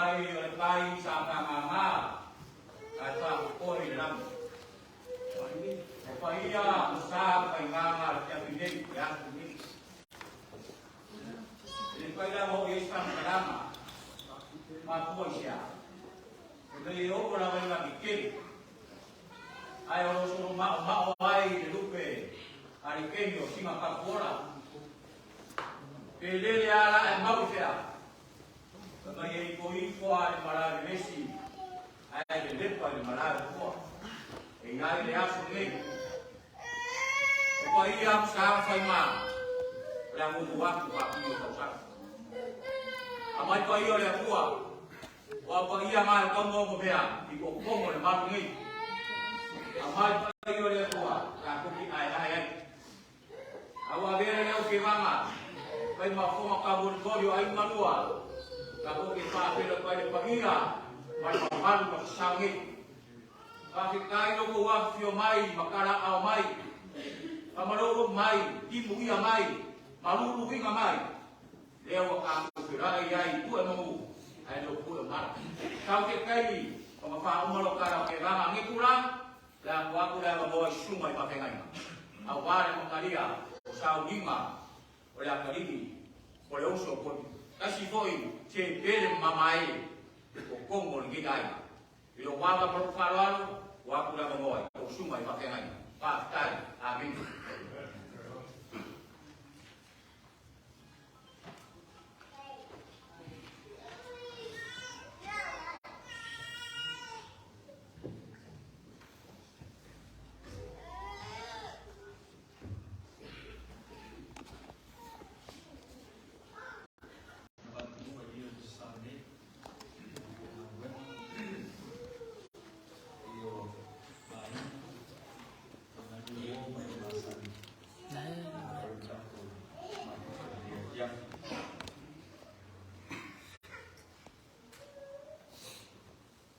mai o le kai sa fagāgā ae faapopoe i le lagi. O paia ma sa ma faiga na o le afiafi nei, le aso lenei. E le mafai la ona oo i ai se faamatalaga, mafua i se a? E mea e oo lava i lagi tele, ae o lo o solo maomao ai le lupe a le keni o Sina Kapuola. Pe lele a la e mau i fea? Fai mai e ifo ifo a le malae o le vesi, ae lelepa i le malae o toa. E i ai le aso nei. O paia ma sa ma faiga, o le a mumu atu faapili o tausaga. Aumai paia o le Atua, o a paia na e tau maomo mea i tootoga o le malu nei. Aumai paia o le Atua, tatou te aeae ai. A ua avea le au kevaga, fai ma fofoga taumolimoli o aiga ma lua, tatou te faafeiloai atu ai le paia ma le mamalu ma sasao nei. Faafetai lo outou afifio mai ma talaaao mai, faamaloulou mai, timuia mai, maluluina mai, lea ua tatou feiloai ai i pue manu ae le o pue o mala. Tau te taimi ona faauma lo tala o kevaga nei tulaga, le a tuu atu le avanoa i susuga i faafeagaiga, aua le amatalia o sauniga o le atalii o le uso o Poni. Tasi foi se pele ma mamae o totonu o lenei aiga. I lou ava ma lou faaaloalo, ua atu le avanoa i tou susuga i faafeagaiga. Faafetai. Amene.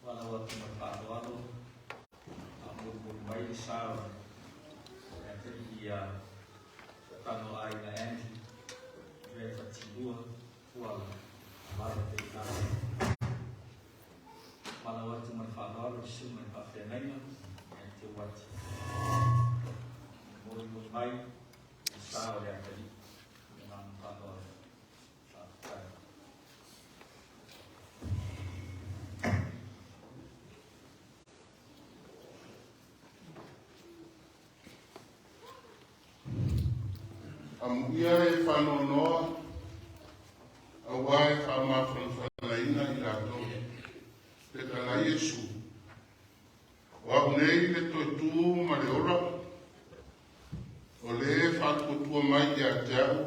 Valaau atu ma le faaaloalo a molimoli mai le sa o le atalii ia Tanoaiga Andy Dre Fatilua Fuala Lava Teitala. Valaau atu ma le faaaloalo i le susuga i le faafeagaiga ia Te Uati. Molimoli mai le sa o le atalii i le agaga faaaloalo. Faafetai. Amuia e faanoanoa aua e faamafanafanaina i latou. Fetalai Iesu, o au nei le toe tu ma le ola, o le faatuatua mai ia te au,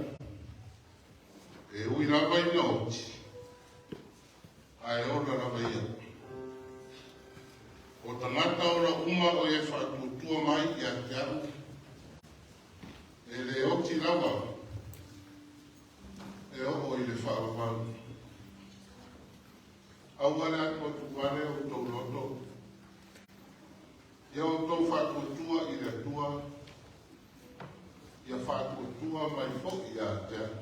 e ui lava ina oti, ae ola lava ia. O tagata ola uma o e faatuatua mai ia te au, e le oti lava e oo i le faavavau. Aua le atuatuvale o outou loto, ia outou faatuatua i le Atua, ia faatuatua mai foi ia te au.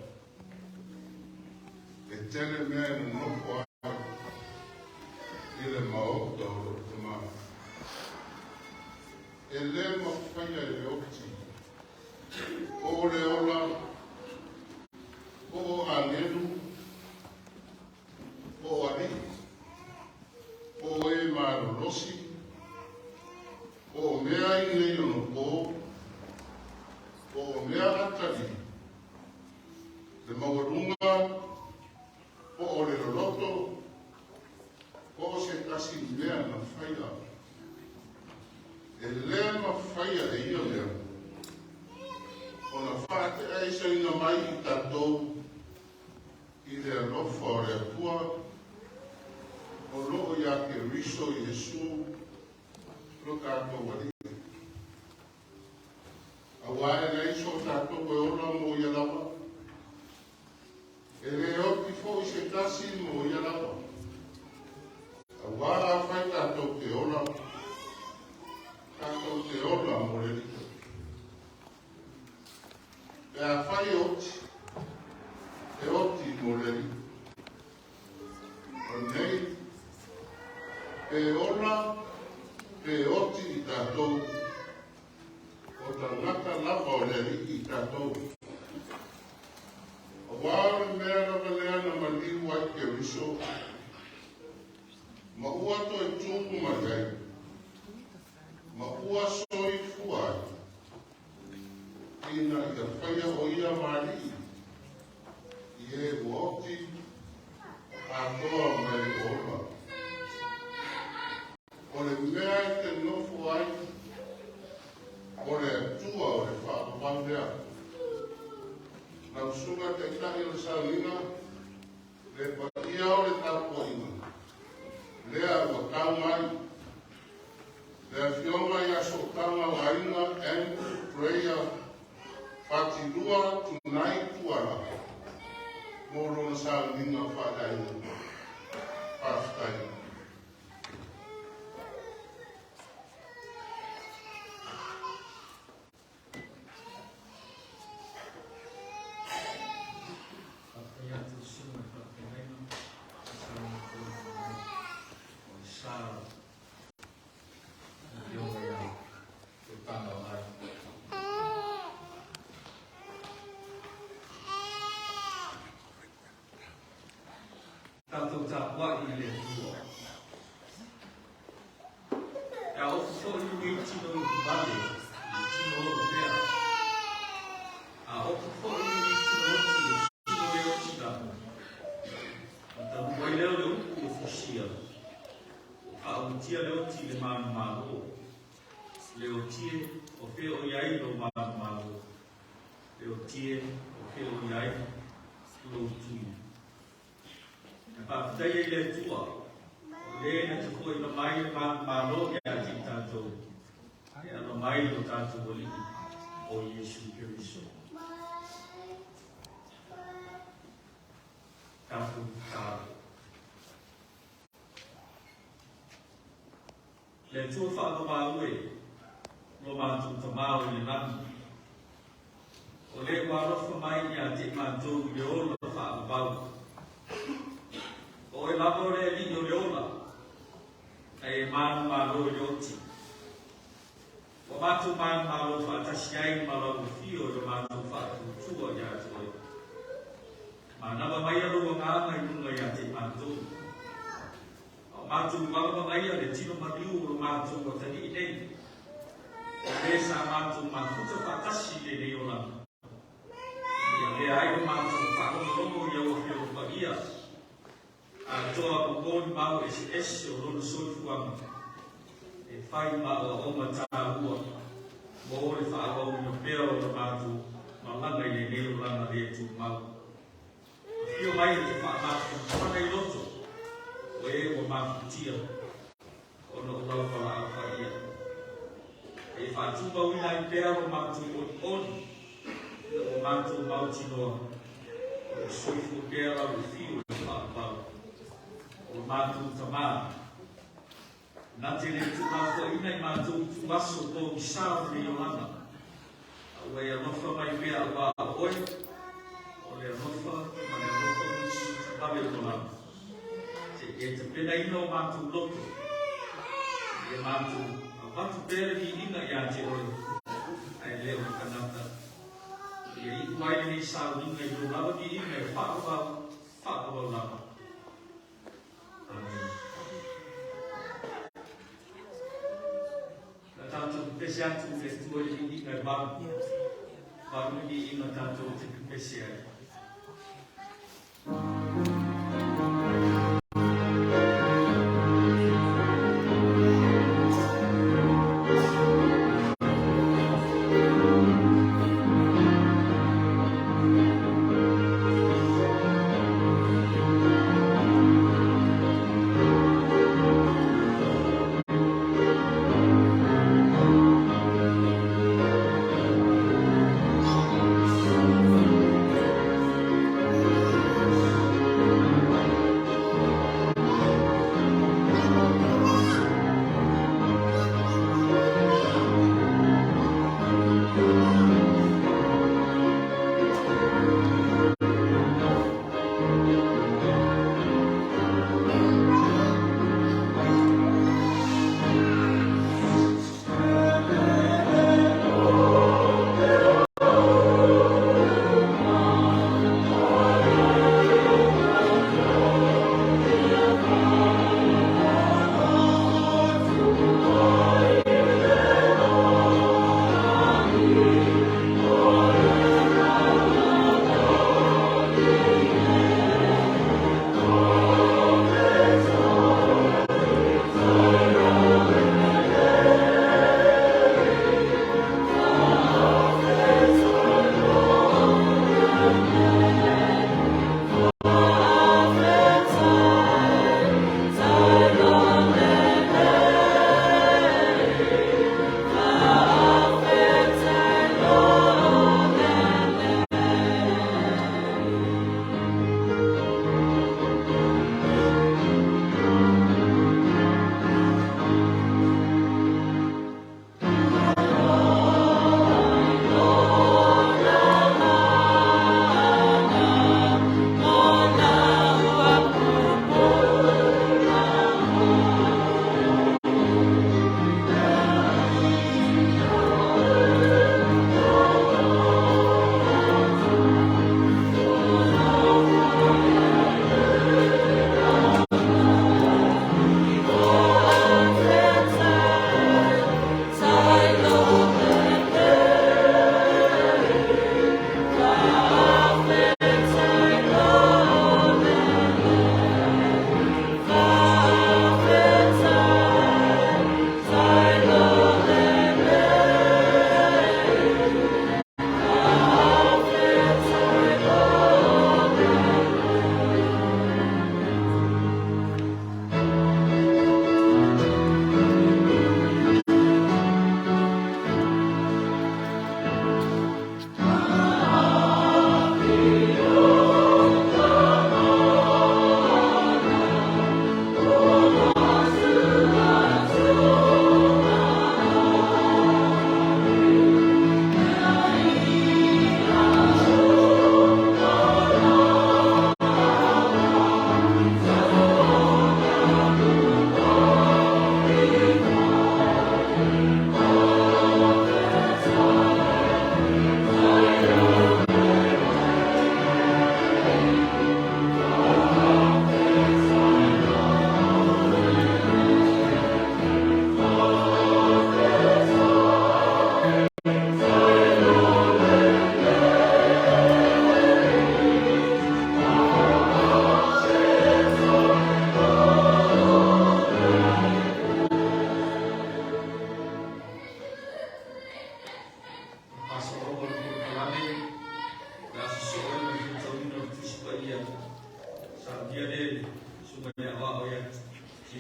E tele mea e nonofo ai i le maota o lou Tama. E le mafaia e le oti, po o le ola, po o agelu, po o alii, po o e malolosi, po o mea i nei ono pō, po o mea atalii, le maualuga, po o le loloto, po o se tasi mea na faia. E le mafaia e ia mea ona faateaeseina mai i tatou i le alofa o le Atua o lo o iā Keriso Iesu lo tatou Alii. Aua e leai so tatou e ola mo ia lava, e le oti foi se tasi mo ia lava. Aua afai tatou te ola, tatou te ola mo le Alii. Pe afai e oti, e oti mo le Alii. O lenei Pe ola, pe oti i tatou, o tagata lava o le Alii i tatou. Auā o le mea lava lea na maliu ai Keriso, ma ua toe tupu mai ai, ma ua soifua ai, ina ia faia o ia ma Alii i e ua oti atoa ma e ua ola. O le mea e te nofo ai, o le Atua o le faavavau lea. Lau Susuga Taitai o le Sauniga, le paia o le tapuaiga, lea ua tau mai, le afioga ia Sootaga o Aiga Andrew Prayer Fatilua Tunai Tuala mo lona sauniga faaleaiga. Faafetai. Faafetai atu i le susuga i le faafeagaiga i le saunoaga foi mai o le sa o le Afioga ia Sootaga o Aiga. Tatou tapuai i le Atua. E aofu foi lenei tino ipuvale i le tino oropea. A ofu foi lenei tino oti i le tino le oti lava. Ona talu ai lea o le upu ua fusia, ua faaulutia le oti i le manumalo. Le oti e, o fea o i ai lou manumalo? Le oti e, o fea o i ai lou tui? E faafetai ai i le Atua, o le na te foaiina mai le manumalo ia te i tatou, e ala mai i lo tatou Alii o Iesu Keriso. Tatou tatalo. Le Atua faavavau e, lo matou Tamā o i le lagi, o le ua alofa mai ia te i matou i le ola faavavau. O oe lava o le Alii o le ola, ae e manumalo i le oti. Ua matou manumalo faatasi ai ma lau afio i lo matou faatuatua ia te oe. Manava maia lou agaga i luga ia te i matou. A o matou valavalaia le tino maliu o lo matou atalii nei, o le sa matou mafuta faatasi i lenei olaga, ina ia avea ai lo matou faalogologo i au Afioga Paia, atoa ma molimau eseese o lona soifuaga, e fai ma aoaoga taua mo le faaauauina pea o la matou malaga i lenei olaga le tumau. Afio mai e te faamafanafana i loto o e ua mafutia ona o lau valaau paia. E faatumauina ai pea lo matou olioli ina ua matou mautinoa o lo o soifua pea lau afio i le faavavau o lo matou Tama. Na te le tuulafoaiina i matou ituaso pogisa o lenei olaga, a ua e alofa mai pea auā o oe, o le alofa ma le alofa vave o lava. Se i e tapenaina o matou loto, ina ia matou avatu pea le viiga ia te oe, ae le o le tagata. Ia iu ai lenei sauniga i lou lava viiga e faavavau, faavavau lava. Amene. Na tatou pepese atu i le Atua i le viiga e valu. Valu le viiga tatou te pepese ai.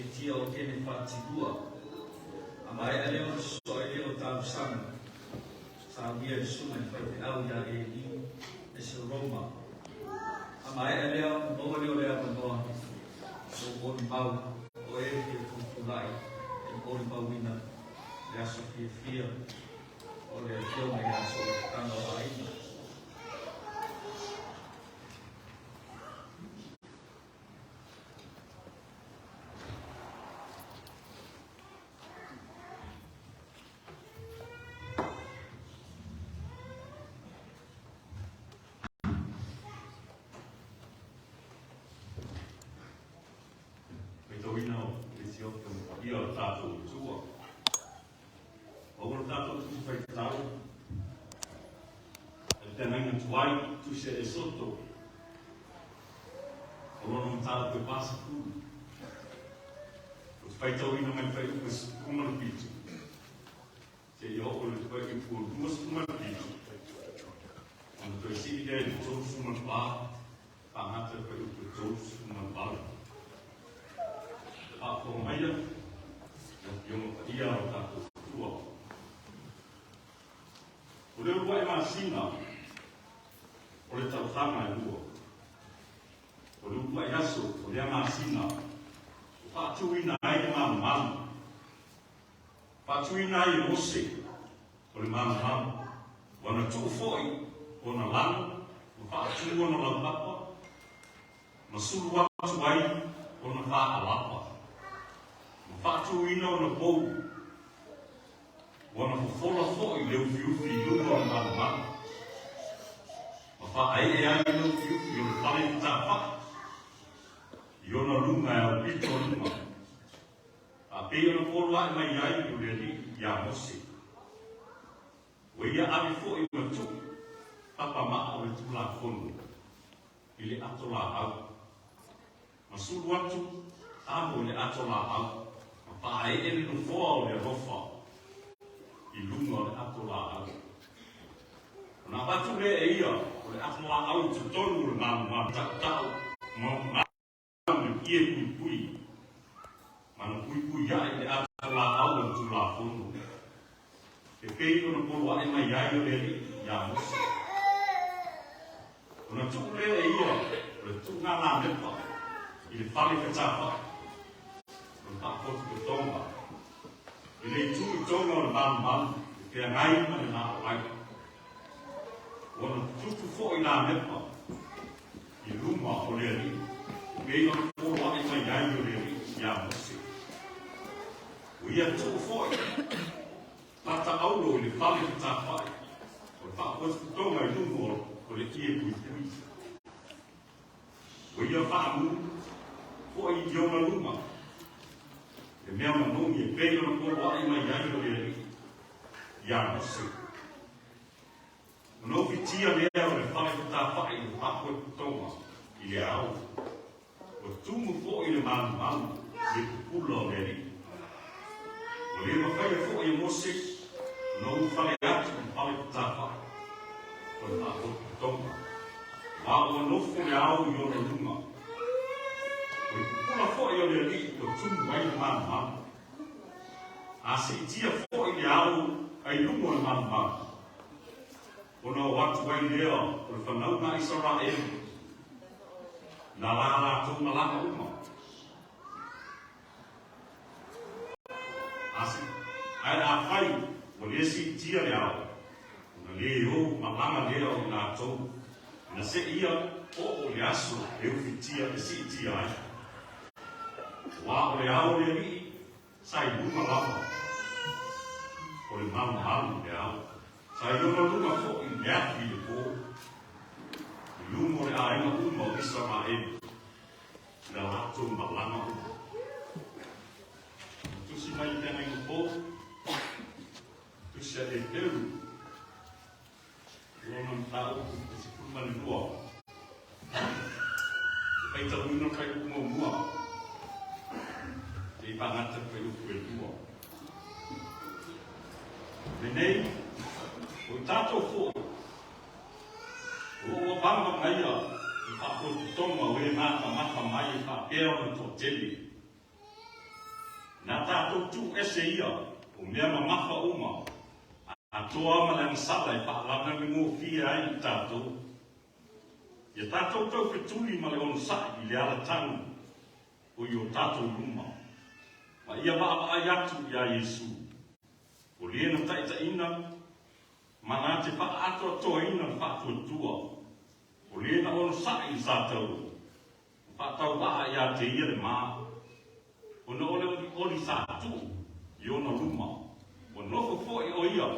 Siitia o Kene Fatilua. A maea lea ona sosoo ai lea o talosaga saunia i le susuga i le faifeau ia Eli Eseroma. A maea lea ona maua lea o le avanoa mo molimau o e fia tutulai e molimauina le aso fiafia o le afioga ia Sooitanoaina. Faitauina o le Ethiopia ma paia o le tatou Atua. Aua le tatou tusi faitau e le feagaiga tuai tusi a Esoto o lona mataupu e 40. Ou te faitauina mai le fuaiupu e 17 seia oo i le fuaiupu 27, ona toe sii lea i le 34, faagata i le fuaiupu e 38. Faafofoga maia le Afioga Paia o le tatou Atua. O le uluai masina o le tausaga e lua, o le uluai aso o lea masina ua faatuina ai le malumalu, faatuina ai e Mose o le malumalu, ua na tuu foi ona lano ma faatu ona laupapa, ma sulu atu ai ona faalapa, ma faatuina ona pou, ua na fofola foi le ufiufi i luga o le malumalu, ma faaee ai le ufiufi o le fale fetāfa'i i ona luga e aupito luga, a pei ona polo ae mai ai o le Alii iā Mose. Ua ia ave foi ma tuu papa maa o le Tulafono i le ato laau, ma sulu atu amo i le ato laau, ma faaee le nofoa o le alofa i luga o le ato laau. Ona avatu lea e ia o le ato laau i totonu o le malumalu tautau ma le ie puipui, ma na puipui ae i le ato laau o le Tulafono, e pei ona poloaʻe mai ai o le Alii iā Mose. Ona tuu lea e ia o le tuuga lamepa i le fale fetāfaʻi o le faapotopotoga i le itu i toga o le malumalu e feagai ma le laoai. Ua na tutu foi lamepa i luma o le Alii, e pei ona poloaʻe mai ai o le Alii iā Mose. Ua ia tuu foi pata aulo i le fale fetāfaʻi o le faapotopotoga i luga o le ie puipui. Ua ia faamu foi i ona luma le mea manogi e pei ona poloaʻe mai ai o le Alii iā Mose. Ona ufitia lea o le fale fetāfaʻi o le faapotopotoga i le ao. Ua tumu foi le malumalu i le pupula o le Alii. Ua le mafaia foi e Mose ona ulufale atu i le fale fetāfaʻi o le faapotopotoga, ma ua nofo le ao i ona luga. O le pupula foi o le Alii ua tumu ai le malumalu. A siitia foi le ao ai luga o le malumalu, ona o atu ai lea o le fanauga a Isaraelu, na la latou malaga uma. Ae afai ua le siitia le ao, ona le ou malaga lea o i latou, ina seia oo le aso e ufitia e siitia ai. Aua o le ao o le Alii sa i luga lava o le malumalu i le ao, sa i ona luga foi le afi i le po, i luga o le aiga uma o Isaraelu i la latou malaga uma. Na tusi mai le feagaiga fou, tusi a Eperu, lona mataupu e 12. E faitauina le fuaiupu muamua seia faagata le fuaiupu e lua. Lenei, o i tatou foi, o lo o ua vagavagaia le faapotopotoga o e matamata mai e faapea ona toatele. tatou tuuese ia o mea mamafa uma, atoa ma le agasala e faalavelavegofie ai i tatou. Ia tatou taufetuli ma le onosai i le alatanu o i o tatou luma, ma ia vaavaai atu iā Iesu, o le na taitaiina ma na te faaatoatoaina le faatuatua, o le na onosai i le sataua, ma faatauvaa iā te ia le ma, ona o le olioli sa tuu i ona luma, ua nofo foi o ia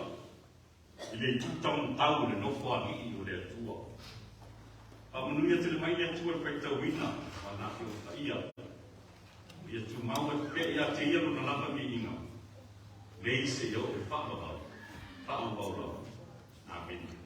i le itu taumatau o le nofo alii o le Atua. Faamanuia tele mai le Atua i le faitauina o ana Afioga Paia. Ia tumau atu pea ia te ia lona lava viiga, nei seia oo i le faavavau, faavavau lava. Amene.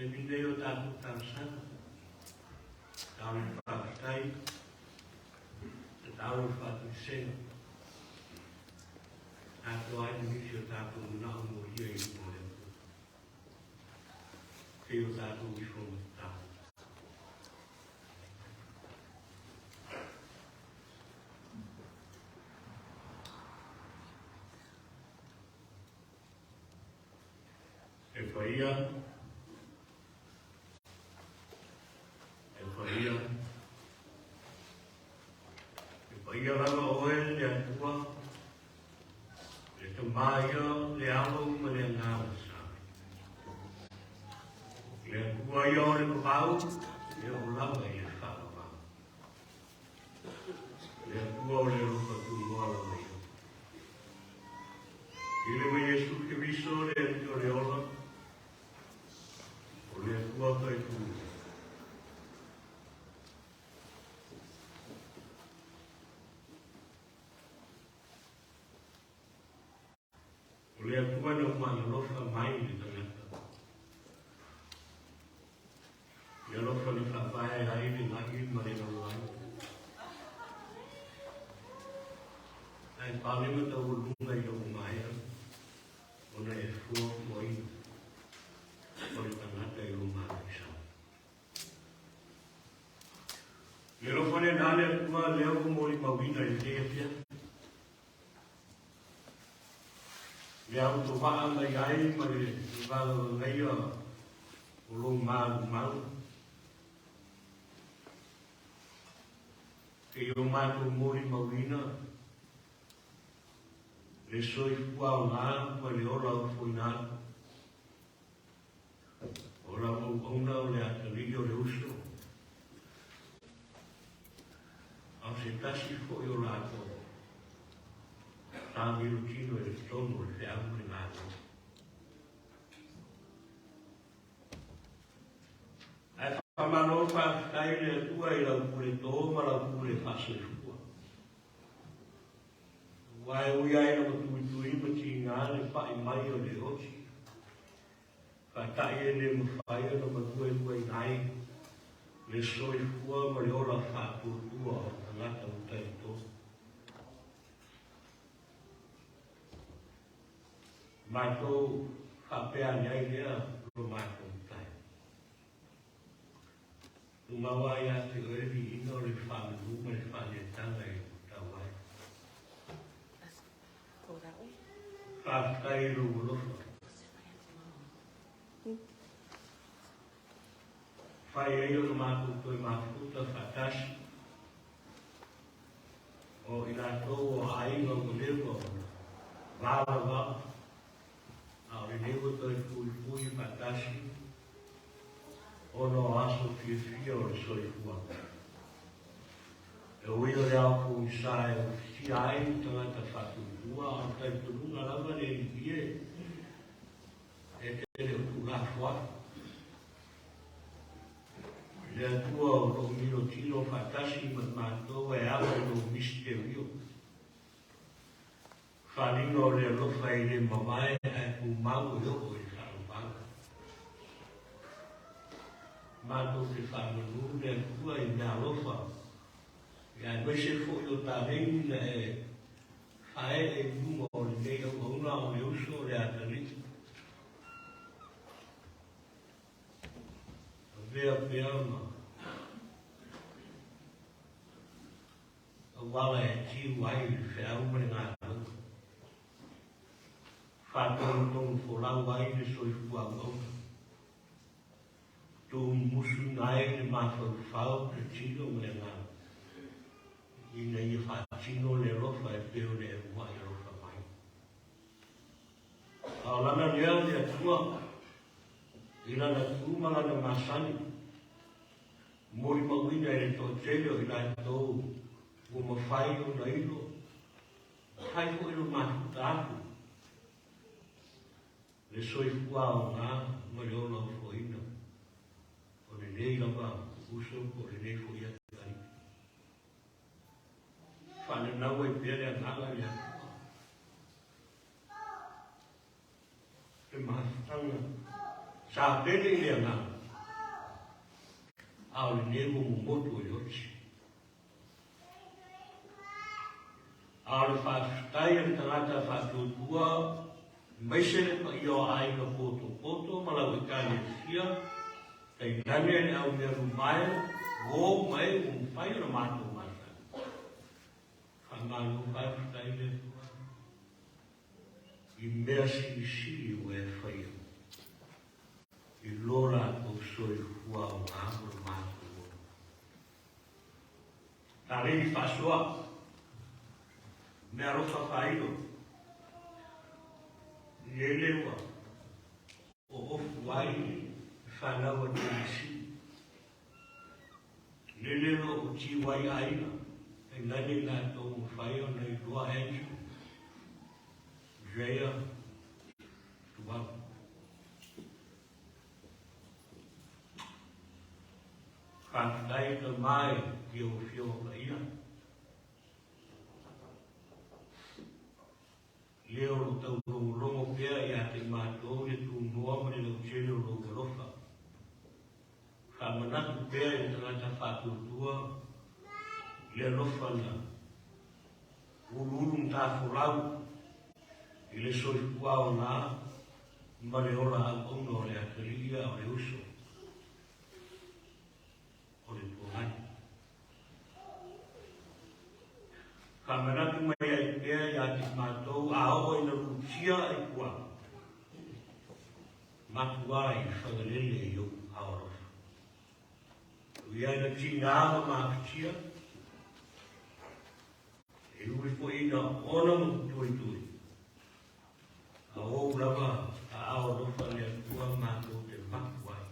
Taimi nei o tatou talosaga, tatalo i le faafetai, tatalo i le faatuisega, atoa ai ma nisi o tatou manao molia i luma o le Atua. Se i o tatou ifo ma tatalo. E paia, e paia, e paia lava oe le Atua, le Tama ia, le Alo ma le Agaga Sa. Le Atua ia o le vavau, e oo lava i le faavavau. Le Atua o le alofa tunoa lava ia. I le ma Iesu Keriso le Alii o le ola, o le Atua toetū. O le Atua na faalofa mai i le tagata. I alofa na faavae ai le lagi ma le lalolagi. Ae pale mataualuga i lou maea, ona e fuafuaina o le tagata i lou malosi. Le alofa lena le Atua lea ua molimauina i lenei afiafi. Le autovaa mai ai ma le vagavagaia o lou malumau. E o matou molimauina le soifua aoga ma le ola ofoina atu. O lau auauna o le atalii o le uso, a o se tasi foi o latou taamilotino i totonu o le feau ma le galuega. Ae faamalo faafetai i le Atua i lau pule tō ma lau pule faasoifua. Aua e ui ai ina ua tuitui ma tiga le pai mai o le oti, faataʻi e le mafai ona malueluaina ai le soifua ma le ola faatuatua o tagata ua talitonu. Matou faapea ane ai lea lo matou matai. Tumau lava ia te oe le viiga o le faamanu ma le faaneetaga e tau ai. Faafetai i lou alofa. Fai ai ona matou toe mafuta faatasi o i latou o aiga ua leva ona valavala, a o lenei ua toe fuifui faatasi ona o aso fiafia o le soifuaga. E ui o le ao pogisa e ufitia ai le tagata faatuatua, a o le talitonuga lava le Alii e, e te le o tuulafoai. Le Atua o lo o milotilo faatasi ma matou e ala i lou misitelio. Faaaliga o le alofa e le mavae ae tumau e oo i le faavavau. Matou te faamanu le Atua i mea alofa, ia aemaise foi o taleni na e faaee i luma o lenei auauna o le uso o le atalii. Avea pea ma auala e tiu ai le feau ma le galuega. Faatonutonu folau ai le soifua auauna. Tuumusuina ai le mafaufau, le tino ma le agaga, ina ia faatino le alofa e pei ona e uluai alofa mai. A o lana lea o le Atua, i lana tu ma lana masani, molimauina e le toatele o i latou ua mafai ona ilo, mafai foi ona mafuta atu le soifua aoga ma le ola ofoina o lenei lava uso po o lenei foi atalii. Faananau ai pea le agaga i le Atua. Le mafutaga sa pele i le agaga, a o lenei ua momotu i le oti. A o le faafetai a le tagata faatuatua aemaise le paia o aiga potopoto ma lau Ekalesia, tainane le au mea lumae, uo ma e ua mafai ona matou masani. Faamalo faafetai i le Atua i mea silisili ua e faia i lo latou soifua aoga ma lo matou ola. Taleni faasoa, meaalofa faailo, lele ua oofu ai le fanau a Tenesi, lele o lo o tiu ai aiga, tainane i latou ua mafai ona iloa Andrew, Drea, Tuala. Faafetai tama i ou afioga paia. Lea o lo o taulogologo pea ia te matou le tunoa ma le lautele o lou alofa. Faamanatu pea i le tagata faatuatua le alofa na uluulu matafolau i le soifua aoga ma le ola auauna o le atalii a o le uso o le tuanai. Faamanatu mai ai pea ia te matou a oo ina lutia i tua, matua i Fagalele i ou ao alofa. Ui ai na tigā ma mafatia, e ui foi ina ona ma tutuitui, a ou lava aao alofa le Atua matou te mapu ai.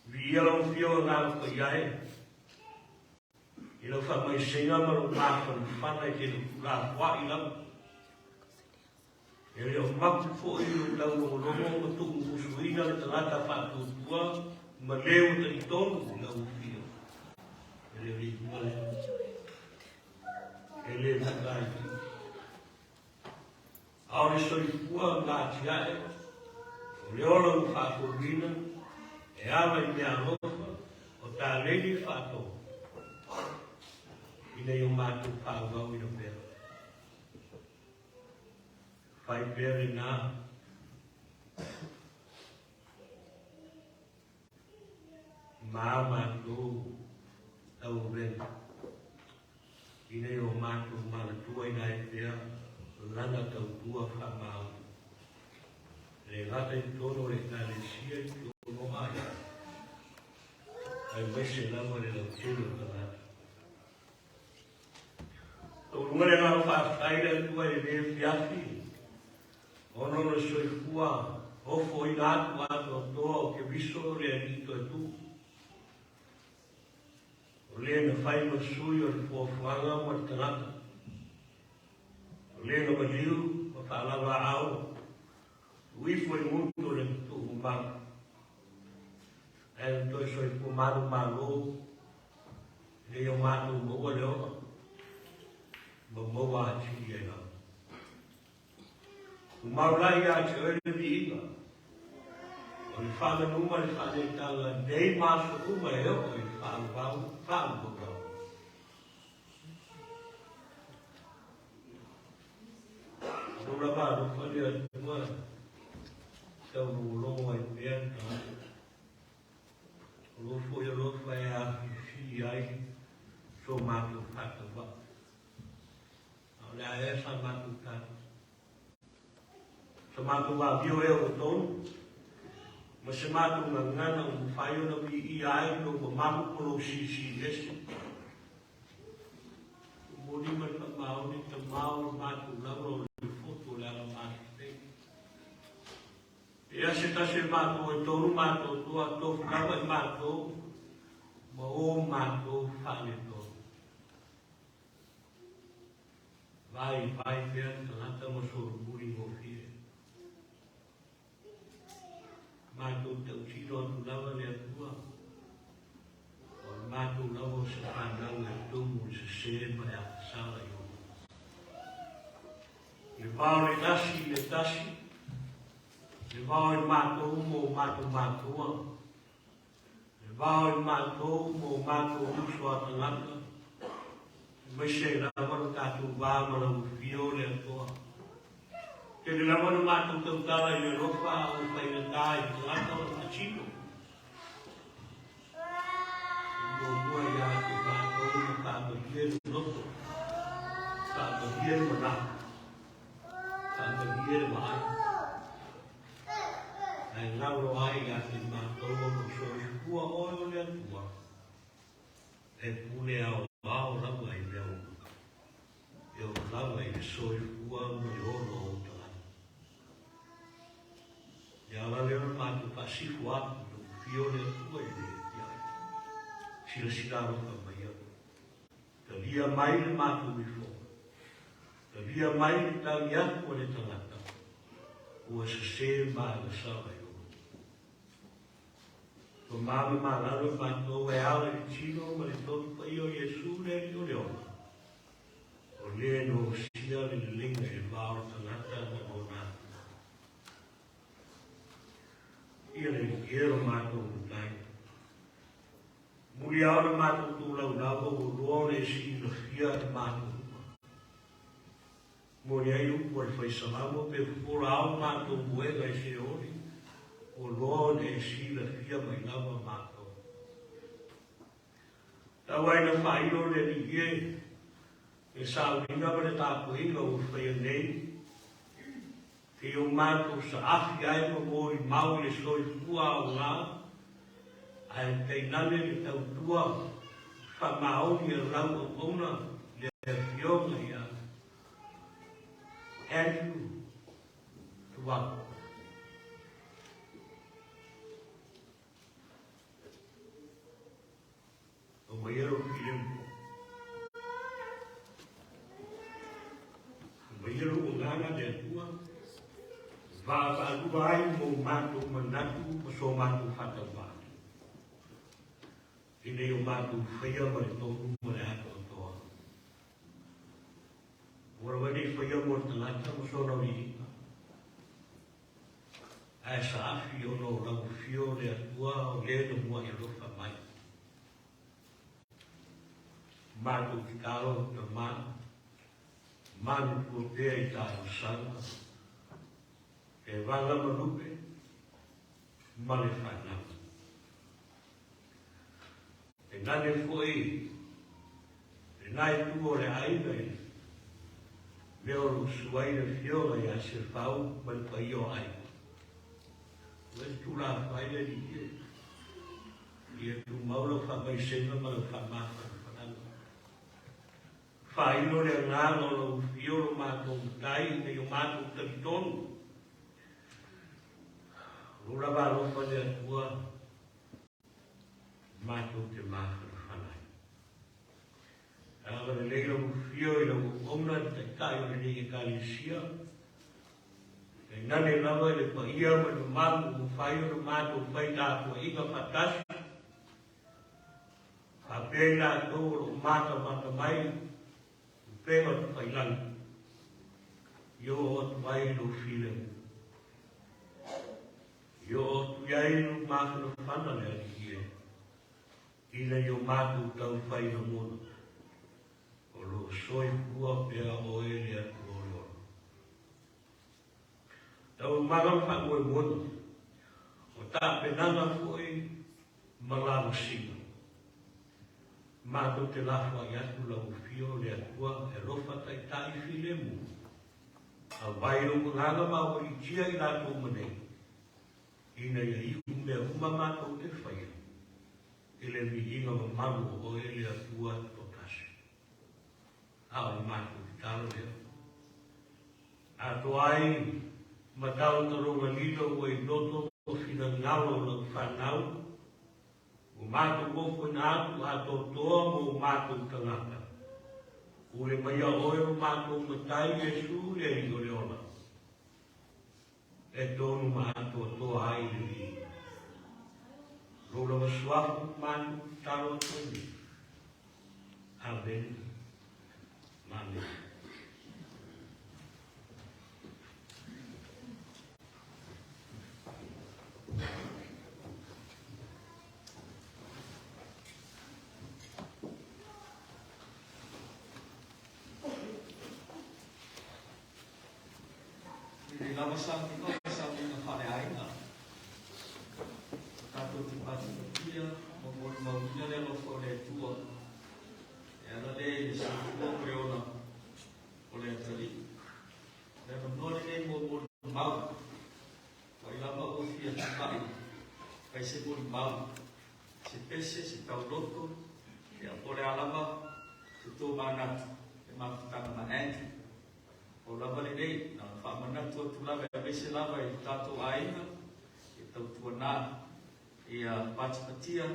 Viia lau Afioga Agaga Paia e, i lau faamaisega ma lou mafanafana i te tuulafoai lava. E le o mapu foi lou taulogologo ma tuumusuina le tagata faatuatua ma le ua talitonu i lau Afioga. E le o le iuga lea. E le mataiti. A o le soifua ma atiae, o le ola ua faafouina, e ala i mea alofa, o taleni faatonu, ina ia matou faaauauina pea. Fai pea lena. Ma matou tauavega, ina ia o matou manatuaina ai pea lana tautua faamaoni. E le gata i totonu o le Ekalesia i totonu o aiga, aemaise lava le lautele o tagata. Taualuga le agaga faafetai le Atua i lenei afiafi, ona o le soifua ofoina atu atoatoa o Keriso le Alii Toetuu. O le na fai ma sui o le fuafuaga ma le tagata. O le na maliu ma faalavaau, tuu ifo i gutu o le tuumamalu. Ae na toe soifua manumalo ina ia matou maua le ola ma maua atili ai lava. Tumau la ia te oe le viiga. O le faamanu ma le faaletaga nei ma aso uma e oo i le faaluvau, faaluvavau. O lou lava alofa le Atua taulogologo ai pea le tagata. O lou foi alofa e afifii ai so matou faatauvaa. A o le a ea sa matou tali? Sa matou amio ea ua tonu, ma se matou gagana ua mafai ona viia ai lou mamalu ma lou silisili ese. Momoli ma le faamaoni Tama o le matou lava o le fotu o le alamasasei. E ia se tasi o matou e tolu matou toa tofu lava i matou ma o matou faaletonu. Vaivai pea le tagata ma solomuli gofie. Matou tautino atu lava le Atua, o le matou lava o se fanau e tumu i le sese ma le agasala i ona. Le vao le tasi i le tasi, le vao i matou ma o matou matua, le vao i matou ma o matou uso a tagata, aemaise ai lava lo tatou va ma lau Afio le Atua. Tele lava na matou tautala i le alofa a ua faigata i le tagata ona faatino. E muamua ia te matou na faamalie le loto, faamalie le manatu, faamalie le vaai. Ae galo ai ia te matou ona o soifua oe o le Atua. E pule aoao lava i mea uma, e oo lava i le soifua ma le ola o ou tagata. Le ala lea o le matou faasifo atu i lou afio o le Atua i le ia silasila alofa mai au. Talia mai le matou ifoga, talia mai le tagi atu a le tagata ua sese ma agasala i lou. Ua mamamalalo i matou e ala i le tino ma le toto paia o Iesu le Alii o le ola, o le na osia le leleiga i le va o le tagata ma lona Atua. Ia le Alii e lo matou matai. Muli lava ona matou tulau lava ua loa ona e silafia i matou uma. Moni ai upu a le fai Salamo, pe fofola ao matou moega i Seoli, ua loa ona e silafia mai lava matou. Tau ai na faailo le Alii e, le sauniga ma le tapuaiga ua faia nei, seia o matou saafi ai ma molimau i le soifua aoga, ae tainane le tautua faamaoni a lau auauna le Afioga ia Andrew Tuau. Aumaia lou filemu. Aumaia lou agaga le Atua, vaavaalua ai mo matou manatu ma so matou faatauvaa, ina ia o matou faia ma le tonu ma le atoatoa. Ua lava nei faia mo le tagata ma sona viiga, ae saafi ona o lau afio le Atua o le na muai alofa mai. Matou tatalo Tama, manu pea i talosaga, e vala ma lupe ma le fanau. E nane foi lena itu o le aiga i le mea o lo o susu ai le afioga ia Sefau ma le paia o aiga. Ua e tulafai le Alii e, ia tumau lau faamaisega ma lau faamafanafanaga. Faailo le agaga o lau afio lo matou matai ina ia matou talitonu. O lou lava alofa le Atua matou te mafanafana ai. Agalelei lau afio i lau auauna le Taitai o lenei Ekalesia, tainane lava i le paia ma le mamalu ua mafai ona matou fai tapuaiga faatasi, faapea i latou o lo o matamata mai upega tafailagi. I oo atu ai lou filemu. I oo atu i ai lou mafanafana le Alii e, ina ia o matou taufai lagona, o lo o soifua pea Oe le Atua o le ola. Taualumaga ma faamoemoega, o tapenaga foi ma lavasiga. Matou te lafoai atu lau Afio le Atua e alofa taitai filemu. Aumai lou agaga maoaliitia i latou uma nei, ina ia iu mea uma matou te faia i le viiga mamalu o Oe le Atua toatasi. A o le matou tatalo lea. Atoa ai ma talotaloga lilo ua i loto ma finagalo o lau fanau, Ua matou ofoina atu atoatoa mo matou tagata. Pule maia oe lo matou Matai Iesu le Alii o le ola, e tonu ma atoatoa ai le viiga. Lou lava suafa ua matou tatalo atu ai nei. Amene. Ma amene. Lelei lava saunoa i saunoaga faaleaiga. O tatou te patipatia ma molimauina le alofa o le Atua e ala lea i le soifua ma le ola o le atalii. O le avanoa lenei mo molimau. Ua ai lava ua fia tapa'i fai se molimau, se pese, se tauloto, ia po o le a lava se tomanatu i le mafutaga ma Andrew. Pau lava lenei, na ona faamanatu atu lava aemaise lava i lo tatou aiga, ia tautuana, ia patipatia,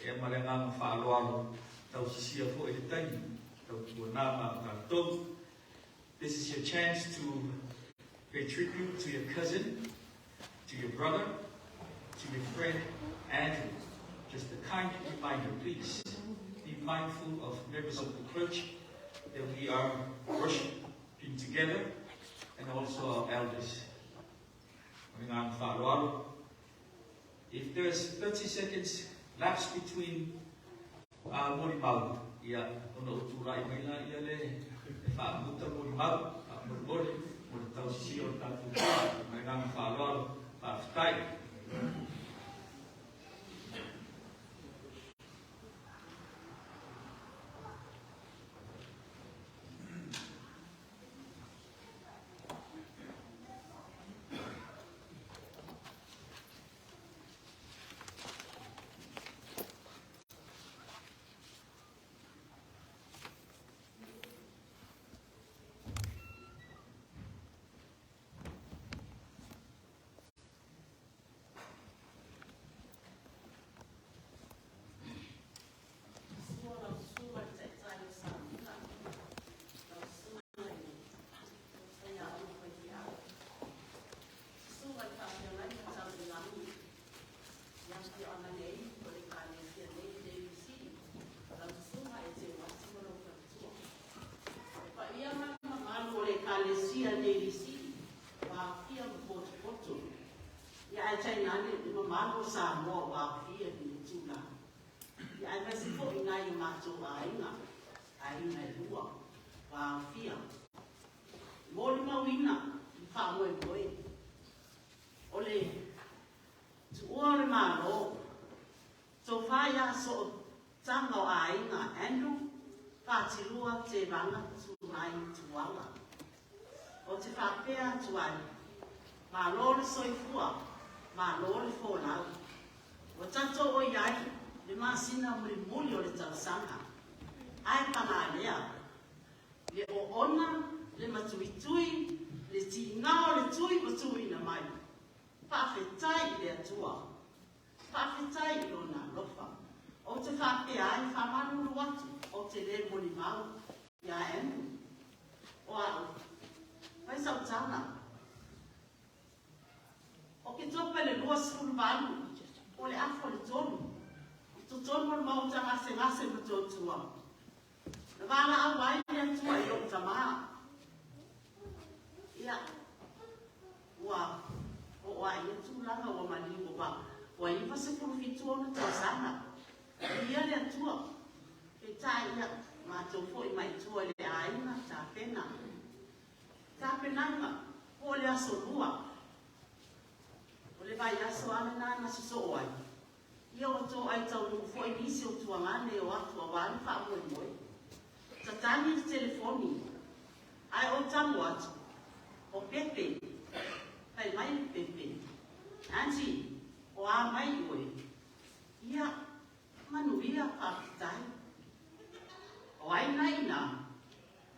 ia ma le agaga faaaloalo, tausisia foi le taimi, tautuana ma tatou. This is your chance to pay tribute to your cousin, to your brother, to your friend Andrew. Just a kind reminder, please be mindful of members of the church that we are worshiping together and also our elders. If there's 30 seconds lapse between molimau, ia, ona ou tulai mai laia lea e faamuta molimau, faamolemole, mo le tausisia o le tatou taimi. Ma le agaga faaaloalo, faafetai. Sua lau susuga i le Taitai o Samoa, lau susuga i le Faiaoga Faifeau, susuga i le Faafeagaiga Tau i le Lagi, i afioaga nei o le Ekalesia nei le JPC, lau susuga e Teuati ma lou faletua. Le paia ma le mamalu o le Ekalesia JVC, ua aofia ma potopoto, ia ae tainane le mamalu o Samoa ua aofia i lenei itula. Ia aemaise foi nai o matou aiga, aiga e lua, ua aofia. E molimauina le faamoemoe o le tuua o le Malo, tofa ia Sootaga o Aiga Andrew Fatilua Tevaga Tunai Tuala. Ou te faapea atu ai, malo le soifua, malo le folau. Ua tatou oi ai le masina mulimuli o le tausaga, ae paga lea, le oona, le matuitui, le tiga o le tui ua tuuina mai. Faafetai i le Atua. Faafetai i Lona alofa. Ou te faapea ai, faamalulu atu, ou te le molimau iā Andrew. O au, fai sau tala. O Oketopa i le 28, o le afa o le tolu, i totonu o le maota gasegase ma Motootua. Na valaau ai le Atua i lou tamā. Ia, ua oo ae ia tulaga ua maliu ua ua 97 ona tausaga. Viia le Atua. Peitai ia, matou foi mai tua i le aiga, tapena. Tapenaga, po o le aso Lua, o le vaiaso lava lena na sosoo ai, ia ua toai taunuu foi nisi o tuagane e o atu aua le faamoemoe. Tatagi le telefoni, ae ou tago atu, o Pepe. Fai mai le Pepe, Aunty, o a mai oe? Ia, manuia, faafetai. O ai na i ina?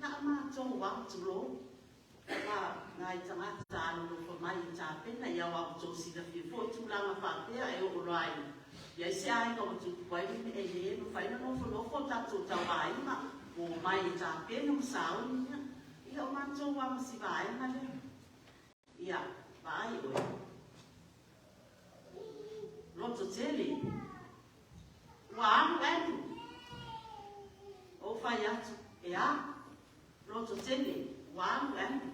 Na o matou lava, tulou. Ma nai tagata alolofa mai e tapena, ia aua ua outou silafia foi tulaga faapea e oo loa i i ai se aiga ua tupu ai le mea e le mafai ona nofonofo o tatou tauaiga ua omai e tapena ma sauni ia. Ia o matou lava ma si vaega lea. Ia, vaai oe. Loto tele. Ua alu Andrew. Ou fai atu, e a? Loto tele, ua alu Andrew.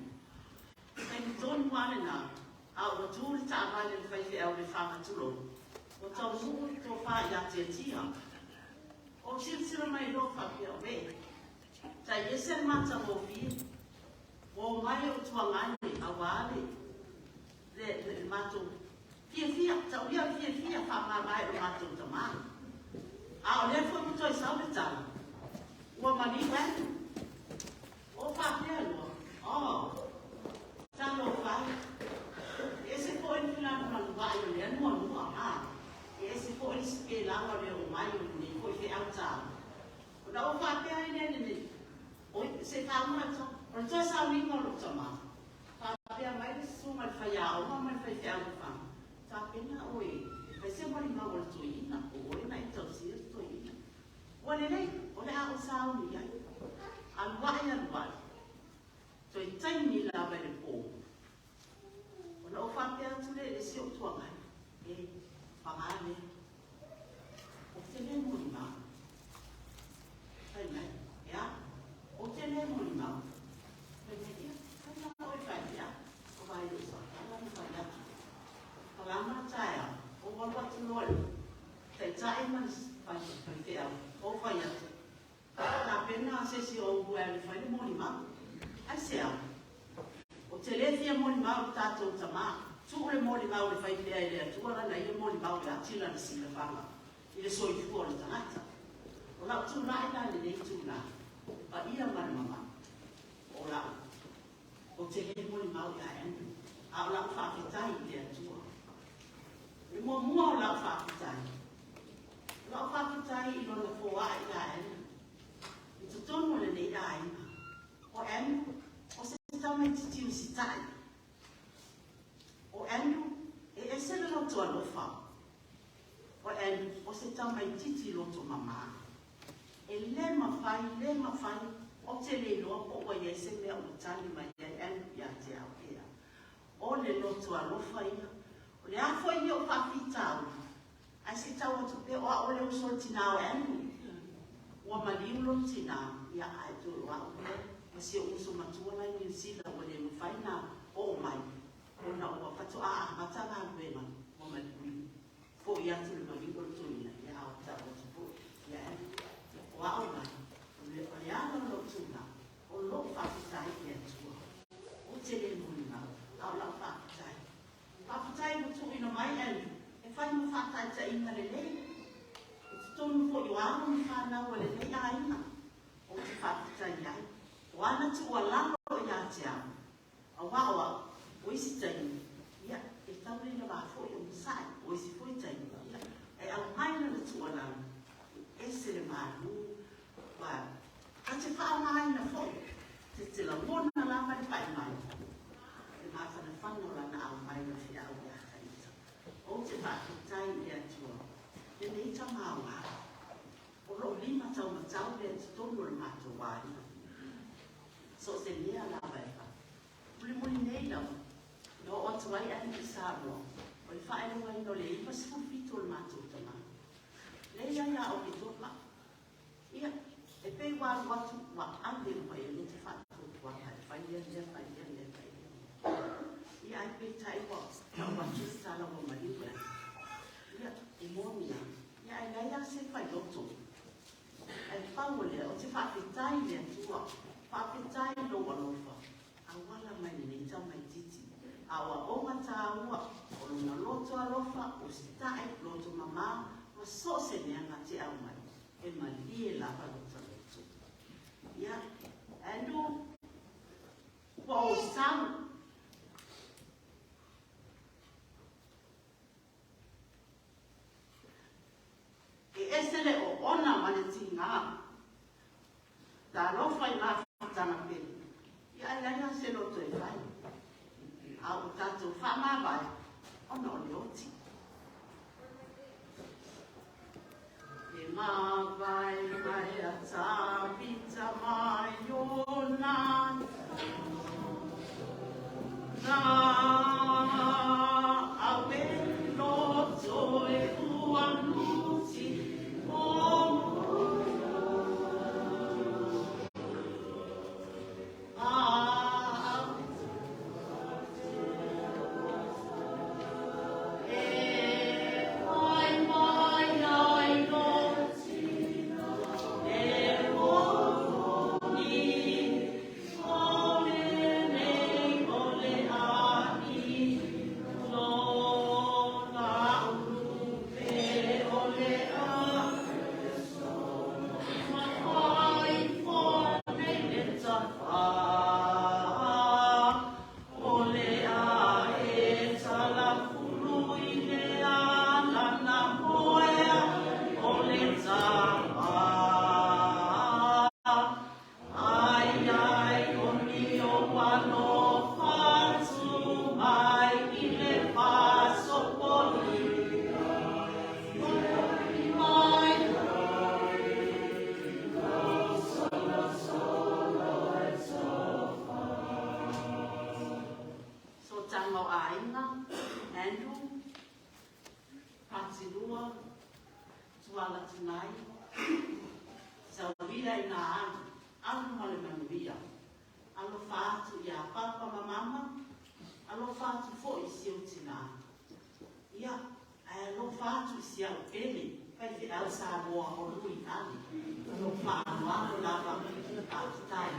Taimi tonu lava lena, a ua tu le taavale a le faifeau i le faga, tulou, ua taunuu le tofa ia Tiatia. Ou silasila mai loa faapea, ove, tai ese le matagofie. Ua omai ou tuagane aua le le le matou fiafia, taulia le fiafia faamavae o matou tama. A o lea foi ua toe sau le tala, ua maliu Andrew. O faapea loa, oh, talofa e. E ese foi le felanulanuai o lea nuanua, a, e ese foi le sipelaga o le oo mai o lenei foi feau taua. Ona ou faapea ai lea i lenei, oi, se i faauma atu, o le toe sauniga o lou tama, faapea mai le susuga i le faiaoga ma le faifeau faga, tapena oe e fai se molimau a le toeaina, o oe na e tausia le toeaina. Ua lelei, o le a ou sauni ai. Alu ae, alu ae, toe taimi lava i le po. Ona ou faapea atu lea i le isi ou tuagai, e, paga lea, ou te le molimau. Fai mai, e a? Ou te le molimau. Fai mai, ia, fai la oe faifeau. O vai lou sautala na fai atu. Palama le taeao, ou alu atu loa i le taitai ma le faifeau, ou fai atu, Tapena se isi o ou e alu e fai le molimau. Aisea? Ou te le fia molimau i le tatou tama. Tuu le molimau e fai pea e le Atua lana ia molimau e ati lana silafaga i le soifua o le tagata. O lau tulai la i lenei itula, le paia ma le mamalu o lau, ou te le molimau ia Andrew, a o lau faafetai i le Atua. O le muamua o lau faafetai, o lau faafetai i lona foai ia Andrew i totonu o lenei aiga. O Andrew, o se tamaitiiti usitai. O Andrew, e ese le loto alofa. O Andrew, o se tamaitiiti loto mama. E le mafai, le mafai, ou te le iloa po ua i ai se mea ua tali mai ai Andrew ia te au ea. O le loto alofa ia. O le a foi ni ou faafitauli, ae se i tau atu pea, o au o le uso a le tina o Andrew. Ua maliu lona tina, ia, ae toe o au lea, ma si ou uso matua la i Niu Sila ua le mafai ona oo mai, ona ua faatoa amata galuega, ua maliu foi atu le maliu o le toeaina, ia, a ua tau atu foi ia Andrew, o au la, o le ala o lou tulaga, O lou faafetai i le Atua, ou te le molimau, a o lau faafetai. Faafetai ua tuuina mai Andrew e fai ma faataitaiga lelei i totonu foi o alo ma fanau a lenei aiga. Ou te faafetai ai, o ana tuualalo ia te au, aua o au, o isi taimi, ia, e tau le lava foi o masae, o isi foi taimi, ia, e aumai lana tuualalo, e ese le malu, ua ta te faaaogaina foi, te te lagona lava le pai mai, le mafanafana o lana aumai o le feau ia Taita. Ou te faafetai i le Atua, lenei tamaoa, o loo limataumatau lea i totonu o le matou aiga. So o se mea lava e fai. Mulimuli nei lava, na oo atu ai Andy i Samoa, o le faailogaina o le 97 o le matou tama. Lea ia ia Oketopa. Ia, e pei ua alu atu, ua ave uma i ai le faatuatuaga e fai ia mea, fai ia mea, fai ia mea. Ia ae peitai ua tau atu le tala ua maliu ai. Ia, e moni lava. Ia ae leai lava se failoto. Ae pau o lea, ou te faafetai i le Atua, faafetai i lou alofa, auala mai lenei tamaitiiti. Aoaoga taua, o lona loto alofa, usitai, loto mama, ma so o se mea na te aumai, e malie lava lota loto. Ia, Andrew, ua ou sau. E ese le oona ma le tiga. Talofa i mafutaga pele. Ia ae leai lava se loto e fai. A ua tatou faamavae ona o le oti. E mavae mai a Tavita mai ona na awe loto e ua nuti o a e fai mai ai lo e o o le o le ai lo la ulupe o le a ma fai fo nei le tafa o le a e talafulu i le ala na moea o le tama ai ai o ni o alofa tu mai i le pasopoli mai. So tanga o aiga, Andrew, Patilua, Tuala Tunai, Sauia i ngā alu, alu ma le manuia. Alofa atu iā papa ma mama, alofa atu foi i si ou tinā. Ia, ae alofa atu i si au pele, faifeau Samoa o Lui Ali. Lou faaaloalo lava, faafetai.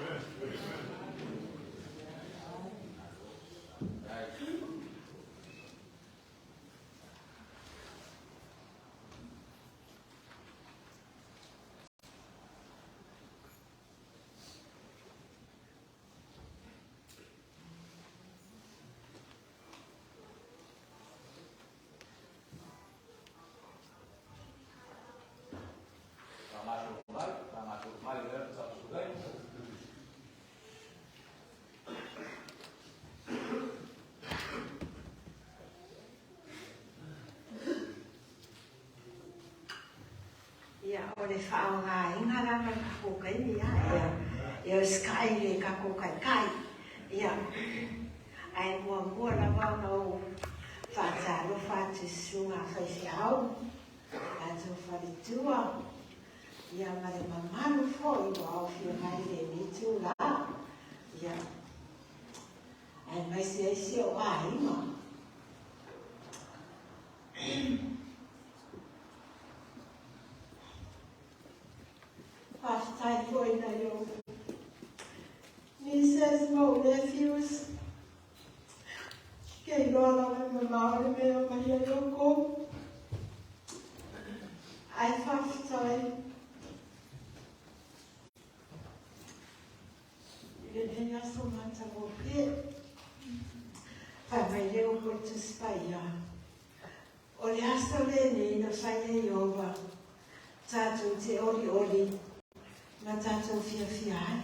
Faagasolo mai lea tapasugai. Ia, o le faaaogaina lava o le takou taimi ia, ia o sky le takou taitai. Ia, ae muamua lava ona ou faatalofa atu i susuga a faifeau, latou faletua, ia ma le mamalu foi ua aofia mai i lenei itula. Ia, aemaise ai si ou aiga. Faafetai foi nai ou nieces ma ou nephews. Ke iloa lava e mamao le mea o mai ai oukou. Ae faafetai i lenei aso matagofie. Fai mai le upu o le Tusi Paia, O le aso lenei na fai e Ieova, tatou te olioli ma tatou fiafia ai.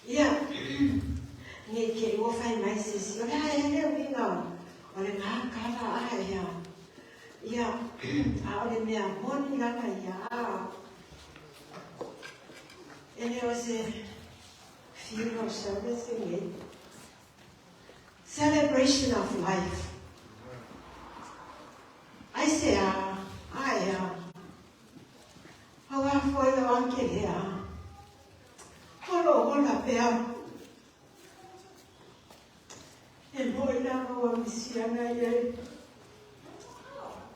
Ia, nei te i ua fai mai se isi, o le a ea le uiga o le gakala a ea? Ia, a o le mea moni lava ia, a e le o se funeral service lenei. Celebration of life. Aisea? Aea. Aua foi o ankelea. O lo o ola pea. foi lava ua misiana ia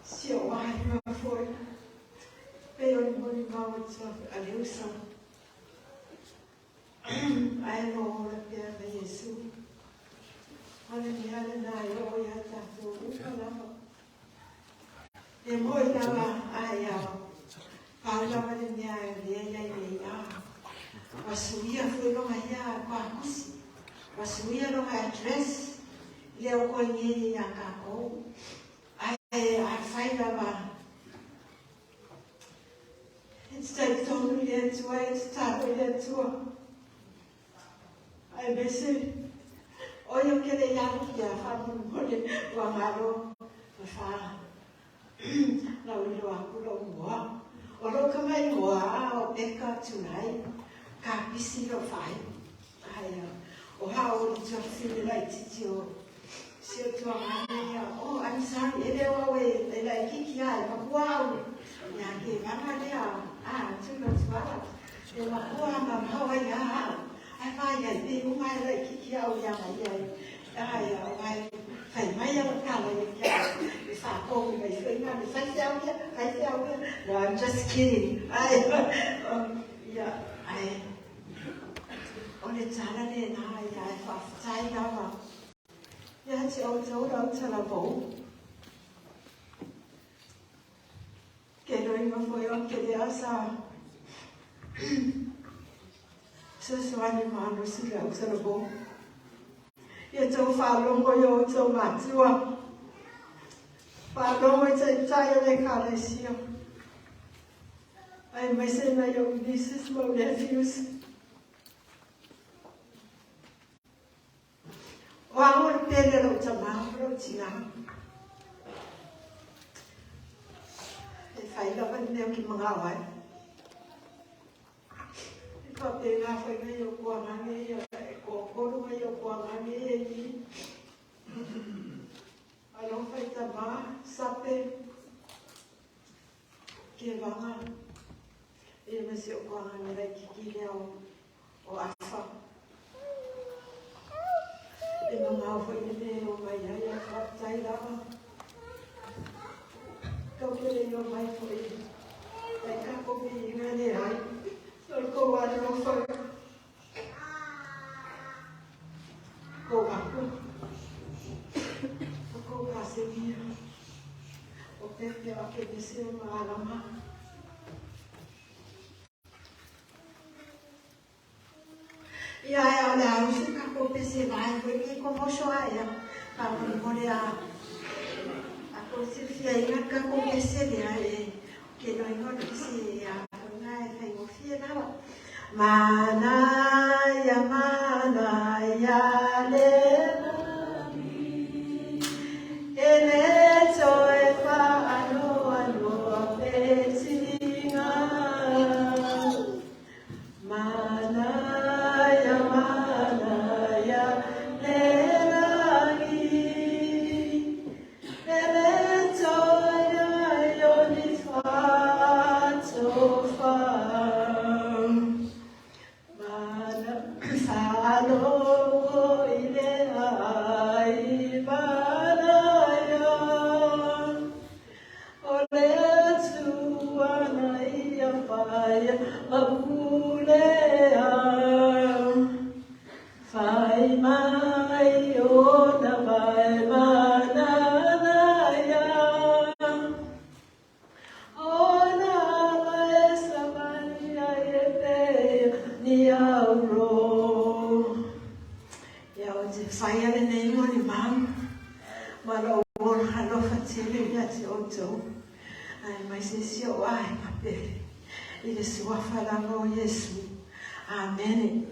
si o aiga foi. Pei o le molimau atu a le uso. Ae lo ola pea ma Iesu. O le mea lena e oo ia tatou uma lava. E moi lava ai ao. Pau lava le mea e lea iai nei a. Ua suia foi loga ia kuakusi. Ua suia loga address. Lea o koe nei ia kākou. Ae afai lava e te talitonu i le Atua, e tatalo i le Atua. Aemaise o ia ou te le i alu pea faamolemole ua malo ma fa lauiloa aku lou igoa. O lou tama igoa a o Peka Tunai, kapisi lou faaiu. Ai o hao o le tuafafine laitiiti o si o tuagane ia. Oh, I'm sorry, e le o au e laititi a e makua au. Ia ke vanga lea a tuna tuala. E makua ma mau ai a au. Ai vai ai pe unga e laititi au ia mai ai. Ai au ai fai mai au kala i kia e whākō mai whainga me whai te au kia, whai te au kia. No, I'm just kidding. Ai, ia, ai, o le tala le nā ia e whaafetai lava. Ia te o te ora o tala vou. Ke roinga foi o ke le asa. Sosoani malosi le au tala vou. Ia tau whaalongo i o tau matua. Whaalongo i te tai o le kalesia. Ai mai se nai o nieces ma nephews. O au le pele lou tamā ma lou tinā. E fai lava le mea ou te magao ai. E faapena foi nai o kuagane ia, e toatolu nai o kuagane ia i i. Alofa i tamā, Sape, Kevaga, ia ma si o kuagane laititi lea o Afa. E mamao foi le mea e o mai ai, ae faafetai lava. Kau ke le i o mai foi, ai kākou viiga le ai. O le kou alofa, kou aku, o kou kasemia, o Pepe o Akenese ma Alama. Ia e o le ausi kākou pese vai foi ke komoso a ia. Faamolemole a a kou silafia ina kākou pese lea e ke loiga o le pese a foina e faigofie lava. Manaia, manaia le lagi, e le toe faanoanoa fetiga. Manaia, manaia le lagi, e le toe ai o ni fa'atofa. Mana faalogo i le ai manaia, o le Atua na ia faia ma pulea. Fai mai ona vai mananaia. Ona ala e savali ai e pea ni auro. Ia ou te faia lenei molimau ma lou ola alofa tele ia te outou, aemaise si ou aiga pele, i le suafa lava o Iesu. Amene.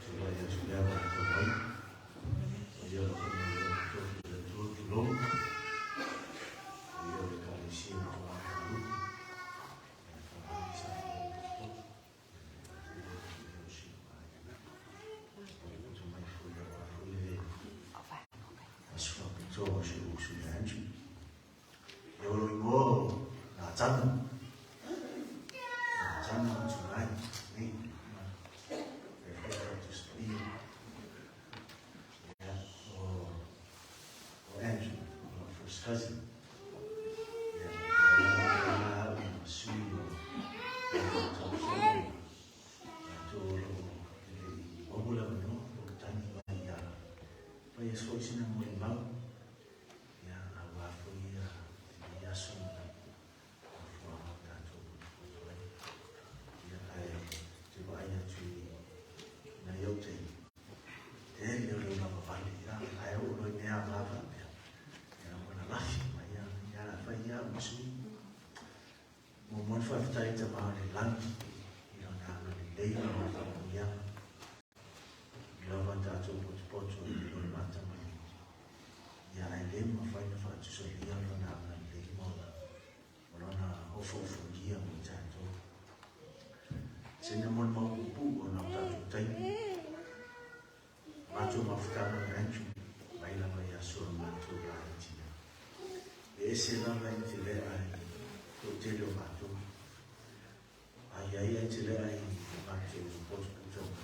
Tulai atu lea ma le tauau. Matano. Matano tonight. Me. Ia, o o Andrew, o first cousin. Ia, o la o ma sui o o tausoga. Latou o lo o e le i maua le avanoa o lo o tagi mai ia fai ai foi sina molimau, ia, aua foi ia lenei aso ma le mafuaaga o tatou potopoto ai. Ia, ae ou te vaai atu i nai ou taimi, tele o le ulaga vale, ia, ae oo loa i mea ama faapea, ia, ua lalafi mai ia, ia la fai ia ma sui. Muamua ona faafetai i Tama o le Lagi i Lona agalelei ma Lona faamanuiaga. I lava tatou potopoto i le mata ma le ia ae le mafai ona faatusalia Lona agalelei ma Lona ofoofogia mo i tatou. Sina molimau puupuu ona o tatou taimi. Matou mafutaga ma Andrew mai lava i aso o matou laiti. E ese lava i te lea i toatele o matou. Ai ai ai te lea i matou potopotoga.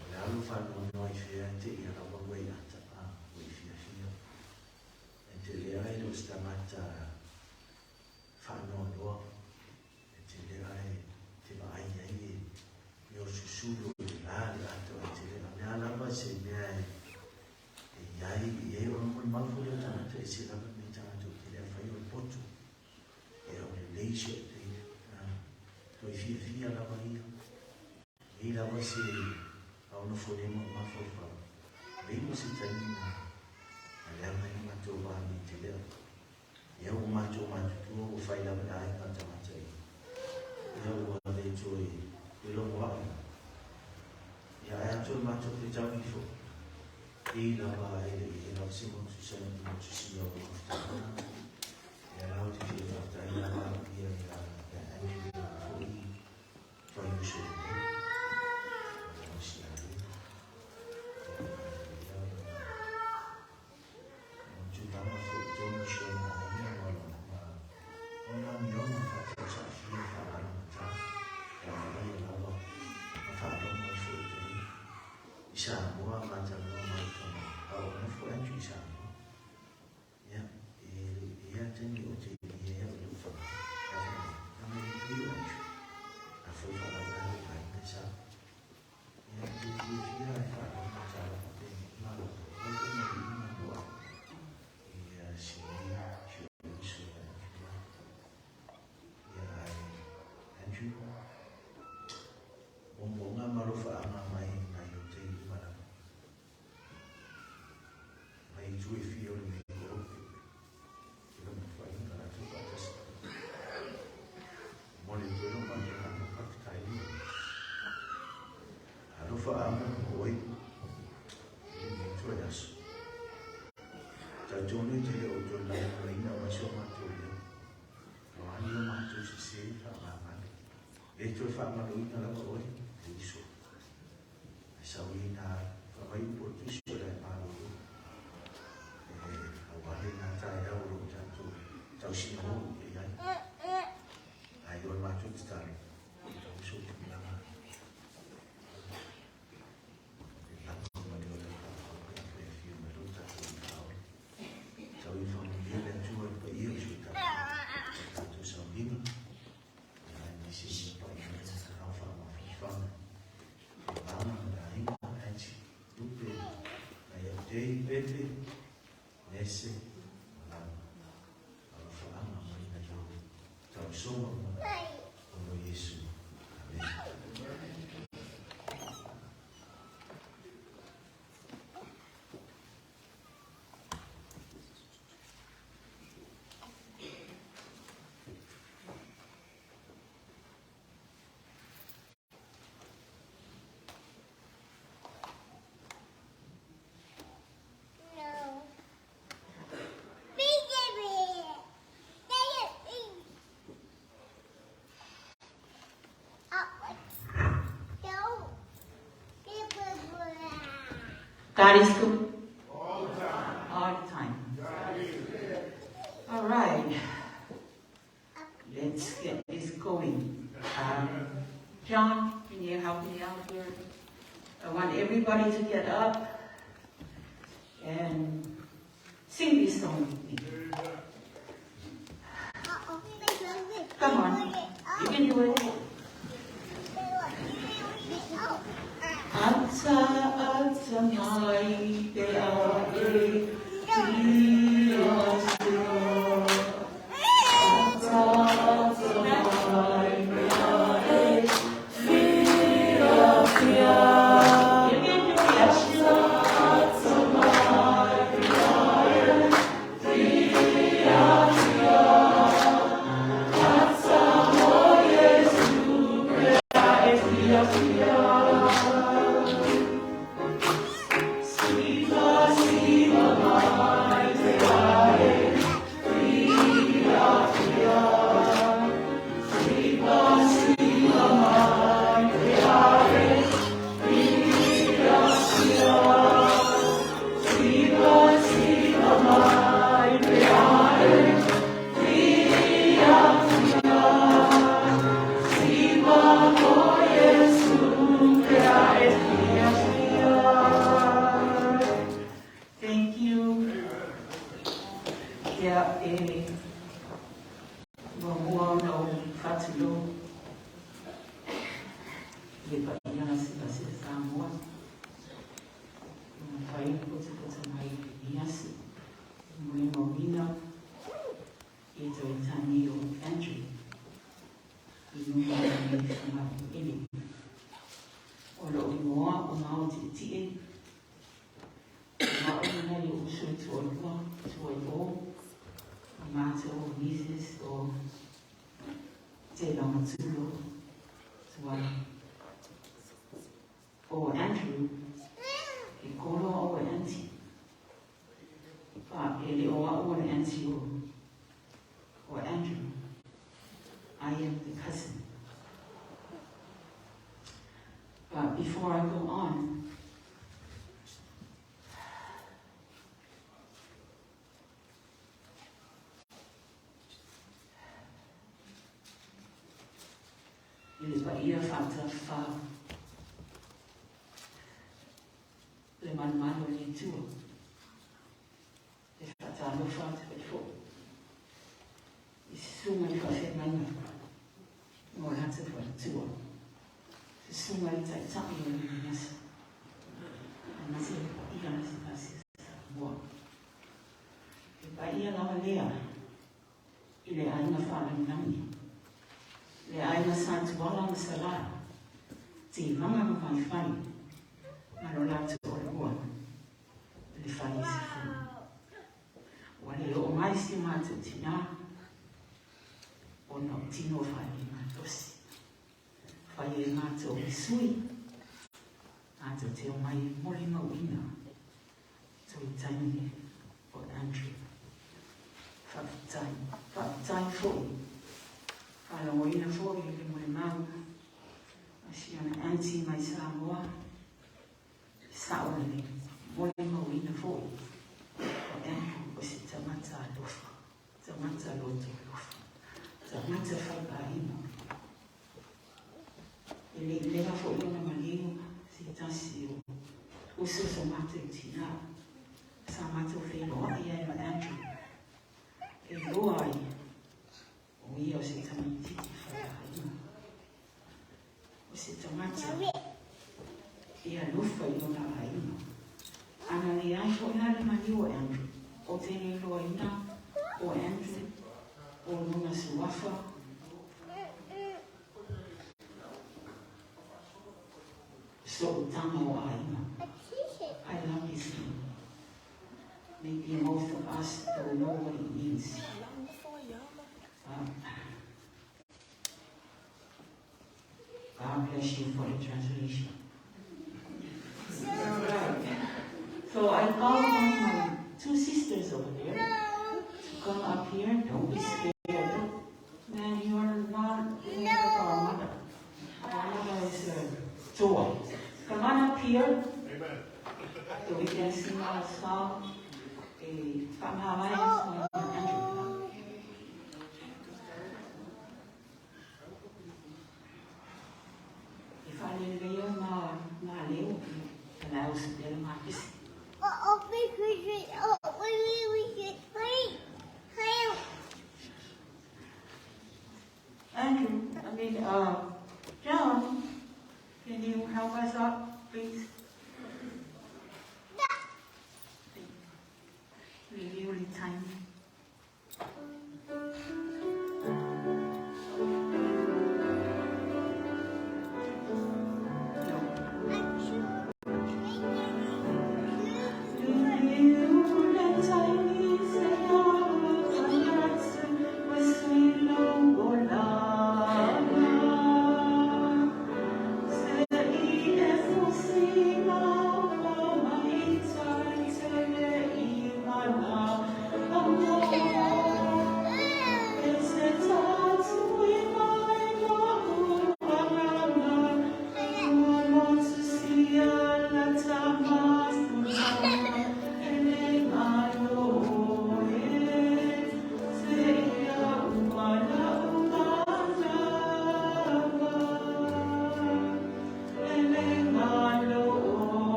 O le alu faanoanoa i fea te ia lava ua i ata a ua i fiafia. E te lea ai le o se tagata faanoanoa. E te lea e te vaai ai e e o susulu i le la le ato e te lea. Mea lava se mea e e iai i ai ona molimau foi lea o tagata e se lava lenei tagata ou te le afai o le poto e o le lei si o te toe fiafia lava ia nei lava se a o nofo nei ma mafaufau lei mo se taimi na na leaga ai le matou va nei te lea ia ua matou matutua ua fai lava le aiga tagata i ia ua le toe e logo ai ia ae atu matou te tau ifo i lava e le i lava se motu sa motu sia o mafutaga ia lau te fia faafetai lava ia ia ia Andrew foi fai uso nei o si ali ia o tulaga foi tonu si ona aiga ma lona ma ona amioga faatausaafia faalalagata ia ia lava ma faalogo ai foi te i Samoa matalanoa mai tama a o nofo Andrew i Samoa ia e ia taimi o te ia o le ufa a mai le o Andrew a foi faalavelave o aiga i Samoa ia te fiafia e faalogo tala faapena malo o te ma lua ia si si o uso ia ia ai Andrew momoga ma alofaʻaga mai nai o te uma lava mai itu e fia o lenei kolope i lona faiga latou faatasi mo le toe lo matou aga faafetai alofaʻaga o oe i lenei toe aso talitonu e tele o toe lagolagoina mai so matou leo o ani o matou sesē faamagalo le toe faamaloina lava oe e uso e sauina faamai upu o le tusi o le malolo e auale na taeao o loo tatou tausina ou i ai ai o le matou tatalo tauso tulaga e lama ma le ola e afio mai lo tatou i faole tau i faamanuia le Atua i le paia o si o tatou sauliga ia nisi ia paia au faamafafaga e mama ma le aiga Angie Lupe nai au tei Pepe Nese malama alofaaga mai nai au tausoga ma ono Iesu. Amen. God is good all the time. All the time. All right. Let's get this going. John, can you help me out here? I want everybody to get up and sing this song with me. Come on, you can do it. Ata ata mai te ae fia Ata ata mai te ae fia. You can do it. Ata mai te ae fia. Ata mo Yesu te ae fia. Siva siva mai te ae fia fia. Siva siva mai te ae fia fia. Siva siva mai te ae fia fia. Siva mo Yesu te ae fia fia. Thank you. Ia e muamua ona ou faatulou i le paia o se tasi Samoa. Ua mafai ona potopoto mai i lenei aso e molimauina i toe tagi o Andrew i luga o lenei fogaeleele. O lou igoa o Mao Tietie, o a'u lenei o uso e toalua, tuai o, o matou o nieces o Te Lamatulo, tuai. O Andrew, e kolo au e auntie. Pa e le o a'u o le auntie o Andrew. I am the cousin. But before I go on, i le paia faatafa le malumalu o le Atua, e faatalofa atu ai foi i susuga i faafeagaiga ma o latou faletua, susuga i taitai o lenei aso, aemaise le paia o se tasi o Samoa. E paia lava lea i le aiga faalagilagi, le aiga Sa Tuala ma Salā, Tevaga ma Vaifai, ma lo latou toalua i le fale i Sifuna. Ua le oo mai si o matou tinā ona o tino faalemalosi. Fai e matou le sui, matou te omai e molimauina toe tagi o Andrew. Faafetai, faafetai foi. Faalogoina foi i le molimau a si ana auntie mai Samoa. Sa'o le molimauina foi o Andrew o se tagata alofa, tagata loto alofa, tagata faiaiga. E le i leva foi ona maliu se tasi o uso sa matou tinā, sa matou feiloai ai ma Andrew, e iloa ai o ia o se tamaitiiti faiaiga, o se tagata e alofa i lona aiga. Ana leai foi la le maliu o Andrew, ou te le iloaina o Andrew o lona suafa so'otaga o aiga. I love his name. Maybe most of us don't know what it means. God bless you for the translation. All right. So I called on my two sisters over there to come up here. Don't be scared. Man, you are not like our mother. Our mother is a joy. Come on up here. So we can sing our song. A Andrew.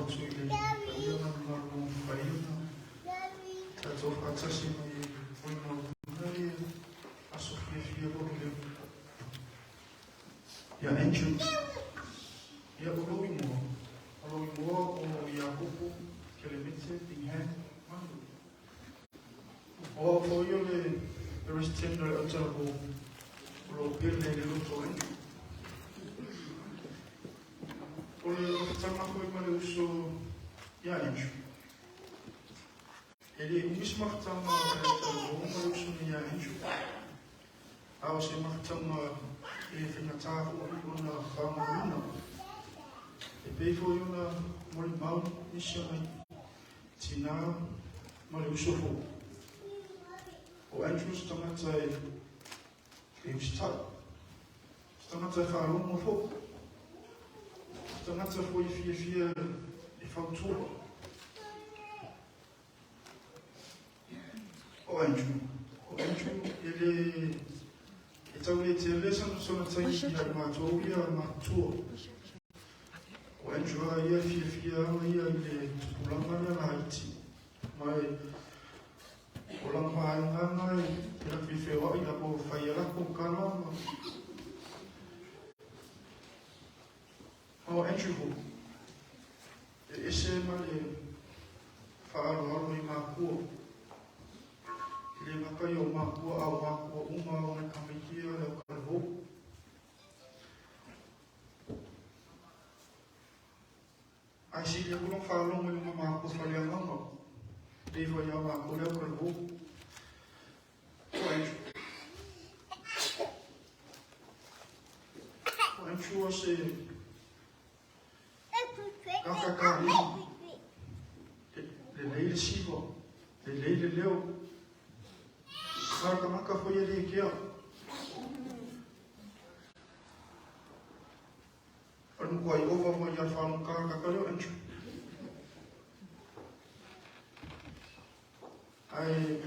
atu i le paia ma le mamalu ua mafai ona tatou faatasi mai e molimauina ia aso fiafia foi lea. Ia Andrew, ia o lou igoa, o lou igoa o Iakopo Kelemete Bingham Manu. O au foi o le Peresidene o le Autalavou o lo o pele i le loto o Andrew. O le mafutaga foi ma le uso ia Andrew. E le umi se mafutaga a le Autalavou ma le uso nei ia Andrew. A o se mafutaga e faigata foi ona faagoloina. E pei foi ona molimau nisi o nai tinā ma le uso foi. O Andrew se tagata e usitai. Se tagata e faalogo foi. Se tagata foi e fiafia e fautua. O Andrew, o Andrew e le e tau le tele sana sona taimi ia i matou ia matutua. O Andrew a ia e fiafia ana ia i le tupulaga lea laiti ma e o lana vaega na e latou te feoai latou fai a latou tala ma O Andrew foi e ese ma le faaaloalo i makua. E le gata i o makua a o makua uma o nai tamaiti ia le autalavou. Ae sili atu lona faalogo i lona makua faaleagaga e pei foi ia matou le autalavou. O Andrew. O Andrew o se Kakakalima. Lelei le siva, lelei le leo. A o le tagata foi e le kea. O le matua ova mai ia le faalogogata kaka lea o Andrew. Ae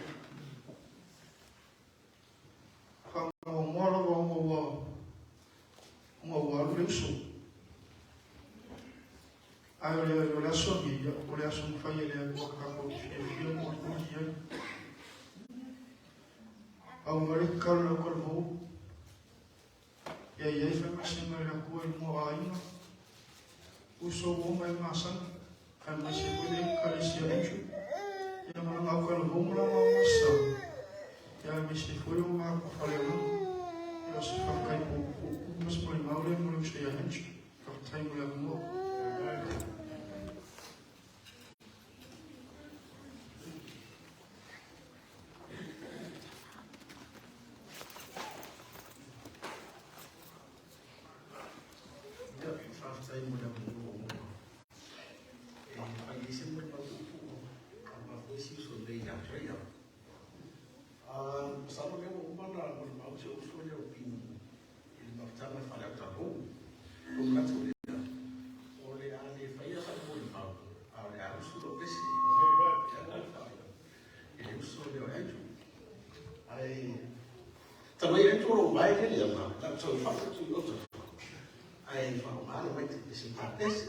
faanoanoa lava ona ua ona ua alu le uso. Ae o le, o le aso nei, o le aso na fai e le Atua tatou te fiafia ma olioli ai. Pau lava le tatalo i lau talavou, ia i ai faamaisega e le Atua i luga o aiga, uso ua oma e gasani, aemaise foi le Ekalesia Andrew, ia ma lana autalavou ma lana aogasa, ia aemaise foi o matou faleagaga. Ia o se faafetai puupuu ma se molimau lea mo le uso ia Andrew. Faafetai mo le avanoa. Ia, faafetai mo le avanoa ua e fai ai se molimau puupuu aua foi si uso nei ia Freya. Masalo o lea ua uma ona molimau si ou uso lea o Pini i le mafutaga i Faleata-Hou. Ua manatu lea, o le a le faia sau molimau, a o le a usu lou pese i le uso lea o Andrew. Ae talu ai Andrew o lou vae lea le ama, lau sau i fafo atu i Otago, ae faaaoga le maite pese papese.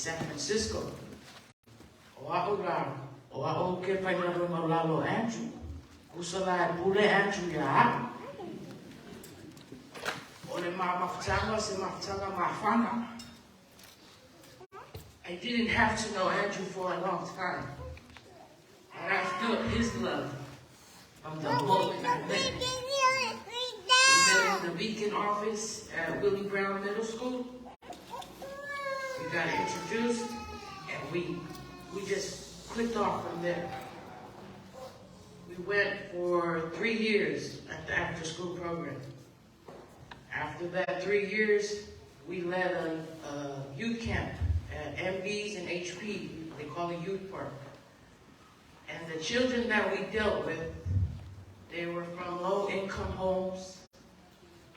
San Francisco. O a'u la, o a'u ke painaruma o lalo Andrew. Kusa la e pule Andrew ia a'u. O le mafutaga se mafutaga mafana. I didn't have to know Andrew for a long time. But I felt his love from the moment I met him. We met in the Beacon office at Willie Brown Middle School. got introduced, and we just clicked off from there. We went for 3 years at the after-school program. After that 3 years, we led a youth camp at MB's and HP. They call it Youth Park. And the children that we dealt with, they were from low-income homes,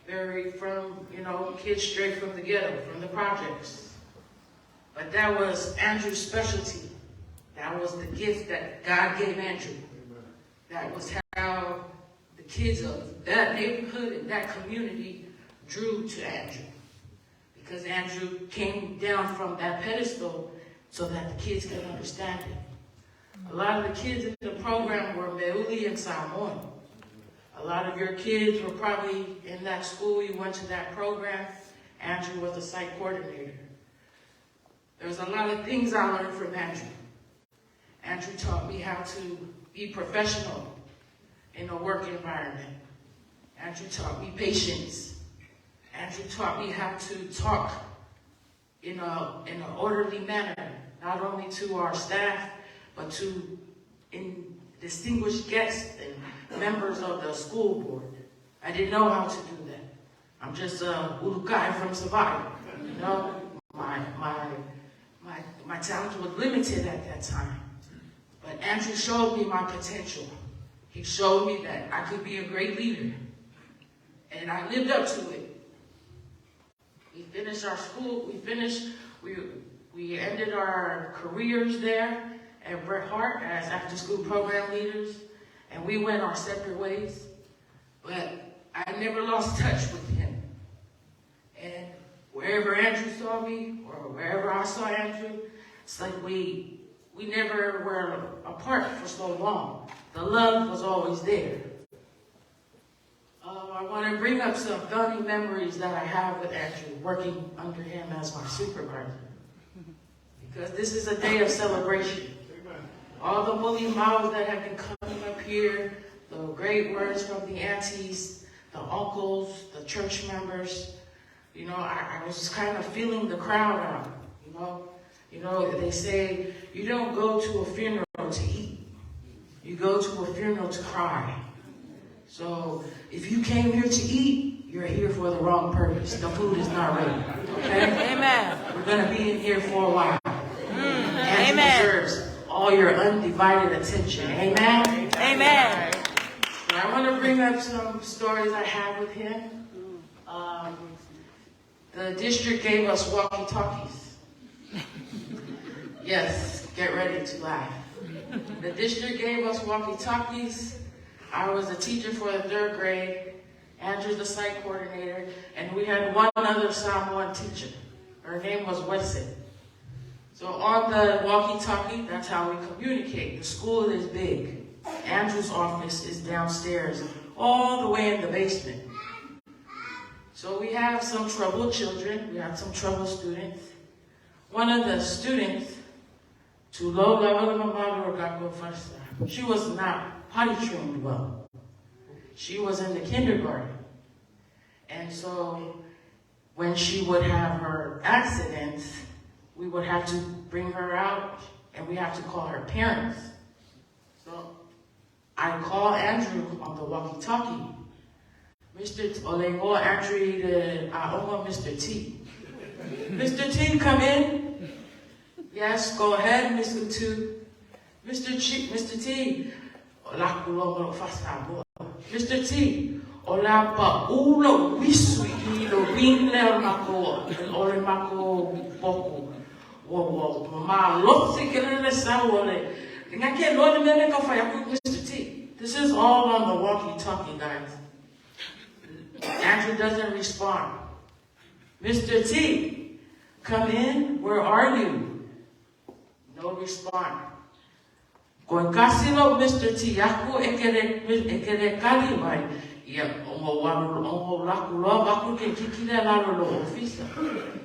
very from, you know, kids straight from the ghetto, from the projects. But that was Andrew's specialty. That was the gift that God gave Andrew. That was how the kids of that neighborhood and that community drew to Andrew. Because Andrew came down from that pedestal so that the kids could understand it. A lot of the kids in the program were Meuli and Samoan. A lot of your kids were probably in that school, you went to that program. Andrew was the site coordinator. There's a lot of things I learned from Andrew. Andrew taught me how to be professional in a work environment. Andrew taught me patience. Andrew taught me how to talk in an orderly manner, not only to our staff, but to distinguished guests and members of the school board. I didn't know how to do that. I'm just a ulukai from Savai'i. You know, my talent was limited at that time. But Andrew showed me my potential. He showed me that I could be a great leader. And I lived up to it. We finished our school, we ended our careers there at Bret Harte as after-school program leaders, and we went our separate ways. But I never lost touch with him. And wherever Andrew saw me, or wherever I saw Andrew, it's like we never were apart for so long. The love was always there. I want to bring up some funny memories that I have with Andrew, working under him as my supervisor. Because this is a day of celebration. All the bully mouths that have been coming up here, the great words from the aunties, the uncles, the church members. You know, I was just kind of feeling the crowd out, you know. You know, they say you don't go to a funeral to eat. You go to a funeral to cry. So if you came here to eat, you're here for the wrong purpose. The food is not ready. Okay? Amen. We're going to be in here for a while. Andrew Amen. deserves all your undivided attention. Amen? Amen. So I want to bring up some stories I have with him. The district gave us walkie-talkies. Yes, get ready to laugh. The district gave us walkie-talkies. I was a teacher for the 3rd grade. Andrew's the site coordinator, and we had one other Samoan teacher. Her name was Wesson. So on the walkie-talkie, that's how we communicate. The school is big. Andrew's office is downstairs, all the way in the basement. So we have some troubled children. We have some troubled students. One of the students, she was not potty trained well. She was in the kindergarten. And so when she would have her accidents, we would have to bring her out and we have to call her parents. So I call Andrew on the walkie-talkie. Mr. T, Olengo Andrew, the Mr. T. Mr. T, come in. Yes, go ahead, Mr. T. Mr. T, Mr. T, Mr. T, ola pa ulo wisu i lo winle mako ole mako boku. Wo wo ma lotsi kelele sa wole. Ngake lo ne ka fa yaku Mr. T. This is all on the walkie-talkie, guys. Andrew doesn't respond. Mr. T, come in. Where are you? No response. Koe kasilo Mr. T, aku ekere kali mai. Ia ongo waru ongo laku loa baku ke kikile lalo lo ofisa.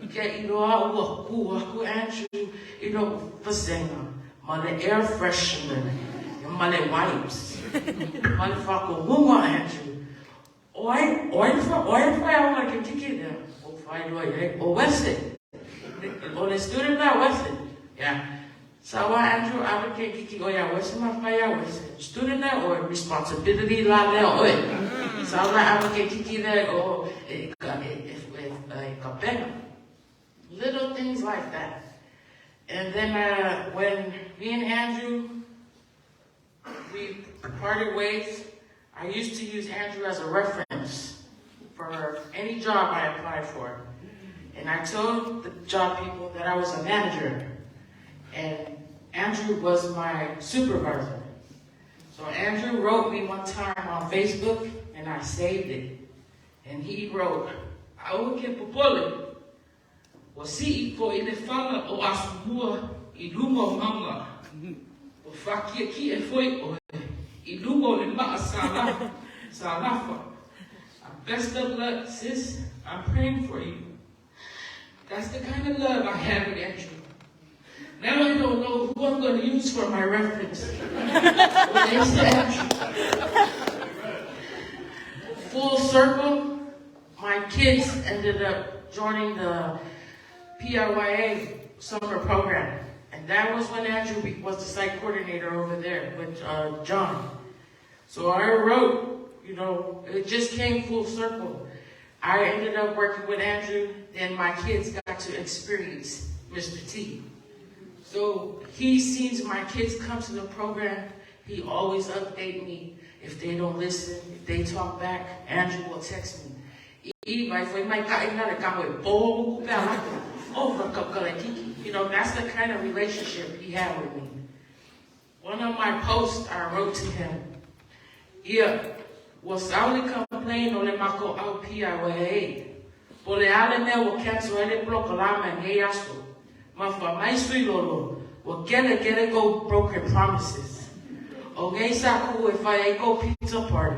Ke iloa ua ku aku Andrew ilo fasenga. Male air freshener, male wipes, male whako hunga Andrew. Oi oi fa oi fa au ke kikile. O whai loa ia o wese. o le student la wese. Yeah. Sawa Andrew ave ke kiki o ia wese ma whai ia wese. Student la o responsibility la lea oe. Sawa ave ke kiki le o e ka e e e ka pena. Little things like that. And then when me and Andrew we parted ways, I used to use Andrew as a reference for any job I applied for. And I told the job people that I was a manager. And Andrew was my supervisor. So Andrew wrote me one time on Facebook, and I saved it. And he wrote, Aua ke popole, ua sii foi le fala o Asomua i luga o mauga. Ua faaki'eki'e foi oe i luga o le maa sa lafa. Best of luck, sis. I'm praying for you. That's the kind of love I have with Andrew. Now I don't know who I'm going to use for my reference. Thanks to Andrew. Full circle, my kids ended up joining the PRYA summer program. And that was when Andrew was the site coordinator over there with John. So I wrote, you know, it just came full circle. I ended up working with Andrew, then my kids got to experience Mr. T. So he sees my kids come to the program, he always update me. If they don't listen, if they talk back, Andrew will text me. You know, that's the kind of relationship he had with me. One of my posts I wrote to him, yeah, was sauli complain o le mako au pia wa e. Po le ale mea wa cancel ele prokalama nei aso. Ma fa mai sui lolo, wa kele kele go broken promises. O ngei sa ku e whai e go pizza party.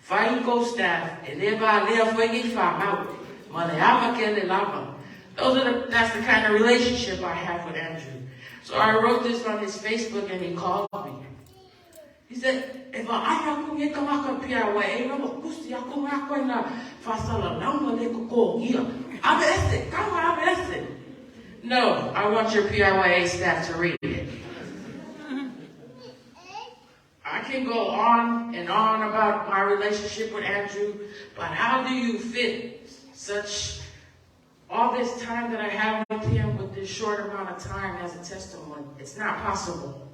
Whai go staff, e le va lea fue ngei wha mau. Ma le ava kele lava. That's the kind of relationship I have with Andrew. So I wrote this on his Facebook and he called me. He said, e va ai aku nge kamaka pia wa e no kusi aku ngā koe na whasala lauma le koko ngia. Ave ese, kawa ave ese. No, I want your PRYA staff to read it. I can go on and on about my relationship with Andrew, but how do you fit such all this time that I have with him with this short amount of time as a testimony? It's not possible.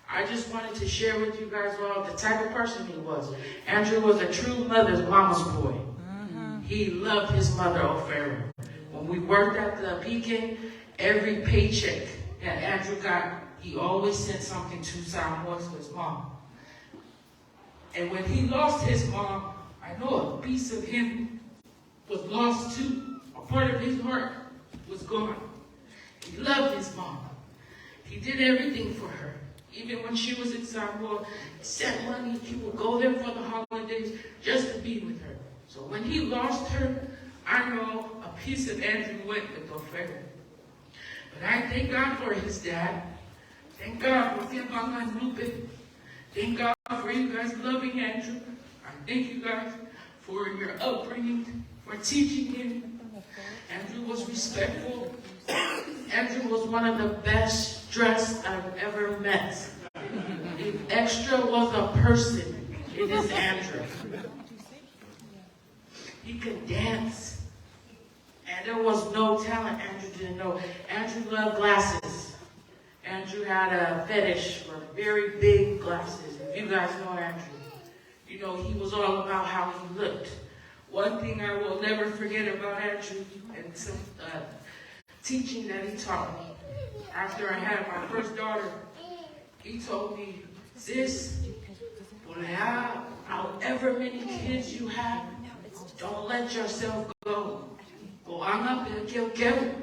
I just wanted to share with you guys all the type of person he was. Andrew was a true mother's mama's boy. Mm-hmm. He loved his mother, O'Farrell. When we worked at the Pekin, every paycheck that Andrew got, he always sent something to Samoa to his mom. And when he lost his mom, I know a piece of him was lost too. A part of his heart was gone. He loved his mom. He did everything for her. Even when she was in Samoa, he sent money. He would go there for the holidays just to be with her. So when he lost her, I know a piece of Andrew went with O'Farrell. But I thank God for his dad. Thank God for Fiamanga Lupe. Thank God for you guys loving Andrew. I thank you guys for your upbringing, for teaching him. Andrew was respectful. Andrew was one of the best dressed I've ever met. If extra was a person, it is Andrew. He could dance. And there was no talent Andrew didn't know. Andrew loved glasses. Andrew had a fetish for very big glasses. If you guys know Andrew, you know he was all about how he looked. One thing I will never forget about Andrew and some teaching that he taught me. After I had my first daughter, he told me, sis, however many kids you have, don't let yourself go. Go anga pe keu keu,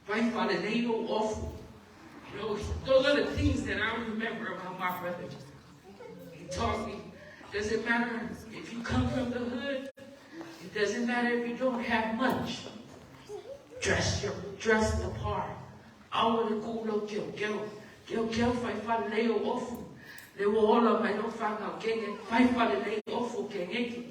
vai whare nei o ofu. You know, those are the things that I remember about my brother. He taught me, doesn't matter if you come from the hood, it doesn't matter if you don't have much. Dress the part. Awa le kūlo keu keu. Keu keu whai whare nei o ofu. Le wo ola mai no whangau kenge, whai whare nei ofu kengeki.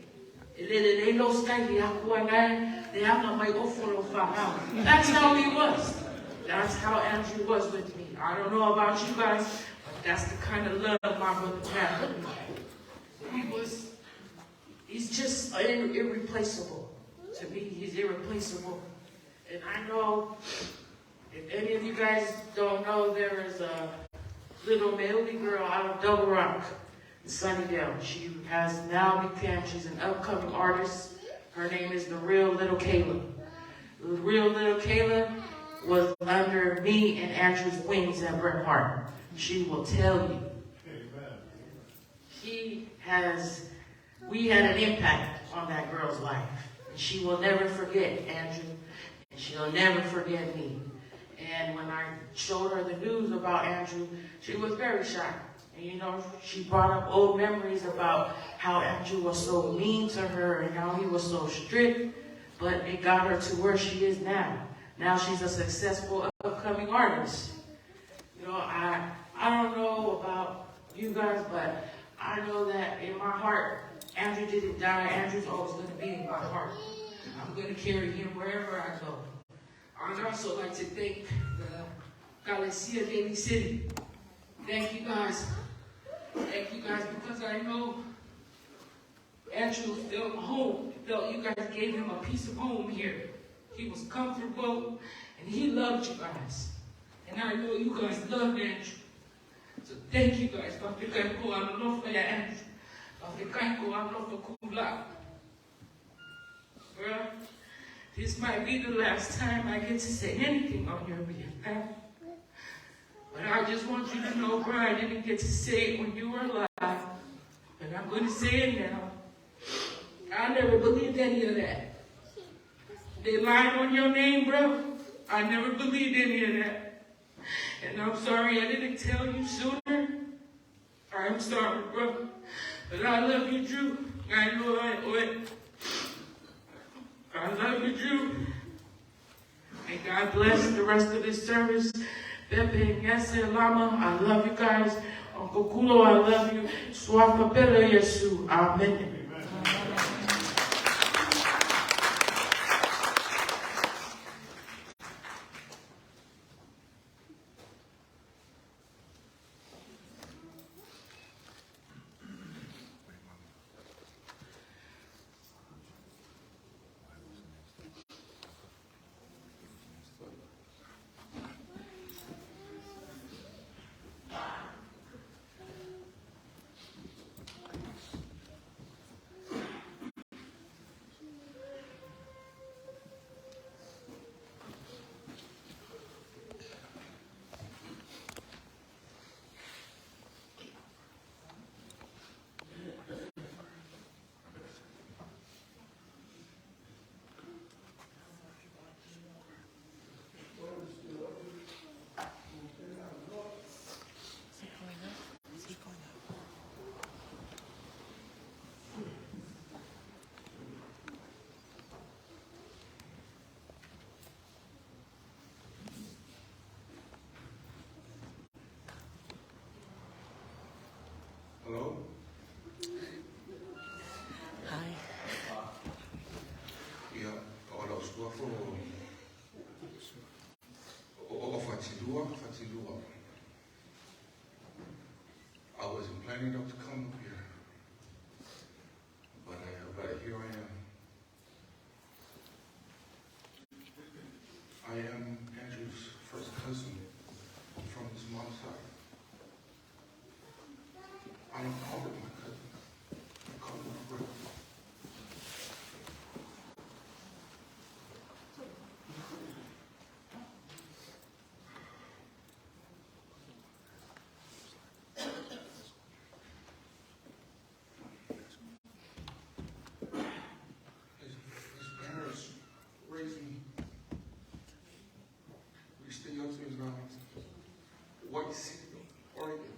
E lele nei lo staili akua nai, le anga mai ofu lo whangau. That's how he was. That's how Andrew was with me. I don't know about you guys, but that's the kind of love my brother had for me. He's just irreplaceable. To me, he's irreplaceable. And I know, if any of you guys don't know, there is a little Maoli girl out of Double Rock in Sunnydale. She has now become, she's an upcoming artist. Her name is The Real Little Kayla. The Real Little Kayla was under me and Andrew's wings at Bret Harte. She will tell you. We had an impact on that girl's life. And she will never forget Andrew, and she'll never forget me. And when I showed her the news about Andrew, she was very shocked. And you know, she brought up old memories about how Andrew was so mean to her and how he was so strict, but it got her to where she is now. Now she's a successful upcoming artist. You know, I don't know about you guys, but I know that in my heart, Andrew didn't die. Andrew's always going to be in my heart. I'm going to carry him wherever I go. I'd also like to thank the Galicia Daly City. Thank you guys. Thank you guys, because I know Andrew felt home. Felt you guys gave him a piece of home here. He was comfortable, and he loved you guys. And I know you guys love Andrew. So thank you guys. Girl, this might be the last time I get to say anything on your behalf. But I just want you to know, bro, I didn't get to say it when you were alive. But I'm going to say it now. I never believed any of that. They lied on your name, bro. I never believed any of that. And I'm sorry I didn't tell you sooner. I'm sorry, bro. But I love you, Drew. I know I would. I love you, Drew. And God bless the rest of this service. Pepe, Ngese, Lama, I love you guys. Uncle Kulo, I love you. Swafa Pele Yesu. Amen. Hello? Hi. Ia, o lau suafo o Fatilua. I wasn't planning to come up here, but here I am. I am Andrew's first cousin from his mom's side. I don't call it my cousin. I call it my brother. His parents raised me. We stay up in White City, Oregon.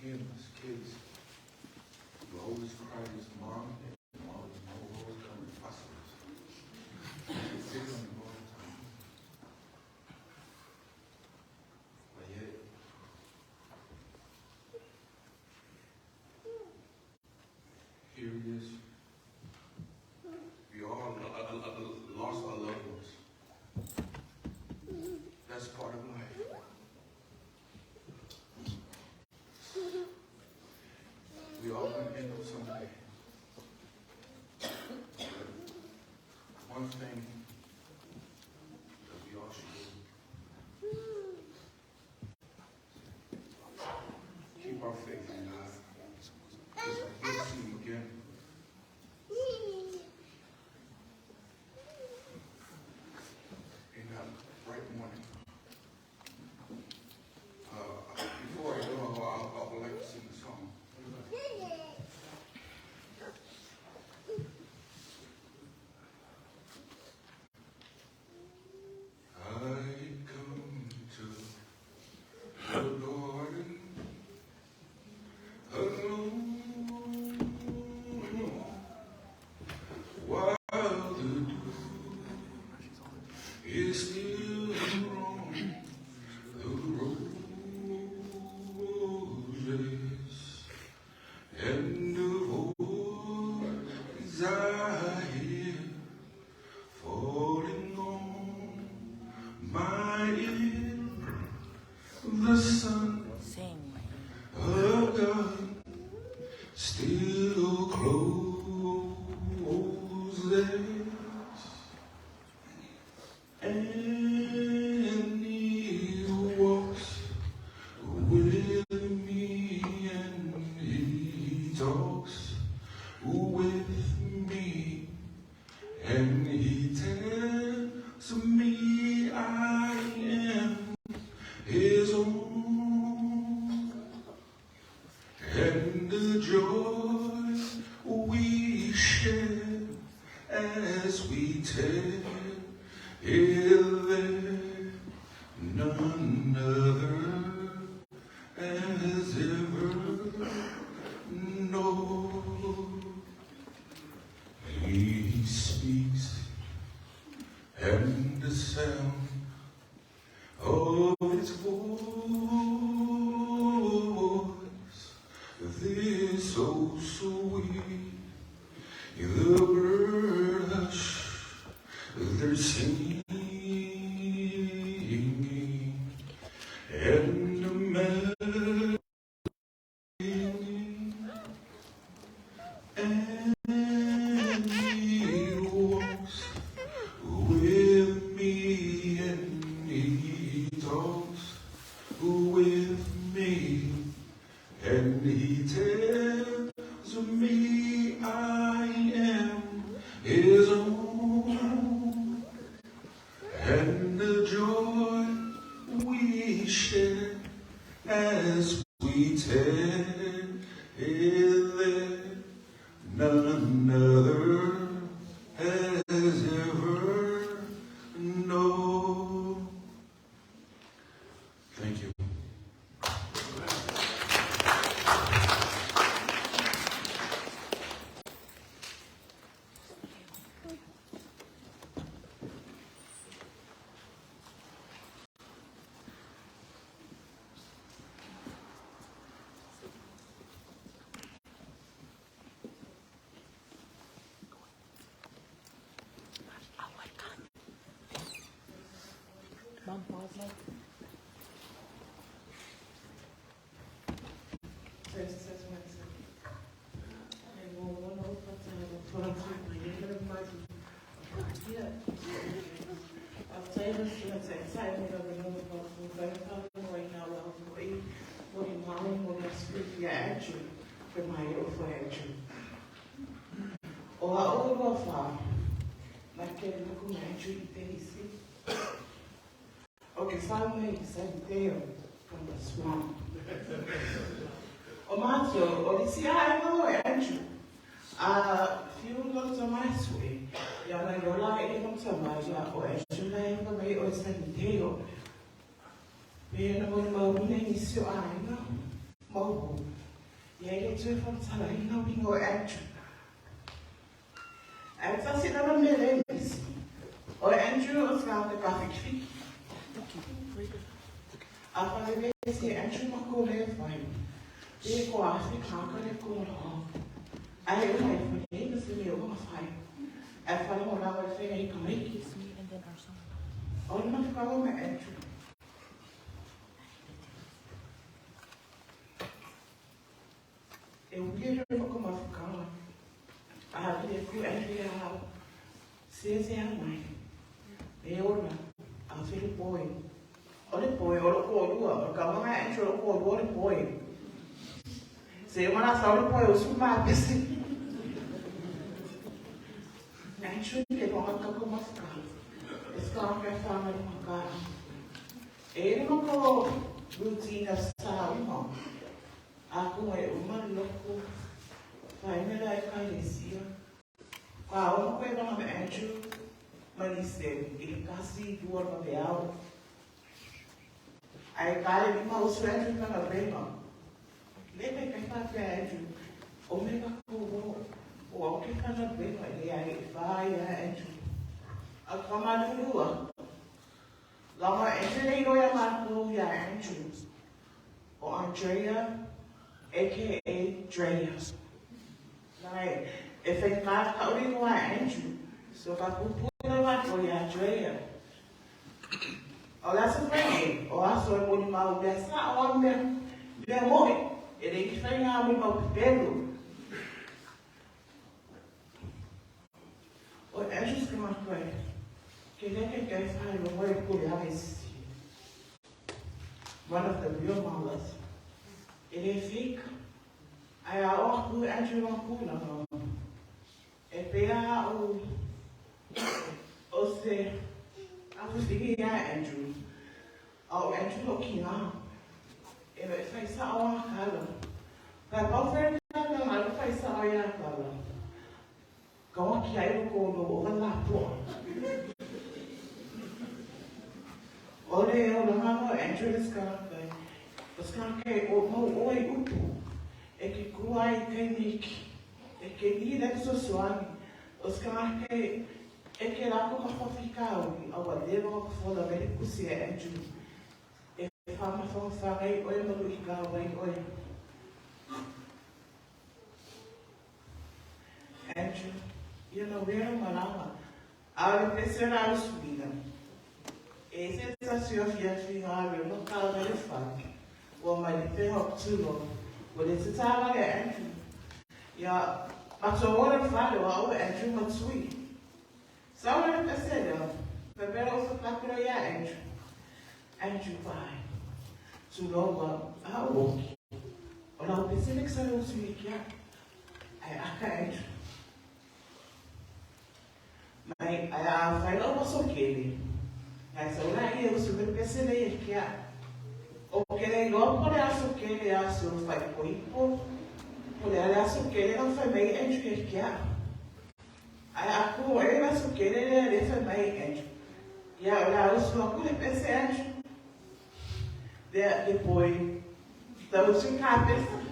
Him as kids, he would always cry to his mom, and mom would always come and fuss with us. She'd pick on him all the time. But yet, here he is. We all lost our loved ones. That's part of life. We all gonna end up someday. But one thing that we all should do, keep our faith in God, because we will see him again. In that bright morning. Before I go, I would like to sing a song. I come to the garden alone while the dew is still on the roses, and the voice I hear falling on my ear, the Son of God still closes, and he walks with me, and he talks with me, and he tells me I am his own, and the joy we share as we tell it there, none other has ever known. He speaks, and the sound of his voice, this so sweet, the bird hush, they're singing, and the melody, and he walks with me, and he talks with me, and he tells me I am his own, and the joy we share as we tell it there, none other has ever known. Thank you. Okay, finally, Saniteo from the swamp. O Matthew, o lisi ai mo Andrew. Few lots of my sweet. Ya mai rola e mo tama ya o Andrew na e mai o Saniteo. Me na mo mo ni si o ai no. Mau ia ile toe faamatalaina uiga o Andrew. Ae tasi lava mea lea misi. O Andrew o se tagata kafikifiki. A falevesi e Andrew ma ko le fai. E ko afi kaka le ko lo. Ae uma e fai ma se me o ma fai. Ae fala mo lawa e fai i ka maiki. O le mafakaga ma Andrew. E uia le ma ko mafakaga. A le ku Andrew ia hau. Se se ha mai. E ona. A whiri poi. O le poi, o lo ko lua. O ka manga Andrew o ko lua le poi. Se mana sa o le poi o su ma pesi. Andrew le ko ka ko mafakaga. E ska ka fa ma maka. E le ma ko routine of sa uma. A ko e uma loko. Fa e mera e ka lesia. Ka o ko e vanga me Andrew. Manise, i le kasi dua ma pe au. Ai ka le lima o su Andrew ka na rema. Le me kai fa pe Andrew. O me ka ko o o au ke ka na rema le ai e fa ia Andrew. A ka malulua. Lama Andrew le iro ia marko ia Andrew. O Andrea, aka Drea. Lai, e whai ka kauri no a Andrew. So ka kupuna wa ko ia Andrea. O la sa whai, o aso e moni mau mea sa o mea, mea moi. E le ki whai ngā moni mau pepelu. O Andrew ska marko e. Ke le ke kai whai lo moi ko le ave si. One of the real malas. E le fake. Ai a o aku Andrew wa kula no. E pea o o se a fusigi ia Andrew. O Andrew lo ki ngā. E le whai sa o a kala. Ka pau whai kala a le whai sa o ia kala. Ka wa ki ai ko lo o la poa. O le o la ngā Andrew le ska kai. O ska kai o mau o ai upu. E ke kua ai kai miki. E ke ni le so suani. O ska kai e ke lako ka whawhikau a wa lewa ka whola vele kusi e Andrew. E whama whawhangai oe malu i ka wai oe. Andrew, ia na wera malama. A le pesera au suina. E se tasi o fia fi ngā re mo ka vele whake. Ua mai le te hop tulo. Ua le te tāla e Andrew. Ia, matua ora whare wa o Andrew matui. Sa ora le pesera. Pepera o whakakura ia Andrew. Andrew pai. Tulo wa a oki. O lau pesere sa o sui kia. Ai aka Andrew. Mai ai a whai lau waso kele. Ngai sa ora ia o su pesere e kia. O ke le iloa po le aso kele aso whai poipo. Po le ale aso kele na whai mai Andrew e kia. Ai aku e le aso kele le ale whai mai Andrew. Ia o le ausu aku le pese Andrew. Le le poi. Tau su ka pese.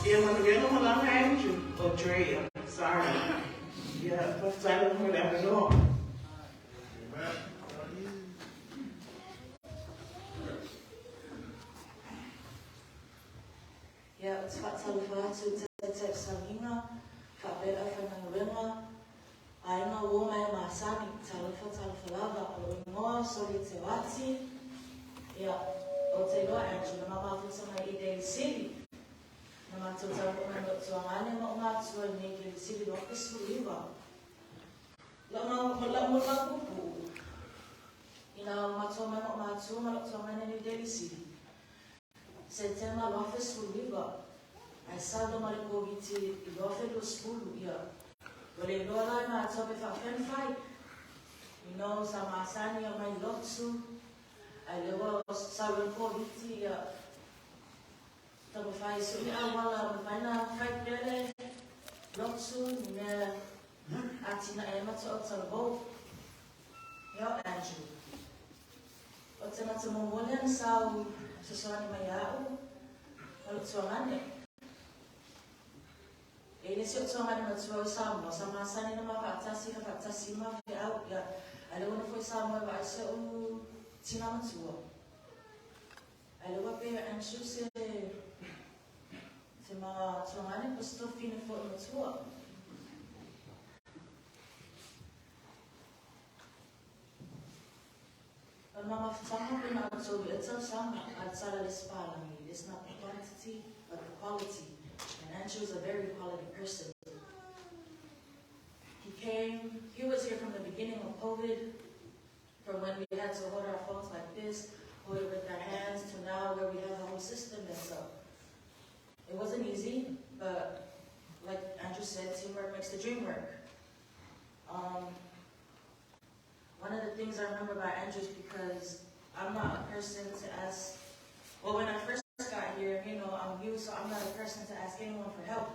Ia manuia lou malaga Andrew, o Drea, sorry. Ia, faafetai lava mo le avanoa. Ia, ou te faatalofa atu i Taitai o Sauniga, faapea le aufaigaluega, aiga, uo ma e masani, talofa talofa lava. O lou igoa o Solia Teuati. Ia, ou te iloa Andrew, na ma mafuta mai i Daly City. Na matou taunuu mai ma lou tuagane ma ou matua i nei Daly City 2019. Lau molimau puupuu, ina ua matou omai ma ou matua ma lou tuagane i Daly City, Setema 2019, ae sau loa ma le Koviti i 2020, ia, ua le iloa la e matou pe faapefea ona fai. You know, sa masani e omai i lotu, ae lea ua sau loa le Koviti, ia, taumafai e sui ni auala e mafai ona fai pea le lotu, ni mea atinae ai matou autalavou. Ia, o Andrew. O le tagata muamua lea na sau fesoasoani mai ia au ma lou tuagane. E i ai le isi ou tuagane matua i Samoa, sa masani ona ma faatasi, fai faatasi uma feau, ia, a o lea ua nofo i Samoa e vaai si o'u tina matua. A o lea ua pei o Andrew se se ma tuagane po o se tuafafine foi matua. O le mamafutaga pe na o tou ea tausaga, a tsala le isi palagi, it's not the quantity but the quality, and Andrew is a very quality person. He came, he was here from the beginning of COVID, from when we had to hold our phones like this, hold it with our hands, to now where we have a whole system that's up. It wasn't easy, but like Andrew said, teamwork makes the dream work. One of the things I remember about Andrew is because I'm not a person to ask. Well, when I first got here, you know, I'm new, so I'm not a person to ask anyone for help.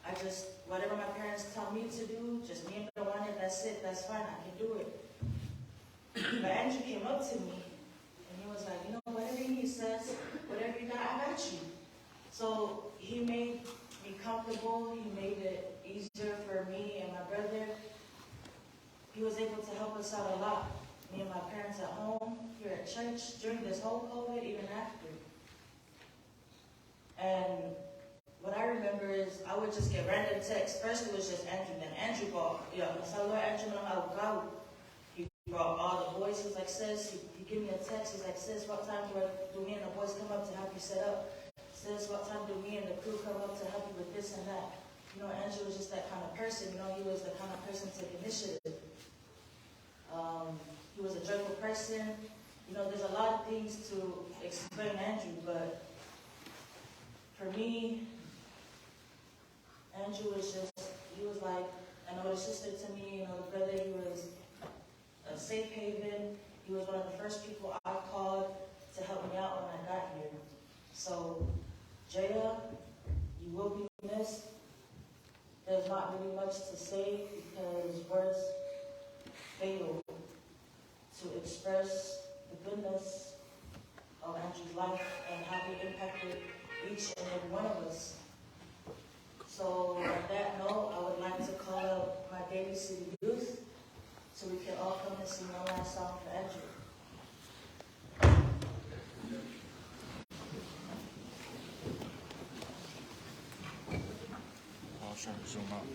I just, whatever my parents tell me to do, just me and Ioane, that's it, that's fine, I can do it. But Andrew came up to me, and he was like, you know, whatever you need, sis, whatever you got, I got you. So he made me comfortable, he made it easier for me and my brother. He was able to help us out a lot, me and my parents at home, here at church, during this whole COVID, even after. And what I remember is I would just get random texts. First it was just Andrew, then Andrew brought, yeah, Masalo Andrew Manang He brought all the boys. He was like, sis, he gave me a text. He's like, sis, what time do me and the boys come up to help you set up? Sis, what time do me and the crew come up to help you with this and that? You know, Andrew was just that kind of person. You know, he was the kind of person to take initiative. He was a joyful person. You know, there's a lot of things to explain Andrew, but for me, Andrew was just, he was like an older sister to me, an older brother. He was a safe haven. He was one of the first people I called to help me out when I got here. So, Jaya, you will be missed. There's not really much to say because words fail to express the goodness of Andrew's life and how he impacted each and every one of us. So on that note, I would like to call up my Daly City youth so we can all come and sing one last song for Andrew. I was trying to zoom out.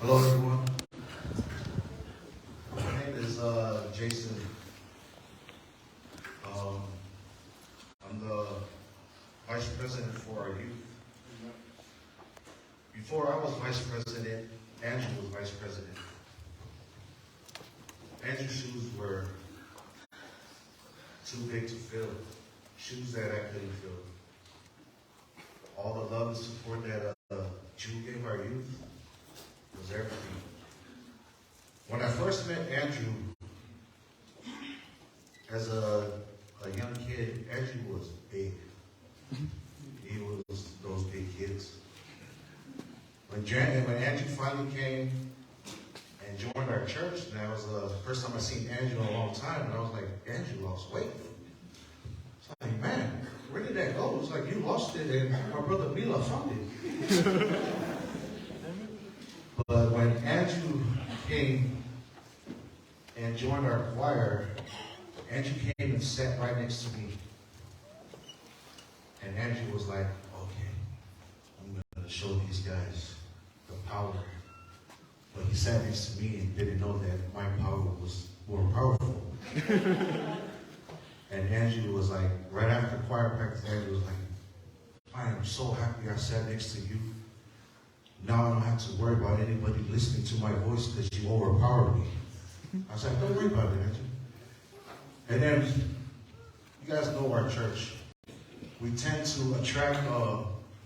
Hello, everyone. My name is Jason. I'm the vice president for our youth. Before I was vice president, Andrew was vice president. Andrew's shoes were too big to fill, shoes that I couldn't fill. All the love and support that Jew gave our youth was everything. When I first met Andrew, as a young kid, Andrew was big. He was those big kids. When Andrew finally came and joined our church, and that was the first time I seen Andrew in a long time, and I was like, Andrew lost weight. It's like, man, where did that go? It's like, you lost it, and my brother Mila found it. But when Andrew came and joined our choir, Andrew came and sat right next to me. And Andrew was like, okay, I'm gonna show these guys the power. But he sat next to me and didn't know that my power was more powerful. And Andrew was like, right after choir practice, Andrew was like, I am so happy I sat next to you. Now I don't have to worry about anybody listening to my voice because you overpowered me. I was like, don't worry about it, Andrew. And then, you guys know our church. We tend to attract,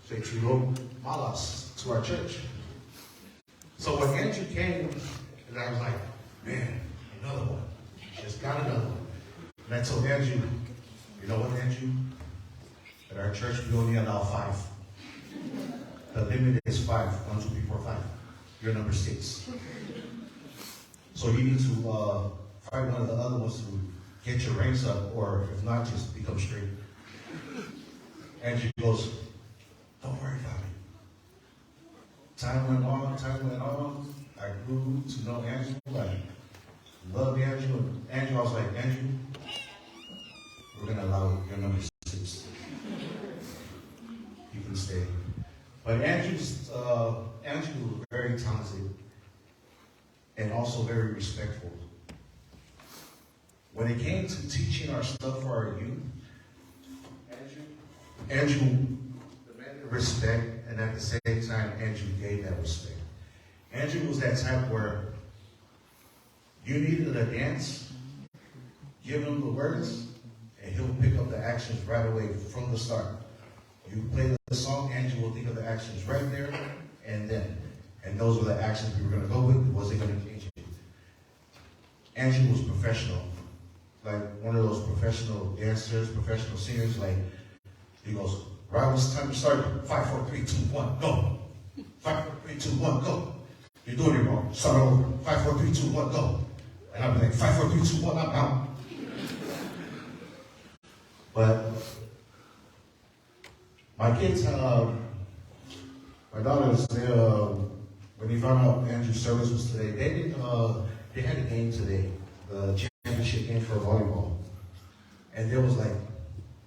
say, Turo Malas to our church. So when Andrew came, and I was like, man, another one. Just got another one. And I told Andrew, you know what, Andrew? At our church, we only allow 5. The limit is 5. 1, 2, 3, 4, 5. You're number 6. So you need to find one of the other ones to get your ranks up, or if not, just become straight. Andrew goes, don't worry about it. Time went on, time went on. I grew to know Andrew. I loved Andrew. And Andrew, I was like, Andrew, we're gonna allow your number 6. You can stay. But Andrew was very talented and also very respectful. When it came to teaching our stuff for our youth, Andrew demanded respect, and at the same time, Andrew gave that respect. Andrew was that type where you needed a dance, give him the words, and he'll pick up the actions right away from the start. You play the song, Andrew will think of the actions right there and then. And those were the actions we were gonna go with. Was it gonna change it? Andrew was professional. Like one of those professional dancers, professional singers. Like, he goes, right when it's time to start, 5, 4, 3, 2, 1, go. 5, 4, 3, 2, 1, go. You're doing it wrong. Start over. 5, 4, 3, 2, 1, go. And I'll be like, 5, 4, 3, 2, 1, I'm out. But my kids, my daughters, they, when they found out Andrew's service was today, they had a game today, the championship game for volleyball. And they was like,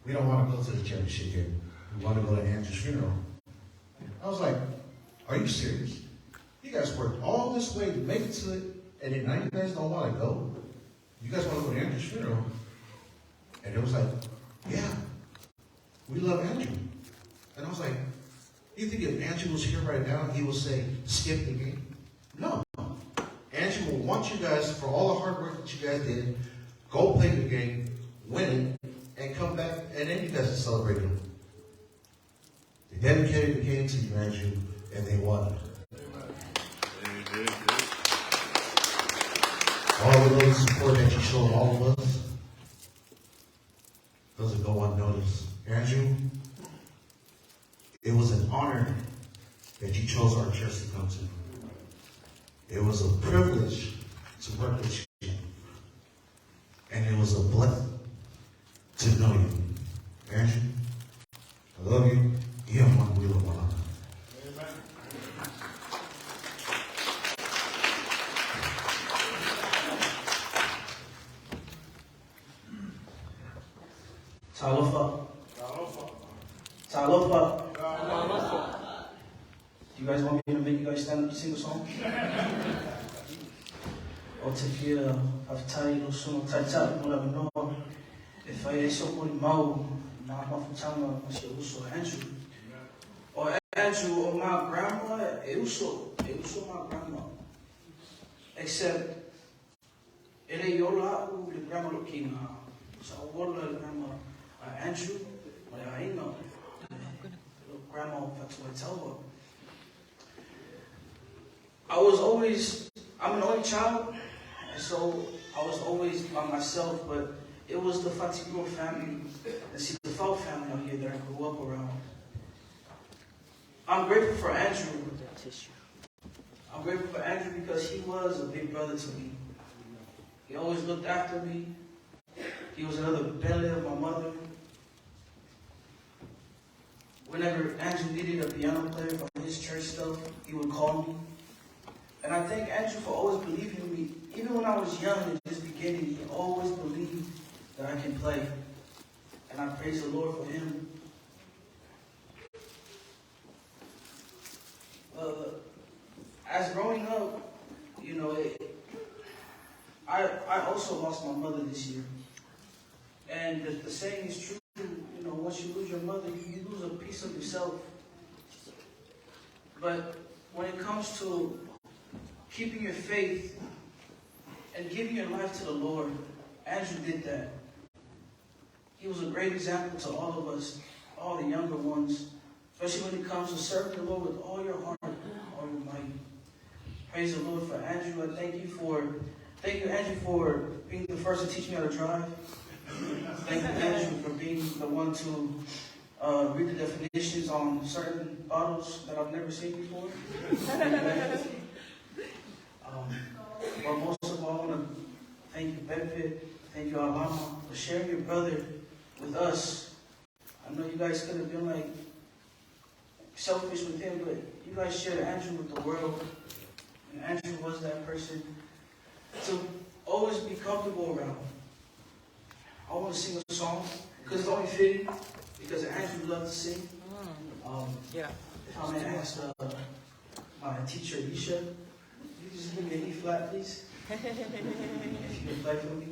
we don't want to go to the championship game. We want to go to Andrew's funeral. I was like, are you serious? You guys worked all this way to make it to it, and then now you guys don't want to go? You guys want to go to Andrew's funeral? And it was like, yeah, we love Andrew. And I was like, you think if Andrew was here right now, he would say, skip the game? No. Andrew will want you guys, for all the hard work that you guys did, go play the game, win it, and come back, and then you guys can celebrate him. They dedicated the game to you, Andrew, and they won. All the love and support that you showed all of us doesn't go unnoticed. Andrew, it was an honor that you chose our church to come to. It was a privilege to work with you. And it was a blessing to know you. Andrew, I love you. Talofa. Talofa. Talofa. Do you guys want me to make you guys stand up to sing a song? O te fia faafetai i lou susuga taitai mo le avanoa e fai ai se molimau i nā mafutaga ma si ou uso Andrew. O Andrew, o ma grandma e uso, e uso ma grandma. Except, e le i ola a'u i le grandma lou kina, sa ou ola i le grandma a Andrew ma le aiga, lou grandma o Fatuaitaua. I was always, I'm an only child, and so I was always by myself, but it was the Fatilua family and see the Fau family out here that I grew up around. I'm grateful for Andrew. I'm grateful for Andrew because he was a big brother to me. He always looked after me. He was another belly of my mother. Whenever Andrew needed a piano player for his church stuff, he would call me. And I thank Andrew for always believing in me. Even when I was young and just beginning, he always believed that I can play. And I praise the Lord for him. As growing up, you know, I also lost my mother this year. And the saying is true, you know, once you lose your mother, you lose a piece of yourself. But when it comes to keeping your faith and giving your life to the Lord, Andrew did that. He was a great example to all of us, all the younger ones, especially when it comes to serving the Lord with all your heart, all your might. Praise the Lord for Andrew. I thank you for, thank you, Andrew, for being the first to teach me how to drive. Thank you, Andrew, for being the one to read the definitions on certain bottles that I've never seen before. But most of all, I want to thank you, Pepe, thank you, Alama, for sharing your brother with us. I know you guys could have been selfish with him, but you guys shared Andrew with the world. And Andrew was that person to always be comfortable around. I want to sing a song because it's only fitting, because Andrew loved to sing. If I may ask my teacher, Isha, you just give me an E flat, please. If you can play for me.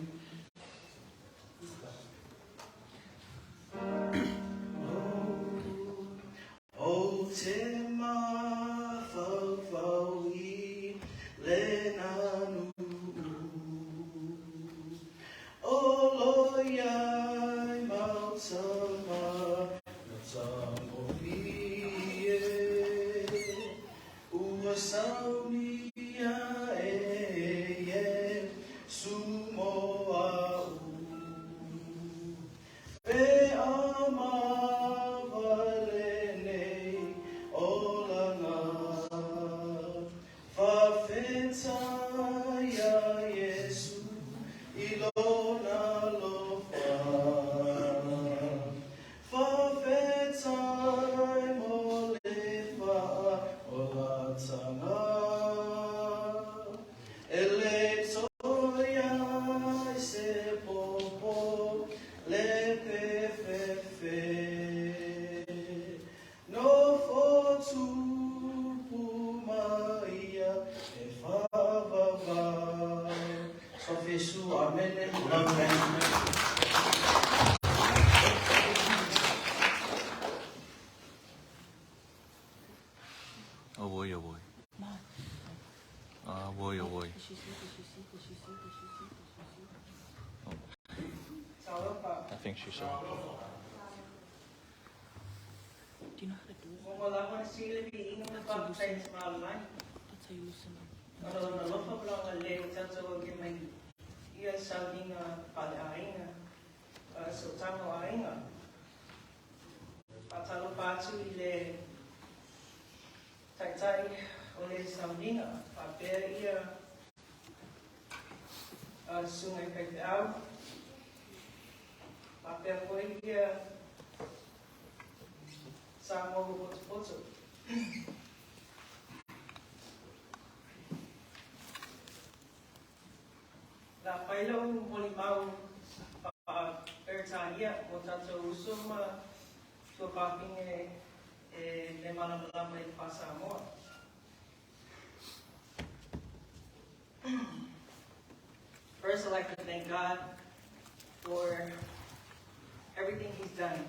Oh, te ma fau fau i le nanu. O lo iai mau tama, na tamo fie. Ua saunia e e sumo au. Pe ama vale nei olanga. Fa feta ia Yesu i lona lofa. Fa feta mo le fa o la tanga. E le toia i se popo le pe fe fe. No fo tupu maia e fa va va. So fesu, amen. Love you. Oh boy, oh boy. Ah, boy, oh boy. Oh. I think she saw. Do you know how to do it? That's how you loosen them. La paila o moli mau pa Peretania o tātou uso ma tua pāpinge e le malamalama i le faa-Samoa. First, I'd like to thank God for everything He's done.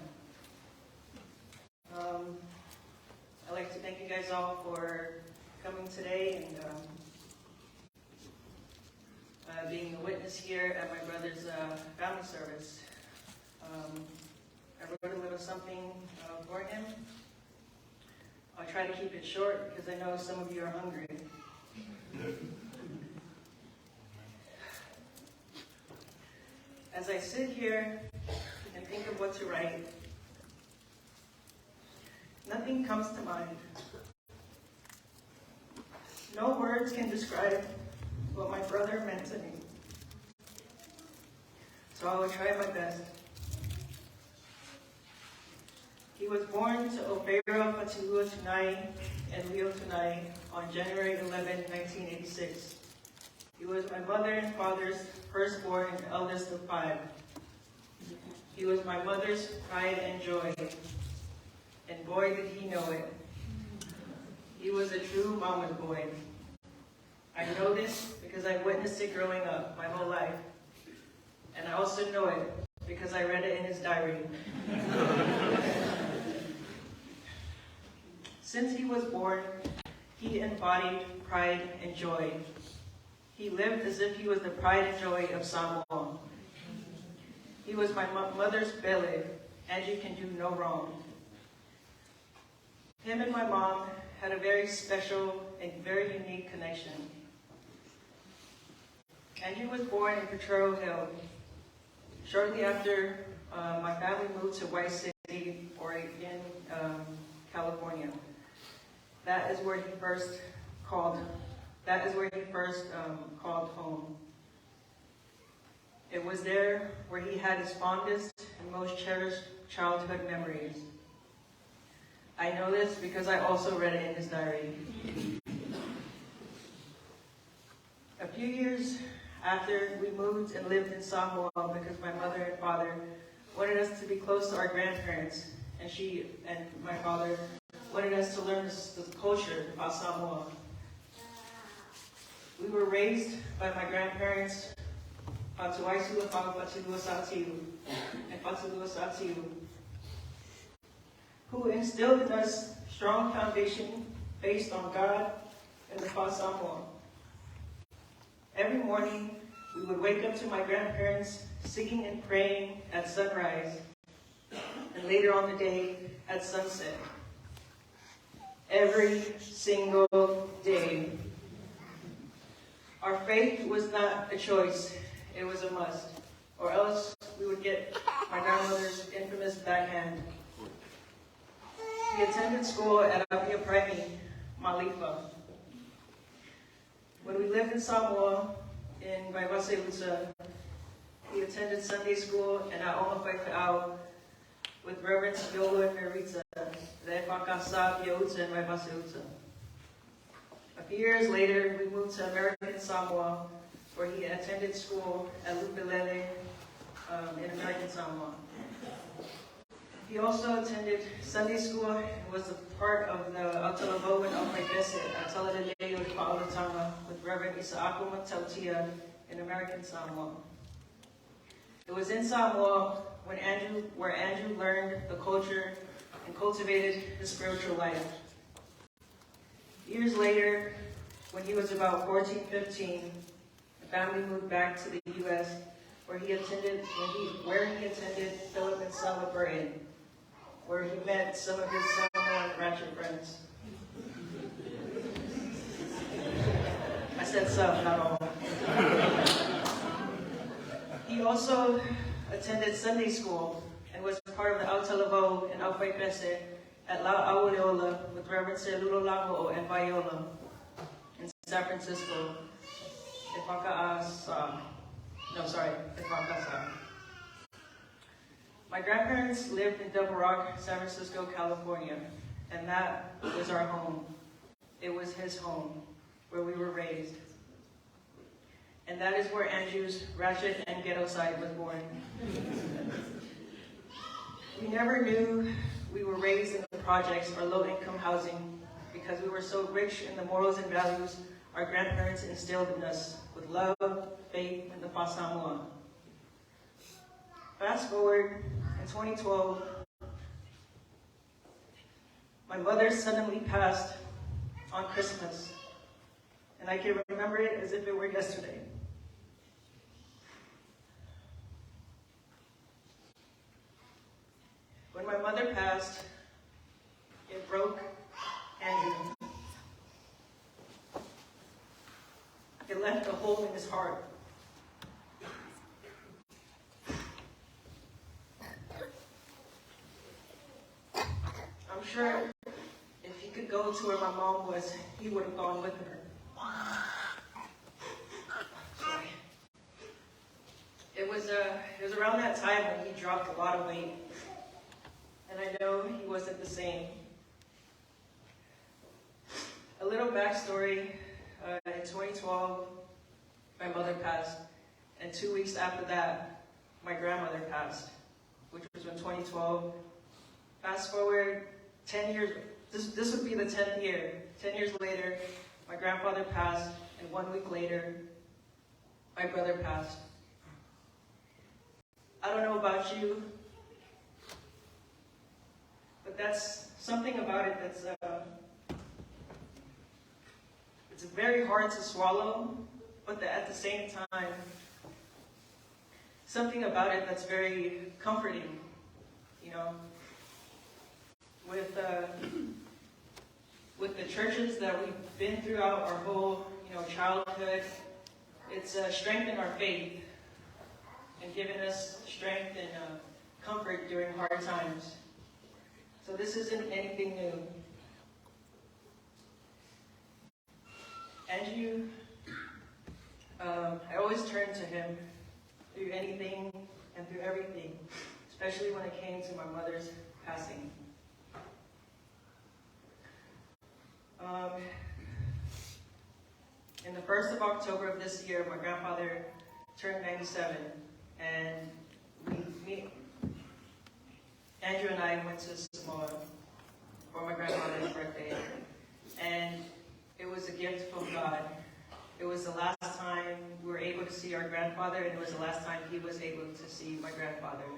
I'd like to thank you guys all for coming today and being a witness here at my brother's family service. I wrote a little something for him. I'll try to keep it short because I know some of you are hungry. As I sit here and think of what to write, nothing comes to mind. No words can describe what my brother meant to me. So I will try my best. He was born to Ofeira Fatilua Tunai and Leo Tunai on January 11, 1986. He was my mother and father's firstborn and eldest of 5. He was my mother's pride and joy, and boy did he know it. He was a true mama's boy. I know this because I witnessed it growing up my whole life. And I also know it because I read it in his diary. Since he was born, he embodied pride and joy. He lived as if he was the pride and joy of Samoa. He was my mother's bele. Andrew can do no wrong. Him and my mom had a very special and very unique connection. Andrew was born in Potrero Hill. Shortly after, my family moved to White City, Oregon, California. That is where he first called. That is where he first called home. It was there where he had his fondest and most cherished childhood memories. I know this because I also read it in his diary. A few years after, we moved and lived in Samoa because my mother and father wanted us to be close to our grandparents, and she and my father wanted us to learn the culture of Samoa. We were raised by my grandparents, Fatuaisu Fatilua Satiu and Fatilua Satiu, who instilled in us strong foundation based on God and the Samoa. Every morning, we would wake up to my grandparents singing and praying at sunrise, and later on the day at sunset. Every single day. Our faith was not a choice, it was a must, or else we would get my grandmother's infamous backhand. He attended school at Apia Premi, Malifa. When we lived in Samoa, in Vaivase-Uta, he attended Sunday school and Aonga Faifeau with Reverends Yolo and Marita, the Efakasa Piauta and Vaivase-Uta. A few years later, we moved to American Samoa, where he attended school at Lupelele in American Samoa. He also attended Sunday school and was a part of the Autalavou and Aufaipese at Talalelei Fa'alatanga with Reverend Isaaku Matautia in American Samoa. It was in Samoa where Andrew learned the culture and cultivated his spiritual life. Years later, when he was about 14, 15, the family moved back to the U.S., where he attended Philip and Sala Burton, where he met some of his Samoan ratchet friends. I said some, not all. He also attended Sunday school and was part of the Autalavou and Aufaipese at La Auleola with Reverend Selulo Lago'o and Viola in San Francisco. Ifakasa. My grandparents lived in Double Rock, San Francisco, California, and that was our home. It was his home, where we were raised. And that is where Andrew's ratchet and ghetto side was born. We never knew we were raised in the projects or low-income housing because we were so rich in the morals and values our grandparents instilled in us with love, faith, and the fa'asamoa. Fast forward in 2012, my mother suddenly passed on Christmas, and I can remember it as if it were yesterday. When my mother passed, it broke Andrew. It left a hole in his heart. I'm sure if he could go to where my mom was, he would have gone with her. Sorry. It was around that time when he dropped a lot of weight, and I know he wasn't the same. A little backstory, in 2012, my mother passed, and 2 weeks after that, my grandmother passed, which was in 2012. Fast forward 10 years, this would be the 10th year. 10 years later, my grandfather passed, and 1 week later, my brother passed. I don't know about you, but that's something about it that's it's very hard to swallow, but at the same time, something about it that's very comforting, you know. With the churches that we've been throughout our whole, childhood, it's strengthened our faith and given us strength and comfort during hard times. So this isn't anything new. Andrew, I always turned to him through anything and through everything, especially when it came to my mother's passing. In the 1st of October of this year, my grandfather turned 97, and Andrew and I went to Samoa for my grandfather's birthday, and it was a gift from God. It was the last time we were able to see our grandfather, and it was the last time he was able to see my grandfather.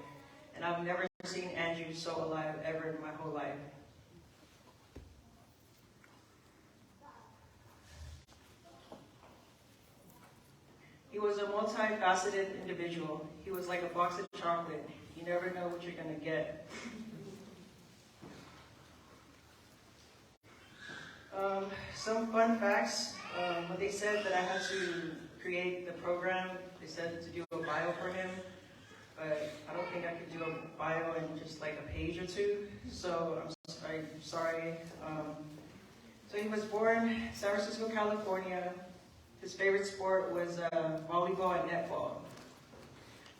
And I've never seen Andrew so alive ever in my whole life. He was a multifaceted individual. He was like a box of chocolate. You never know what you're gonna get. Some fun facts. When they said that I had to create the program, they said to do a bio for him, but I don't think I could do a bio in just like a page or two, so I'm sorry. So he was born in San Francisco, California. His favorite sport was volleyball and netball.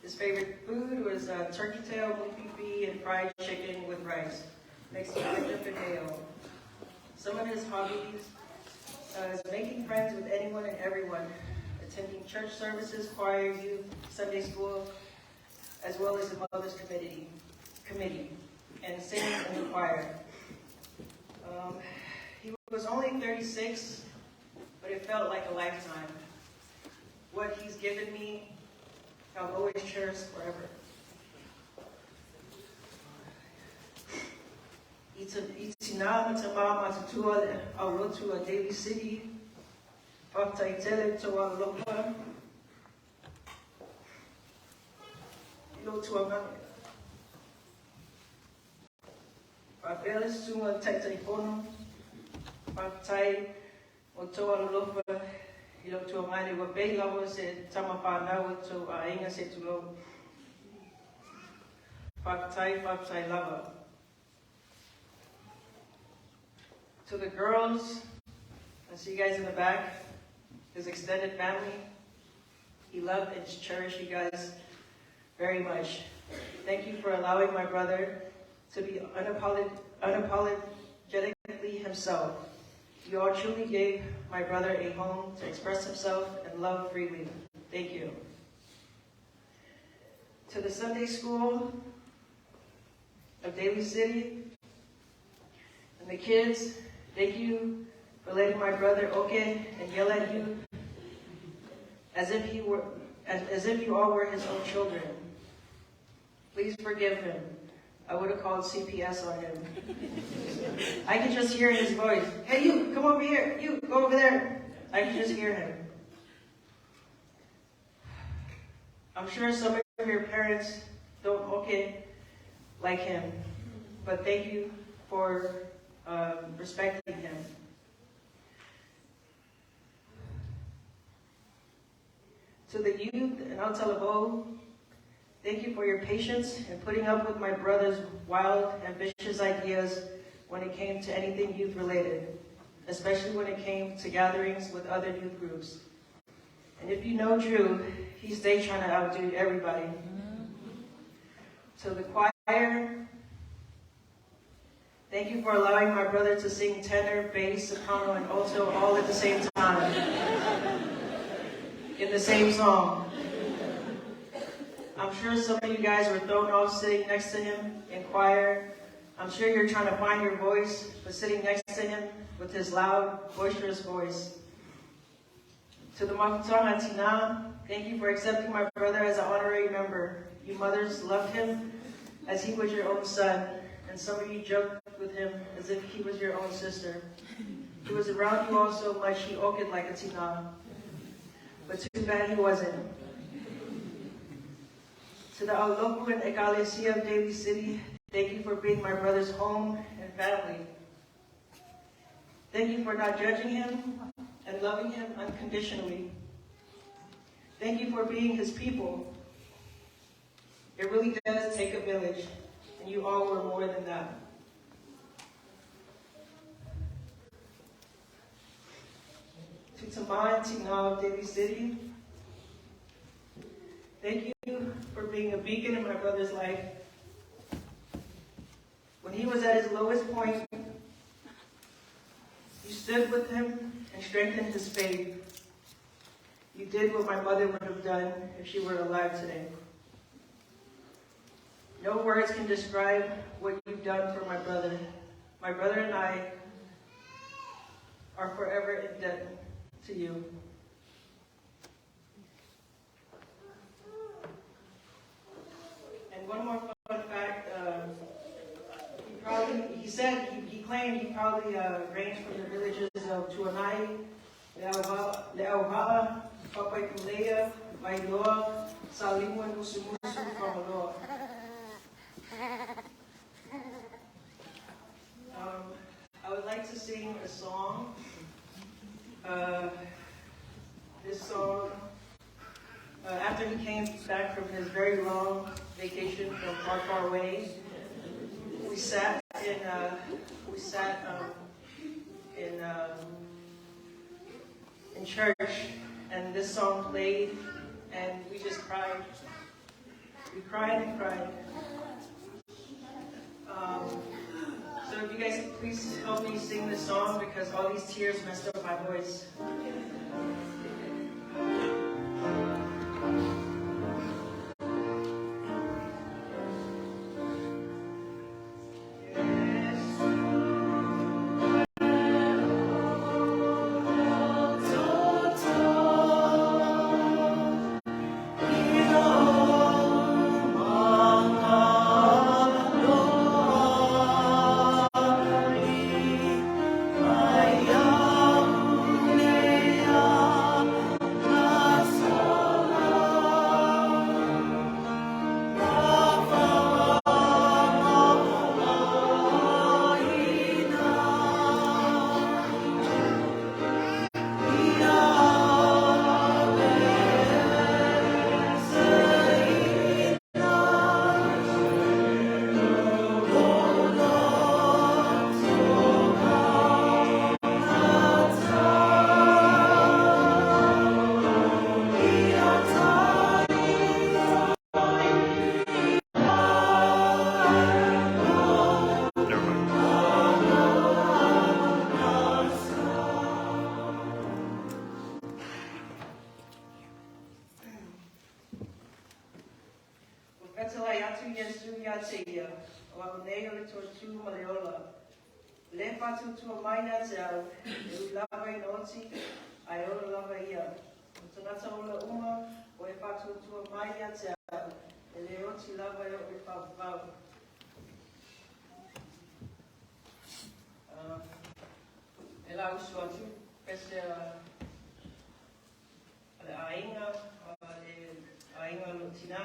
His favorite food was turkey tail, mupipi, and fried chicken with rice, mixed with ketchup and mayo. Some of his hobbies is making friends with anyone and everyone, attending church services, choir, youth, Sunday school, as well as the Mother's Committee, and singing in the choir. He was only 36, but it felt like a lifetime. What he's given me, I'll always cherish forever. Itina matama matutua aurotu a Daly City, Whakataitele toa lopa, Lotua mange. Whapele sunga taitai pono, Whakatai o toa lopa, I lotua ngare wa pei lawa se tamawhanau tō ainga se tulo. Whakatai, whakatai lava. To the girls, I see you guys in the back, his extended family. He loved and cherished you guys very much. Thank you for allowing my brother to be unapologetically himself. You all truly gave my brother a home to express himself and love freely. Thank you. To the Sunday School of Daly City, And the kids, thank you for letting my brother oke and yell at you as if he were as if you all were his own children. Please forgive him. I would have called CPS on him. I could just hear his voice. Hey, you, come over here. You, go over there. I could just hear him. I'm sure some of your parents don't okay like him, but thank you for respecting him. To the youth in Autalavou, thank you for your patience and putting up with my brother's wild, ambitious ideas when it came to anything youth-related, especially when it came to gatherings with other youth groups. And if you know Drew, he stayed trying to outdo everybody. To the choir, thank you for allowing my brother to sing tenor, bass, soprano, and alto all at the same time, in the same song. I'm sure some of you guys were thrown off sitting next to him in choir. I'm sure you're trying to find your voice, but sitting next to him with his loud, boisterous voice. To the Mafutanga Tina, thank you for accepting my brother as an honorary member. You mothers loved him as he was your own son, and some of you joked with him as if he was your own sister. He was around you all so much he oked like a Tina. But too bad he wasn't. To the Auloku and Ekalesia of Daly City, thank you for being my brother's home and family. Thank you for not judging him and loving him unconditionally. Thank you for being his people. It really does take a village, and you all were more than that. To Tama and Tina of Daly City, thank you for being a beacon in my brother's life. When he was at his lowest point, you stood with him and strengthened his faith. You did what my mother would have done if she were alive today. No words can describe what you've done for my brother. My brother and I are forever in debt to you. And one more fun fact, he claimed he probably ranged from the villages of Tuanai, Leauva'a, Papaipulea, Vailoa, Salimu, and Musumusu, Fagaloa. I would like to sing a song. This song, after he came back from his very long vacation from far, far away, we sat in church, and this song played, and we just cried. We cried and cried. So if you guys could please help me sing this song, because all these tears messed up my voice. Le faatuatua mai ia te au, e ui lava ina oti, ae ola lava ia. O tagata ola uma o e faatuatua mai ia te au, e le oti lava e oo i le faavavau. E la usu atu, pese a le aiga, a le aiga o lou tinā.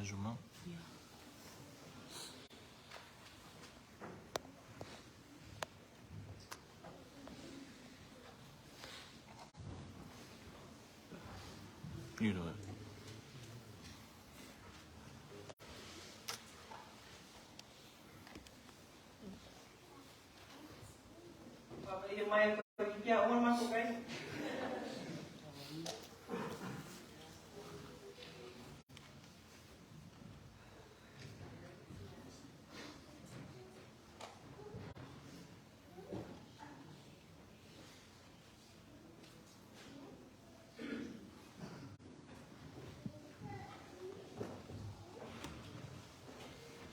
Juma. You do it. Papaia mai ko kia o matou kai.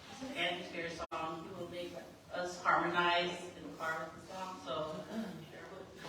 It's an Andrew's favorite song. He will make us harmonize in the car with the song, so bear with me.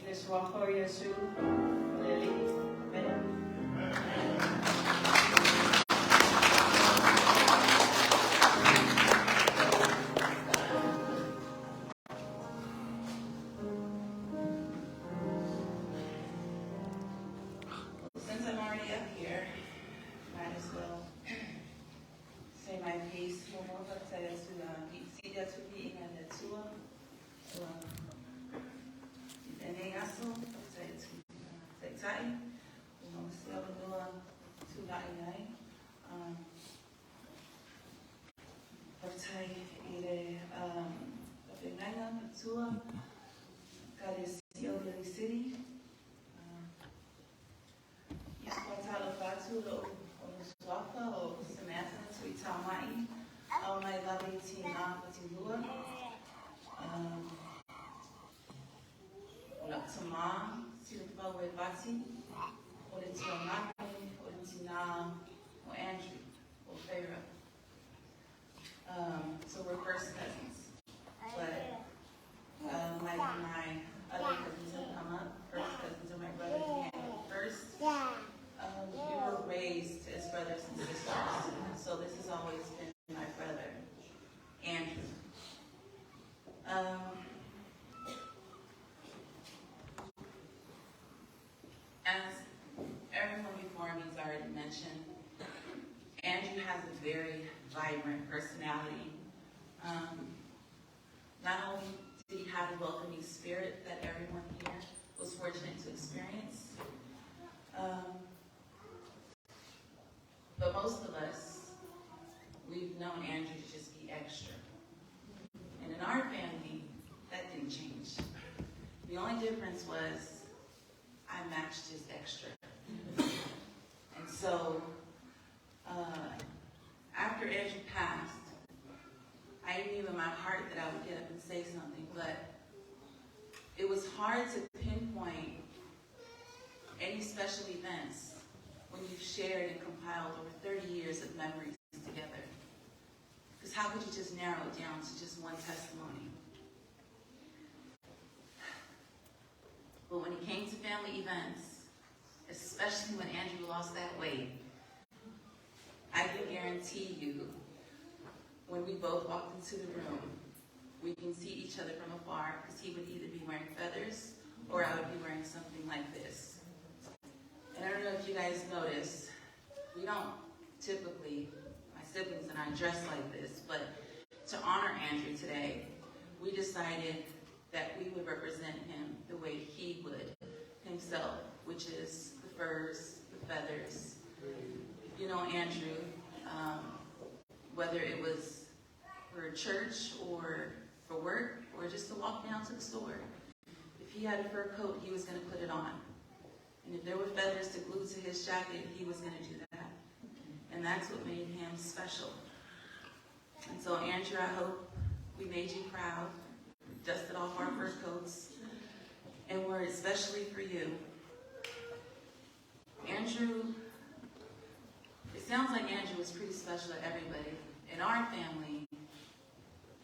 I le suafa o Iesu, o le Alii. Amene. Since I'm already up here, might as well say my piece. tamā, Silafau e Vati, o le tuagane, o le tina, o Andrew, o Pharaoh. So we're first cousins. But like my other cousins have come up, first cousins are my brother Daniel first. We were raised as brothers and sisters, so this has always been my brother, Andrew. As everyone before me has already mentioned, Andrew has a very vibrant personality. Not only did he have a welcoming spirit that everyone here was fortunate to experience, but most of us, we've known Andrew to just be extra. And in our family, that didn't change. The only difference was I matched his extra. And so, after Andrew passed, I knew in my heart that I would get up and say something, but it was hard to pinpoint any special events when you've shared and compiled over 30 years of memories together. Because how could you just narrow it down to just one testimony? But when it came to family events, especially when Andrew lost that weight, I can guarantee you, when we both walked into the room, we can see each other from afar, because he would either be wearing feathers or I would be wearing something like this. And I don't know if you guys notice, we don't typically, my siblings and I, dress like this, but to honor Andrew today, we decided that we would represent him the way he would himself, which is the furs, the feathers. You know Andrew, whether it was for church or for work or just to walk down to the store, if he had a fur coat, he was going to put it on. And if there were feathers to glue to his jacket, he was going to do that. And that's what made him special. And so, Andrew, I hope we made you proud, dusted off our fur coats, and we're especially for you. Andrew, it sounds like Andrew was pretty special to everybody. In our family,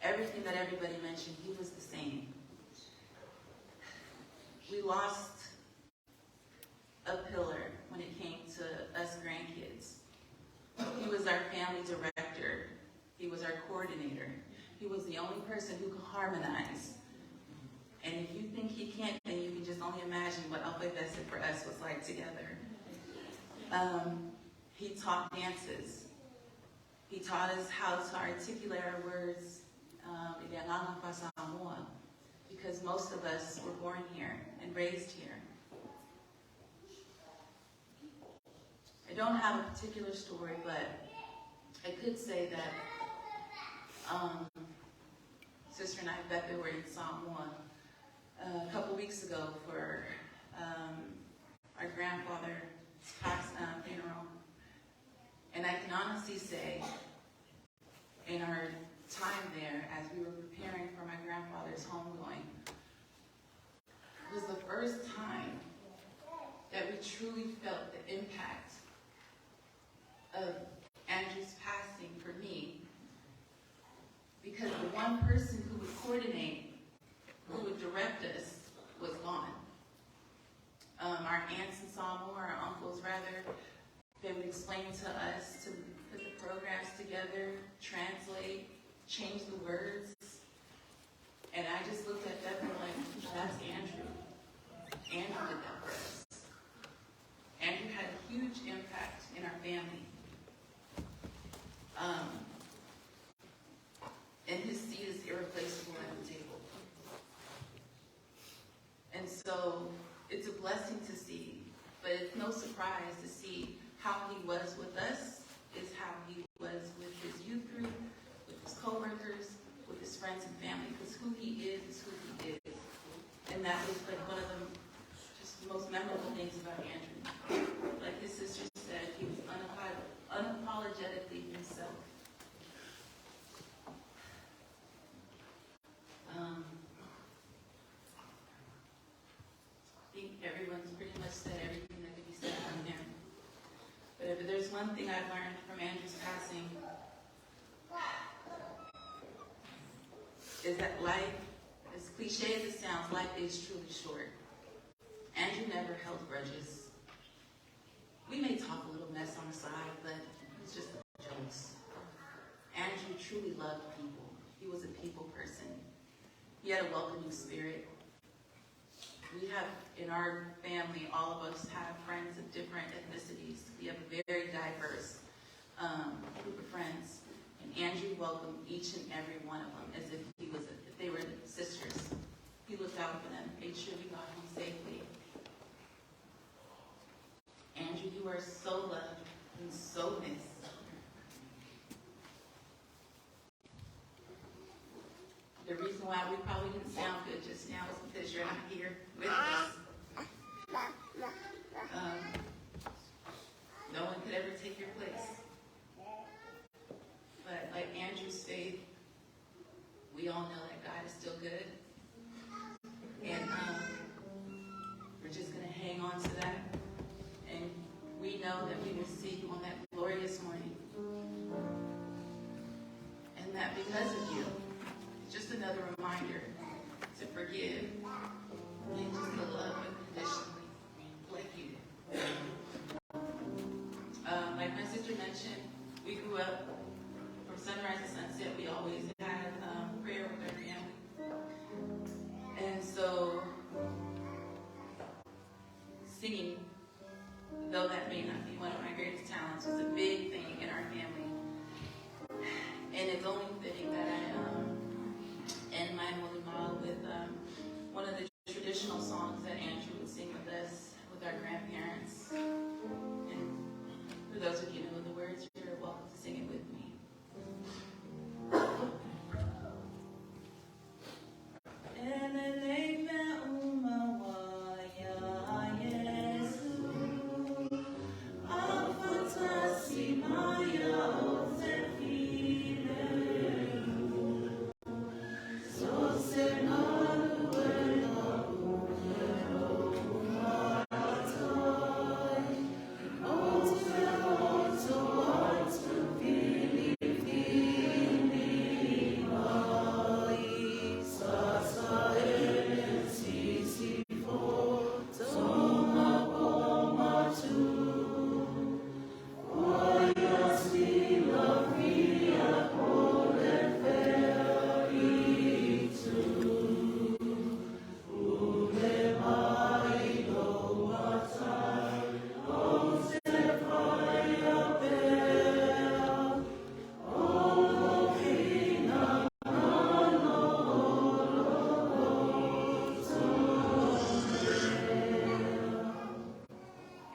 everything that everybody mentioned, he was the same. We lost a pillar when it came to us grandkids. He was our family director. He was our coordinator. He was the only person who could harmonize. And if you think he can't, then you can just only imagine what Alpha for us was like together. He taught dances. He taught us how to articulate our words, because most of us were born here and raised here. I don't have a particular story, but I could say that Sister and I, Beppe, were in Samoa a couple weeks ago for our grandfather's funeral. And I can honestly say, in our time there, as we were preparing for my grandfather's homegoing, was the first time that we truly felt the impact of Andrew's passing for me, because the one person who would coordinate, who would direct us, was gone. Our aunts in Samoa, our uncles rather, they would explain to us to put the programs together, translate, change the words. And I just looked at them and like, that's Andrew. Andrew did that for us. Andrew had a huge impact in our family. And his seat is irreplaceable at the table. And so it's a blessing to see, but it's no surprise to see how he was with us is how he was with his youth group, with his coworkers, with his friends and family, because who he is who he is. And that was like one of the just most memorable things about Andrew. Like his sister said, he was unapologetically himself. said everything that could be said on him. But if there's one thing I've learned from Andrew's passing, is that life, as cliche as it sounds, life is truly short. Andrew never held grudges. We may talk a little mess on the side, but it's just jokes. Andrew truly loved people. He was a people person. He had a welcoming spirit. We have, in our family, all of us have friends of different ethnicities. We have a very diverse group of friends. And Andrew welcomed each and every one of them as if if they were sisters. He looked out for them, made sure we got home safely. Andrew, you are so loved and so missed. The reason why we probably didn't sound good just now is because you're not here with us. No one could ever take your place. But like Andrew's faith, we all know that God is still good. And we're just going to hang on to that. And we know that we will see you on that glorious morning. And that because of you, it's just another reminder to forgive and just to love unconditionally, like you did. Like my sister mentioned, we grew up from sunrise to sunset. We always had prayer with our family. And so singing, though that may not be one of my greatest talents, was a big thing in our family. And it's only fitting that I end my molimau with one of the traditional songs that Andrew would sing with us, with our grandparents. And for those of you who know the words, you're welcome to sing it with me.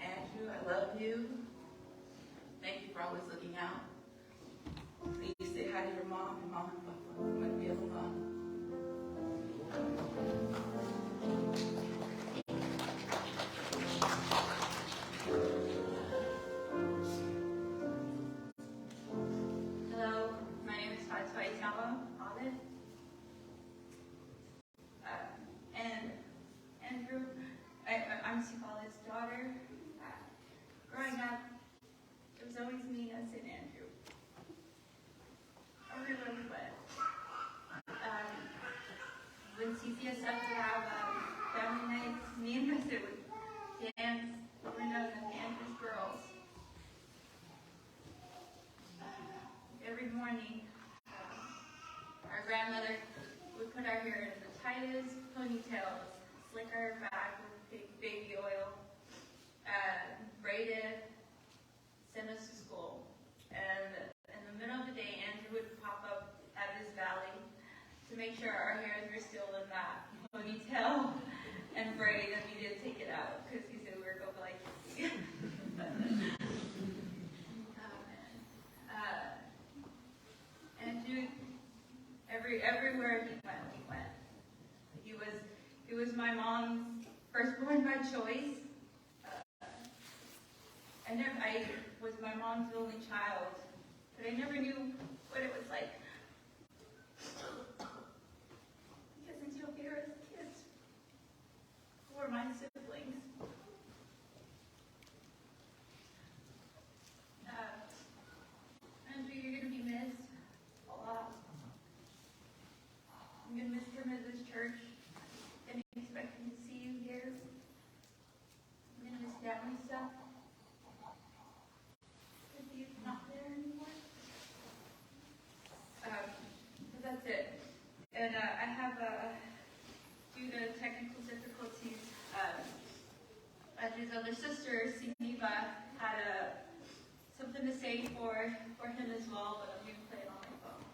Andrew, I love you. Thank you for always looking out. Please say hi to your mom and mom and papa. Manuia lomā. Hello, my name is Fatua Itama Olive. And Andrew, I'm Sifala's daughter. Growing up, it was always me, us, and Andrew. Everywhere we went. When CCSF would have family nights, me and Mr. would dance. We were known as Andrew's girls. Every morning, our grandmother would put our hair in the tightest ponytails, slick our back with big baby oil, braid it, send us to school. And in the middle of the day, Andrew would pop up at his valley to make sure our hairs were still in that ponytail and braid, and we didn't take it out because he said we were going like. Andrew, everywhere he went, we went. He was my mom's firstborn by choice. I was my mom's only child, but I never knew what it was like. Because until Vera's kids were my siblings. his other sister, Siniva, had something to say for him as well, but I'm going to play it on my phone.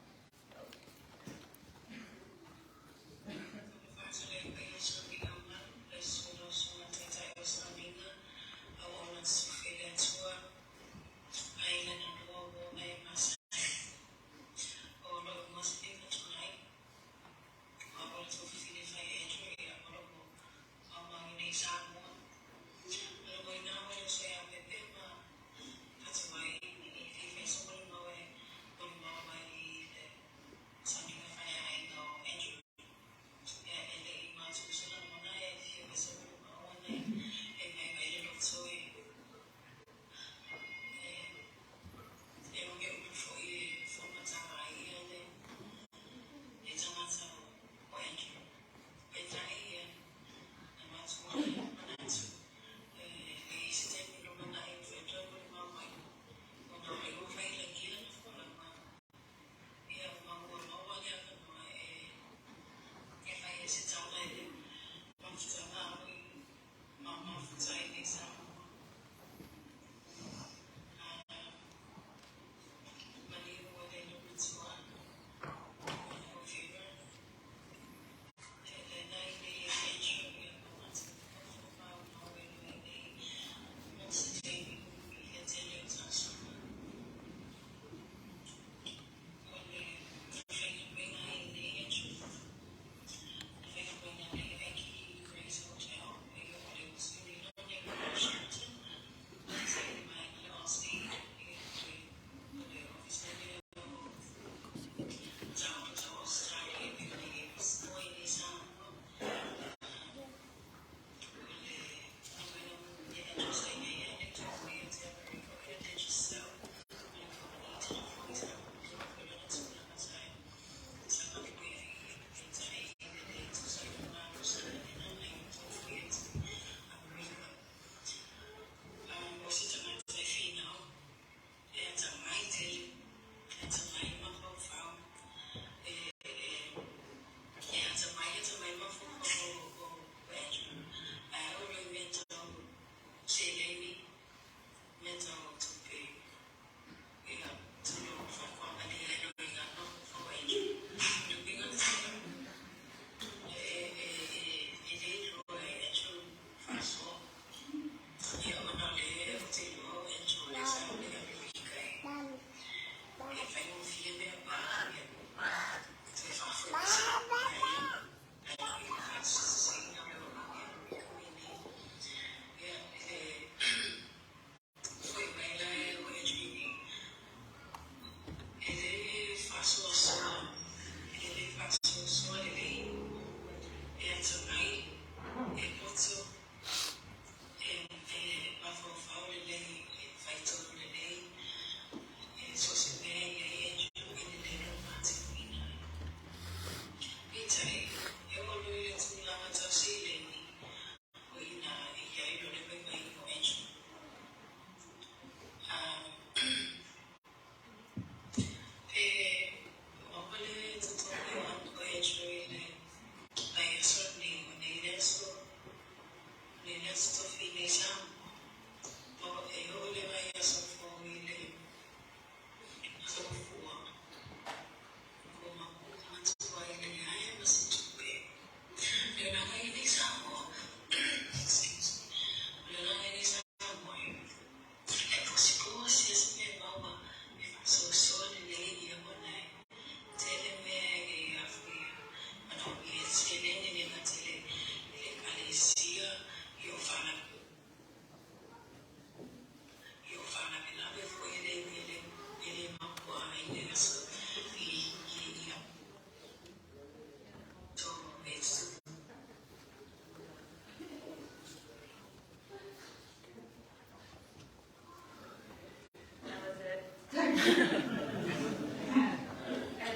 I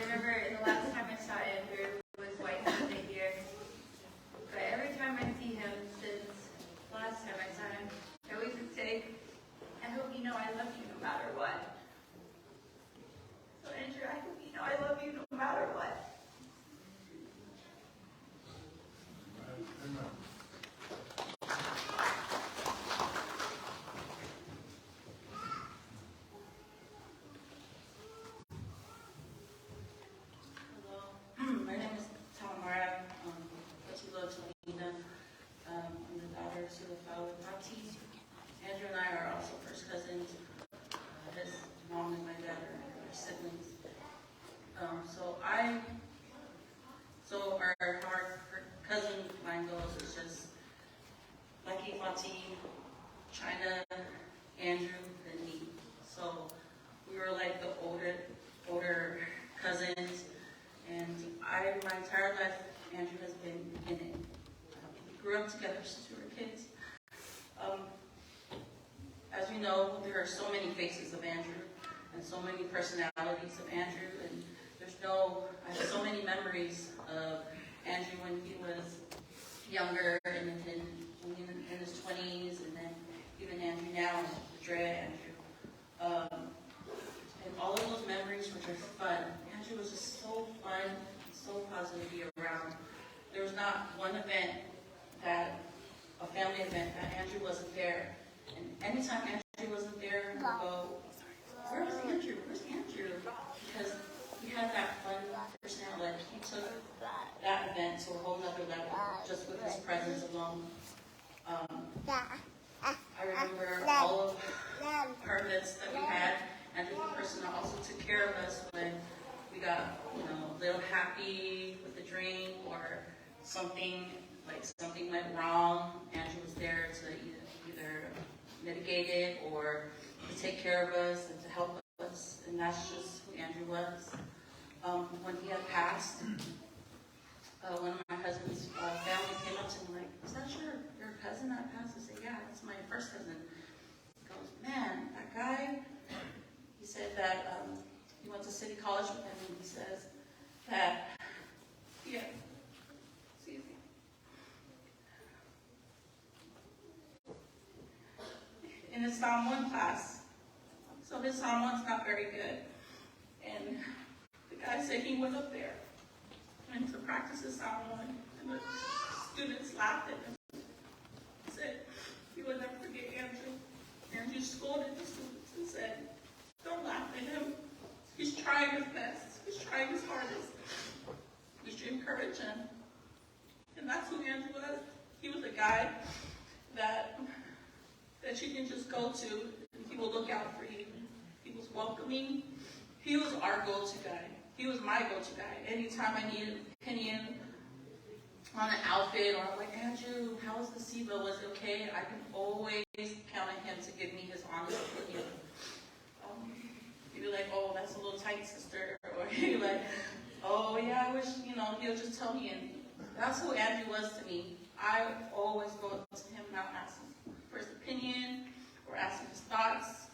remember the last time I saw Andrew was White Sunday here. But every time I see him since last time I saw him, I always would say, I hope you know I love you no matter what. So Andrew, I hope you know I love you no matter what. Amen. with Fati. Andrew and I are also first cousins. His mom and my dad are siblings. So our cousin line goes is just Lucky, Fati, China, Andrew, and me. So we were like the older cousins, and my entire life, Andrew has been in it. We grew up together since we were kids. As we know, there are so many faces of Andrew and so many personalities of Andrew, and I have so many memories of Andrew when he was younger and then in his 20s, and then even Andrew now, Drea Andrew. And all of those memories were just fun. Andrew was just so fun, so positive to be around. There was not one event a family event, that Andrew wasn't there. And anytime Andrew wasn't there, we'd go, where was Andrew? Where's Andrew? Because he had that fun personality. Like, he took that event to a whole nother level, just with his presence alone. I remember all of our events that we had. Andrew's the person that also took care of us when we got, a little happy with a drink or something, like something went wrong. Andrew was there to either mitigate it or to take care of us and to help us, and that's just who Andrew was. When he had passed, one of my husband's family came up to me like, is that your cousin that passed? I said, yeah, that's my first cousin. He goes, man, that guy, he said that he went to City College with him, and he says that, yeah, excuse me. In his Samoan class, so his Samoan's not very good, and the guy said he went up there and to practice his Samoan, and the students laughed at him. He said he would never forget Andrew. Andrew scolded the students and said, don't laugh at him. He's trying his best. He's trying his hardest. We should encourage him. And that's who Andrew was. He was a guy that you can just go to, and he will look out for you. He was welcoming. He was our go-to guy. He was my go-to guy. Anytime I needed an opinion on an outfit, or I'm like, Andrew, how was the Siva? Was it okay? I can always count on him to give me his honest opinion. He'd be like, oh, that's a little tight, sister. Or he'd be like, oh, yeah, I wish, he'll just tell me. And that's who Andrew was to me. I always go up to him and I'll ask him for his opinion or ask him his thoughts.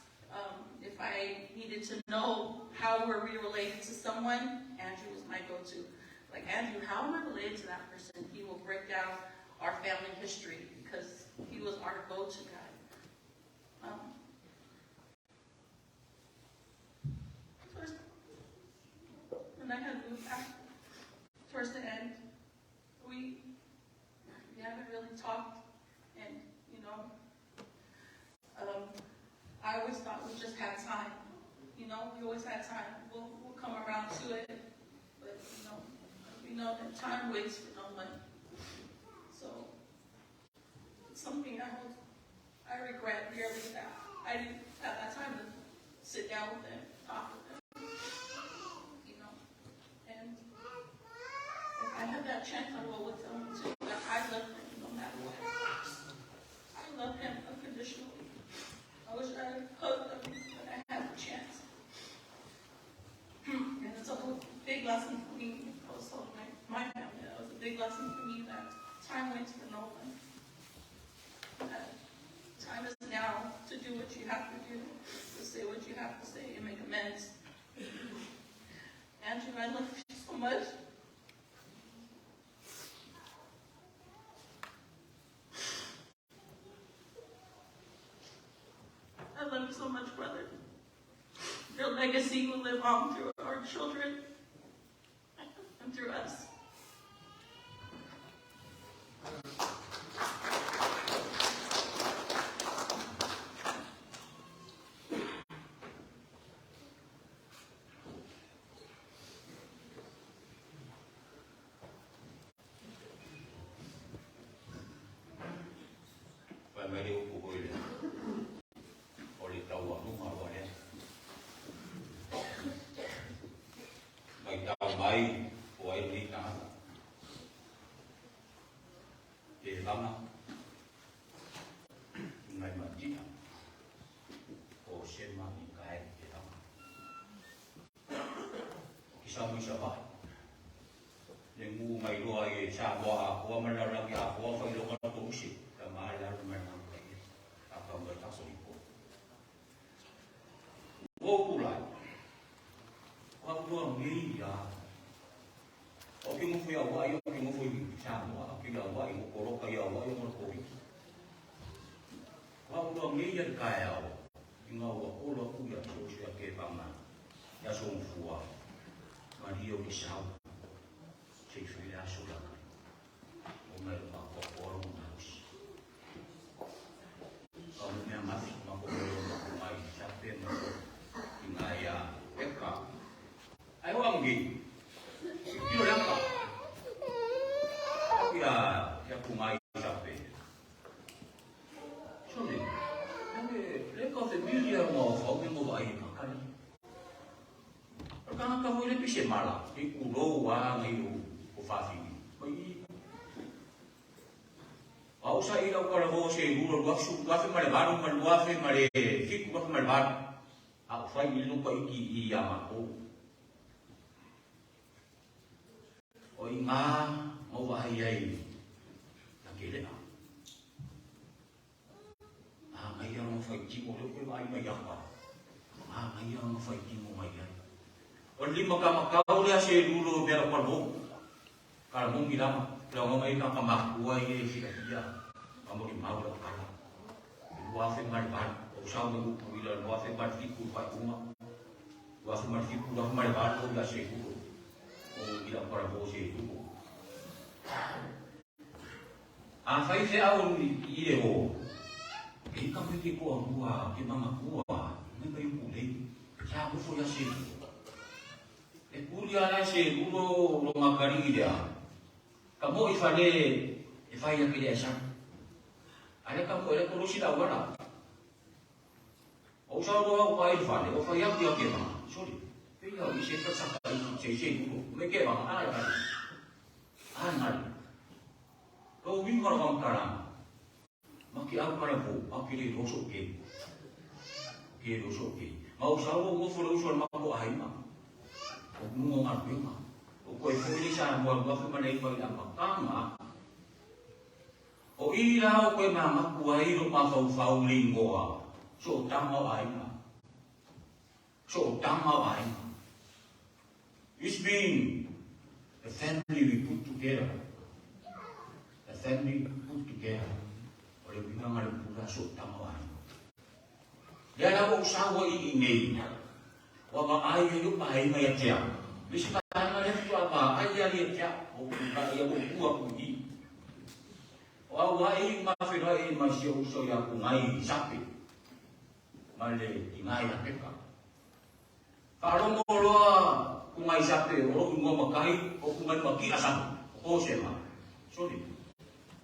If I needed to know how were we related to someone, Andrew was my go-to. Like, Andrew, how am I related to that person? He will break down our family history because he was our go-to guy. When I had moved back towards the end, we haven't really talked, and I always thought we just had time. We always had time. We'll come around to it, but we know that time waits for no one. So it's something I regret dearly that I didn't have that time to sit down with them, talk with them. And if I had that chance, I would tell him too that I love him no matter what. I love him unconditionally. I wish I had hugged him when I had the chance. And it's a big lesson for me. I was telling my family that was a big lesson for me that time waits for no one. That time is now to do what you have to do, to say what you have to say, and make amends. Andrew, I love you so much. I love you so much, brother. Your legacy will live on through our children and through us. Mai ai o ai lenei tagata. Tevaga ngai matia o Sema Mikael Tevaga. Ki sa mai sa vai. Le ngu mai loa i Samoa akoa ma le lalolagi akoa failoga o tousi. Ka ma le alu mai mau kai. A ka mai taso i ko. Ua ou tulai. Ua au loa nei ia. O ke ngofo ia wai, o ke ngofo i Samoa, o ke ia wai, o koloka ia wai, o ngolo koviti. Ua au loa nei ia le kaeao, i ngā ua olo aku ia te oso ia ke vanga, ia so ngofua, maria o le sau, se i whaile aso la kai. O ngai o makoa koa rongo malosi. Ka mo mea ngafi, ma ko mea o mako mai, sa pe ma ko, i ngā ia eka. Ai o angi, i o le aka. Ia, ia ku ngai sa pe. Sole, le, le ka fe miri a runga o whau me ngo vai e kakari. O le kangaka foi le pise mala, i ku lou a ngai o, o whawhini. Mai i. A o sa i lau kala vo se lula luafi luafi ma le valu ma luafi ma le fiku luafi ma le valu. A o fai i lupa iki i a makou. O i ngā mau ai ai na ke lea. A ngai a ngā whai timo leo koe vai mai apa. A ngai a ngā whai timo mai ai. O lima ka makau lea se lulo mea la palo. Kala mongi lama, le onga mai ka makua i e fika fia, ma mori mau la kala. 2008, o sau me upu i la 2007 whai unga. 2007, 2008 o ia se lulo. O i la para se lulo. A whai te au i le o, e ka me ke koa mua, ke manga kua, me mai upu lei, sa ufo ia se lulo. E kuli ala se lulo lo ngakari i lea. Ka mo i whale e whai ake lea sa. Ale ka mo e le kolosi la wala. O sa roa o pai whale, o whai aku ia ke manga. Sorry. Pe ia i se ka i se se lulo. Me ke manga, ala kari. Ala ngari. Ko wing mara wang karanga. Ma ke au kara po, a ke le roso ke. Ke roso ke. Ma o sa o ngofo le uso ma ko ai ma. O mungo ngā ruenga. O koe fo i sa mua mua fe mana i mai la makanga. O i la o koe mā maku ai ro ma fau fau le ingoa. So o tama o ai ma. So o tama o ai ma. It's been the family we put together. The family we put together. O le winga ngā le pura so o tama o ai ma. Lea la o sawa i i nei. Wa ma ai e yo ai mai a tea. Me si pa ma le fu a ma ai a le tea. O ku ka ia o kua ku i. O au ai ma whenua e mai si o uso ia ku ngai sape. Ma le i ngai a peka. Whaarongo roa ku ngai sape o ro ingoa makai o ku ngai maki a sape. O ko se ma. Sorry.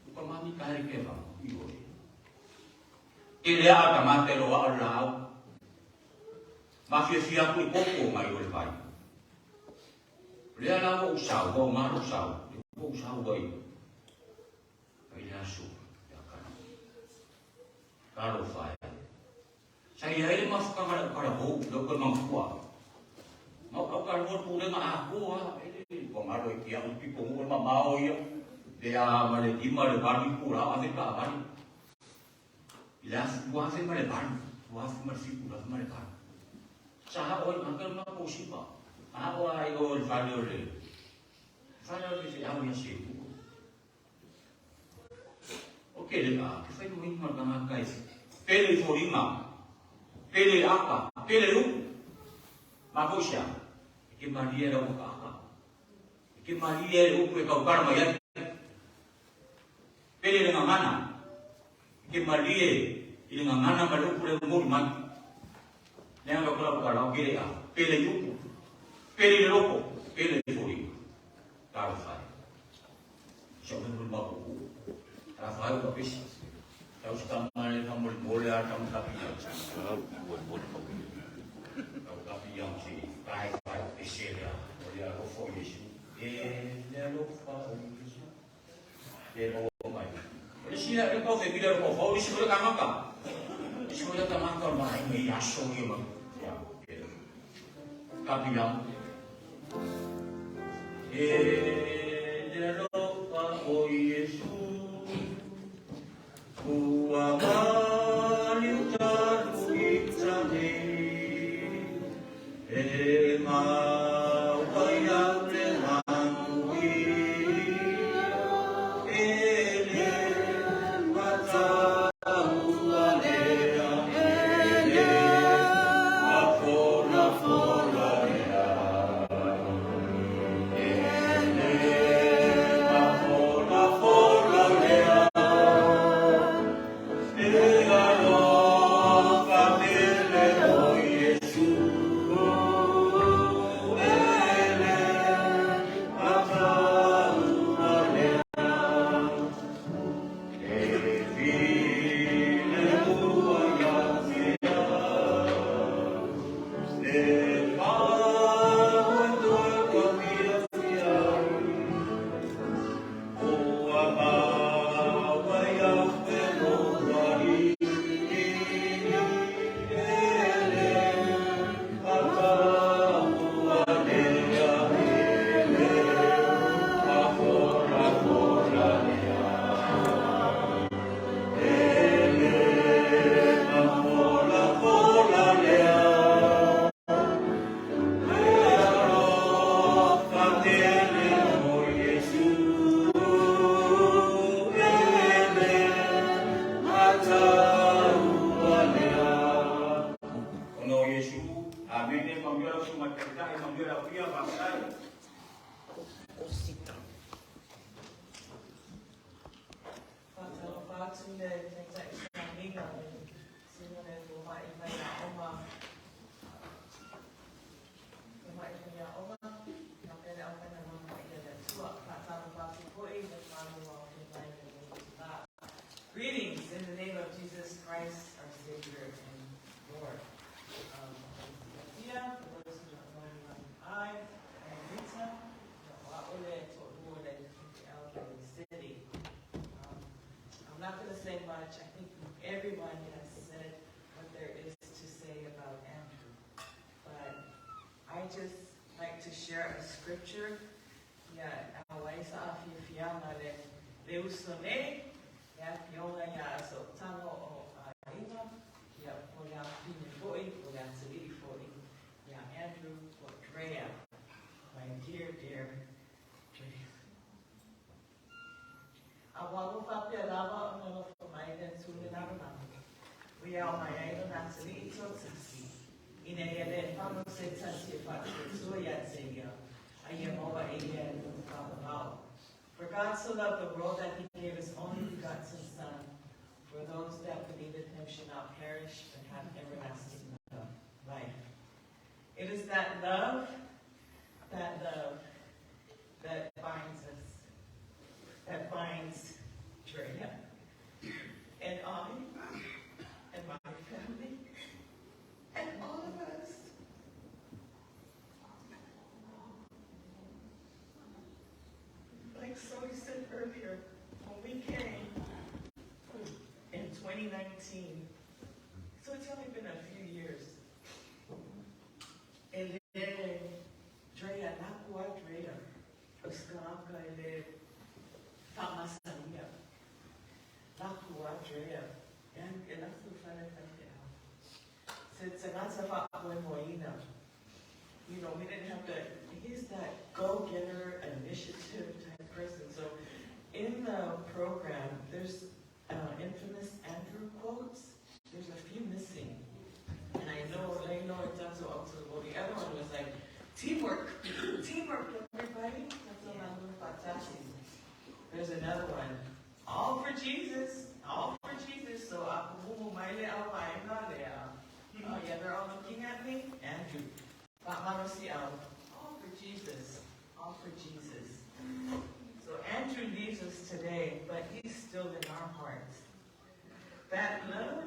Uka mami ka here ke ma. I ore. Te lea a ka mate roa o lau. Ma fia fia ku i koko mai o le vai. Lea la o usau, o ngaro usau, o usau ai. Ai le aso, ia kana. Karo whai. Sa ia ele mafukanga le ukara hou, le ukara mangkua. Ma au kara hou pūrenga a koa, ele, kua ngaro i kia upi ko ngua ma mao ia. Le a ma le lima le valu i kura, a ka valu. I le afu ua afe ma le valu, ua afe ma le fiku, ua afe ma le valu. Sa ha oi, ma kau ma kosipa. A o ai o le vale o le. Vale o le se au ia se kuko. O ke le a, ke whai mo inga ka ngā kai. Pele i fōringa, pele i aka, pele i uku. Ma koisia, e ke maria rau ka aka. E ke maria e uku e kaukara mai ai. Pele le ngangana, e ke maria i le ngangana ma le uku le ngori mai. Le anga kula ka lau ke le a, pele i uku, pele i le loko, pele i fōringa. Talo whai. Sa o mo ma ku. Ta whai o pesi. Tau sa tama le ka mo le a tama ka pia. Tau ka pia si kai whai pesi le a. O le a ko fo Yesu. Le maua mai. O le isi lea pau femili o le maufau, o le isi foi le tagata. O le isi foi le tagata o le vaaiga i aso ia ma ia. Kapiau. E le alofa o Iesu, ua maliu talu i tane, e maua iau le manui, e le mataua lea, e le mafolafola lea. E le mafolafola lea, e alofa mele o Iesu, e le mataua lea. E file mua ia te au, le pau e toe fiafia ai. Ua maua iau feloai, e le mataua lea, e le mafolafola lea. E le mafolafola lea, e alofa tele o Iesu, e le mataua lea. Ona o Iesu, amene, manuia lau susuga i le Taitai, manuia lau fia, faafetai. Faatalofa atu le Taitai Sauniga le susuga le Fomai Faiaoga Fomai Faiaoga faapea le aufaigaluega paia a le Atua. Faatalofa atu foi le malu o mai le va. Greetings in the name of Jesus Christ, our Savior and Lord. Tia, for those who don't know me, I am Rita, o le to'alua le Elgin City. I'm not going to say much. I think everyone has said what there is to say about Andrew. But I just like to share a scripture. Ia, auai sa afiafiaga le le uso nei, le afioga ia so'otago o aiga, ia po le afafine fo'i, po le atalii fo'i, ia Andrew po Drea, my dear, dear Drea. A ua ua faapea lava ona alofa mai le Atua i le lalolagi, ua ia ao mai ai lona Atalii toatasi, ina ia lē fano se tasi e faatuatua iā te ia, a ia maua e ia le loto faavavau. For God so loved the world that he gave his only begotten Son, for those that believe in him should not perish, but have everlasting life. It is that love, that binds us, that binds Drea and I, and my family, and all of us. Like Zoe said earlier, when we came in 2019, so it's only been a few years. E le Drea, lakua Drea, o skaka e le whaamasalia. Lakua Drea, e laku whale whai Se tagata whaamoemoeina. We didn't have to, he's that go-getter, initiative type person. So in the program, there's infamous Andrew quotes. There's a few missing. And I know it's also up to the The other one was like, teamwork, teamwork, everybody. There's another one, all for Jesus, all for Jesus. So, oh yeah, they're all looking at me. Andrew, all for Jesus, all for Jesus. So Andrew leaves us today, but he's still in our hearts. That love,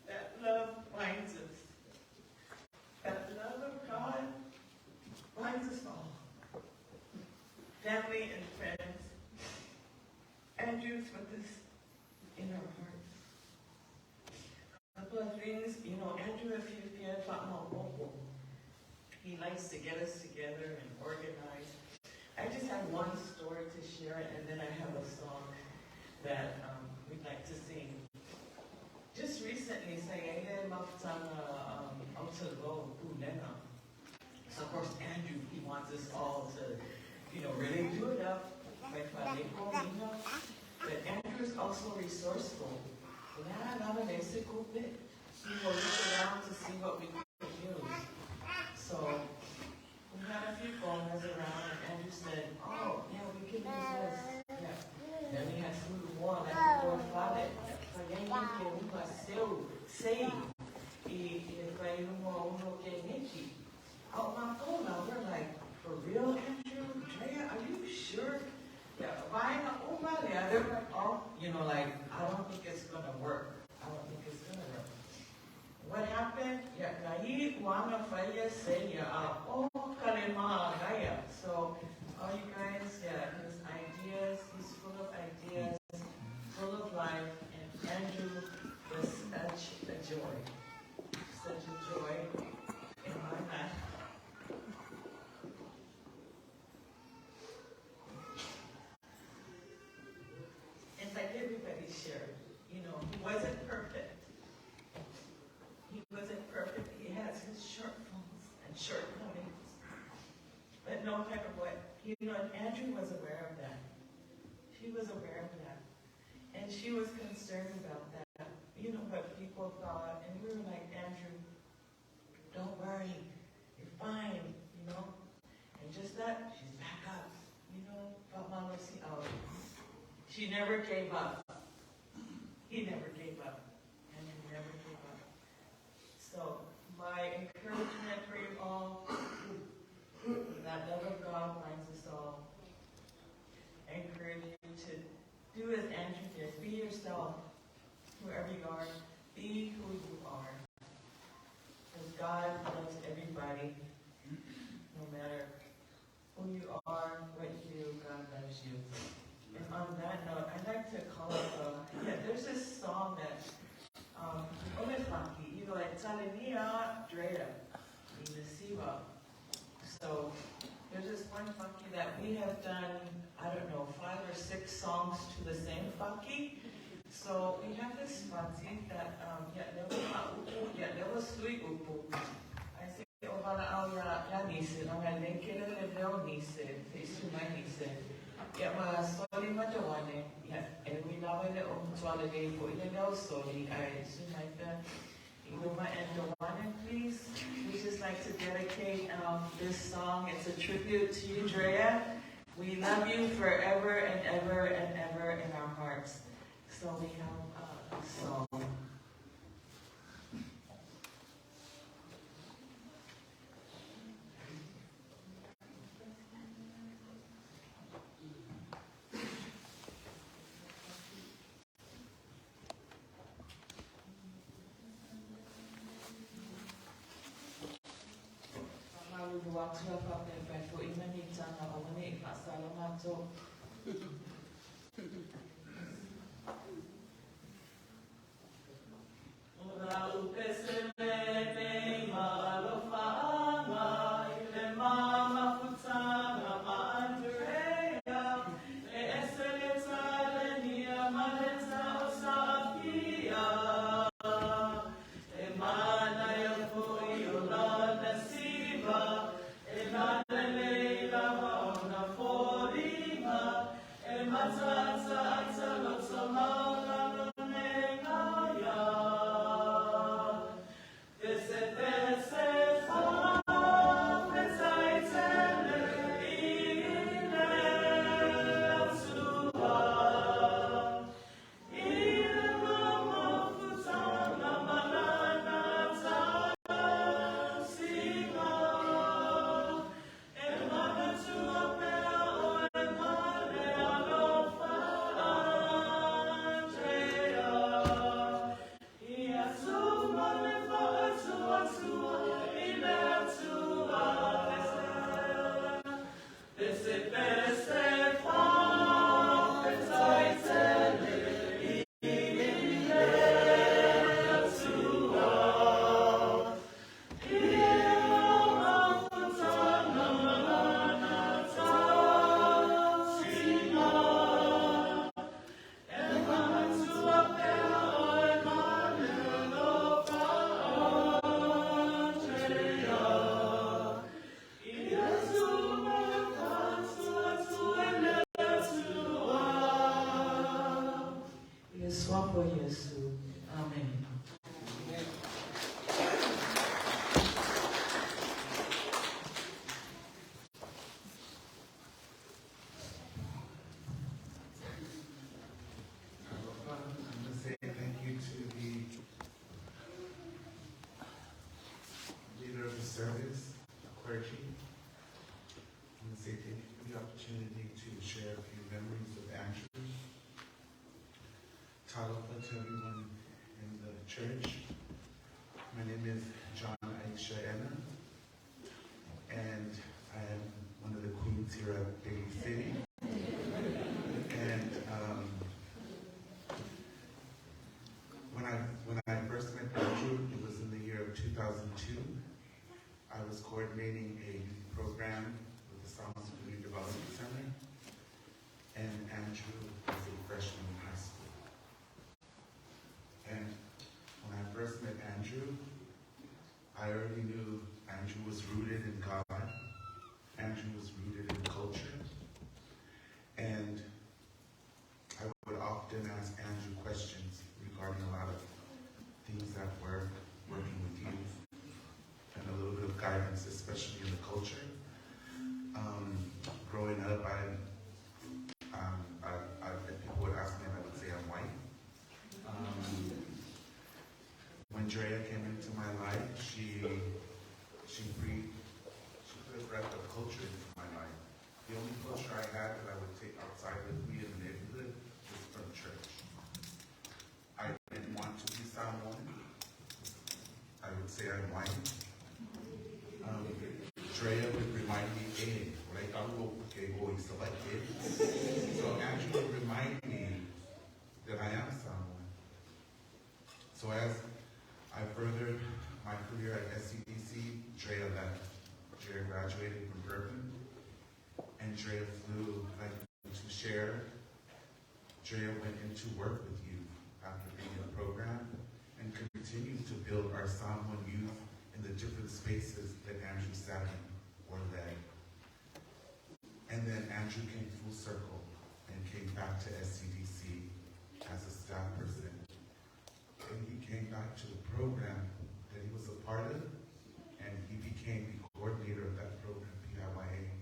that love binds us. That love of God Family and friends, Andrew's with us in our hearts. A couple of things, you know, Andrew, if you he likes to get us together and organize. I just have one story to share, and then I have a song that we'd like to sing. Just recently, so of course Andrew, he wants us all to, you know, really do it up. But Andrew is also resourceful. He will look around to see what we could use. So we had a few bonus around, and Andrew said, "Oh, yeah, we can use this." Yeah. Then we had food one at the door. We're like, for real, Andrew? Drea, are you sure? Yeah, they're like, oh, you know, like, I don't think it's gonna work. I don't think it's gonna work. What happened? Yeah, So, all you guys, yeah, his ideas, he's full of ideas, full of life, and Andrew was such a joy. Such a joy in my life. And like everybody shared, you know, he wasn't perfect. He wasn't perfect. He has his shortfalls and shortcomings. But no matter what, you know, and Andrew was aware of that. She was aware of that. And she was concerned about that, you know, what people thought. And we were like, Andrew, don't worry, you're fine, you know. And just that, she's back up, you know. She never gave up. He never gave up. Andrew never gave up. So my encouragement for you all, that love of God binds us all. I encourage you to do as Andrew did. Be yourself, whoever you are. Be who you are. Because God loves everybody, no matter who you are, what you do, God loves you. And on that note, I'd like to call up, yeah, there's this song that, you know, like Talenia Drea, Siva. So there's this one faki that we have done, I don't know, 5 or 6 songs to the same faki. So we have this faki that, yeah, there was sui upu. I say, oh, au ya ya nise, nga lekele le leo nise, te isu mai nise. Ya ma soli ma tawane, ya e we lava le o mtwale le fo ile leo soli, ai su mai pe. Iguma and Dawane, please. We just like to dedicate this song. It's a tribute to you, Drea. We love you forever and ever and ever in our hearts. So we have a song. Mata o Iesu. Amen. I'm going to say thank you to the leader of the service, the clergy. I'm going to say thank you for the opportunity to share a few memories of Andrew. Talofa to everyone in the church. My name is John Aisha Enna, and I am one of the queens here at Daly City. And when I first met Andrew, it was in the year of 2002. I was coordinating a youth program with the Samoan Community Development Center, and Andrew was a freshman in high school. And when I first met Andrew, I already knew Andrew was rooted in God. Andrew was rooted in culture. And I would often ask Andrew questions regarding a lot of things at work, working with youth, and a little bit of guidance, especially in the culture. Growing up, people would ask me and I would say I'm white. When Drea came into my life, she put a breath of culture into my life. The only culture I had that I would take outside with me in the neighborhood was from church. I didn't want to be Samoan. I would say I'm white. Drea would remind me, hey, like I'm selected. So Andrew would remind me that I am Samoan. So as I furthered my career at SCDC, Drea left. Drea graduated from Irvine, and Drea flew like to share. Drea went into work with youth after being in the program and continued to build our Samoan youth in the different spaces that Andrew sat in or led. And then Andrew came full circle and came back to SCDC as a staff person. And he came back to the program that he was a part of, and he became the coordinator of that program, PIYA.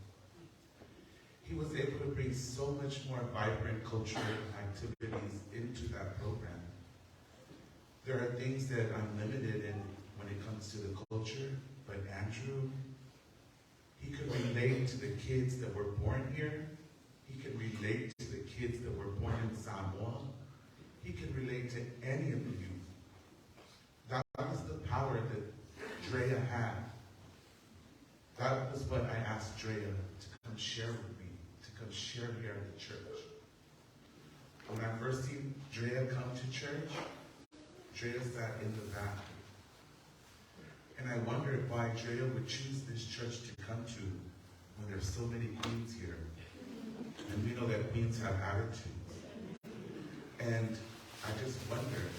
He was able to bring so much more vibrant cultural activities into that program. There are things that I'm limited in when it comes to the culture, but Andrew, he could relate to the kids that were born here. He could relate to the kids that were born in Samoa. He could relate to any of the youth. That was the power that Drea had. That was what I asked Drea to come share with me, to come share here at the church. When I first seen Drea come to church, Drea sat in the back. And I wondered why Drea would choose this church to come to when there's so many queens here. And we know that queens have attitudes. And I just wondered.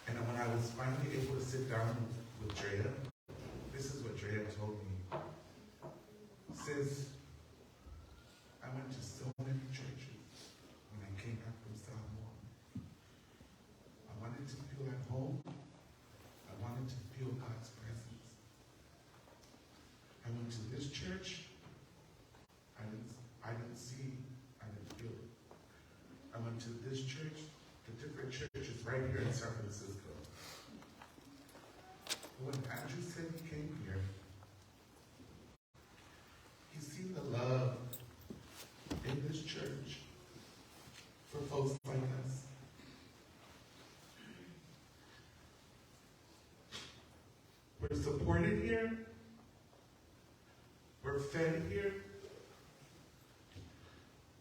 And when I was finally able to sit down with Drea, this is what Drea told me. Sis, I went to so many churches when I came back from Samoa. I wanted to feel at home. I wanted to feel God's presence. I went to this church. I didn't see, I didn't feel it. I went to this church, the different churches right here in San Francisco. But when Andrew said he came here, he seen the love in this church for folks like us. We're supported here. We're fed here.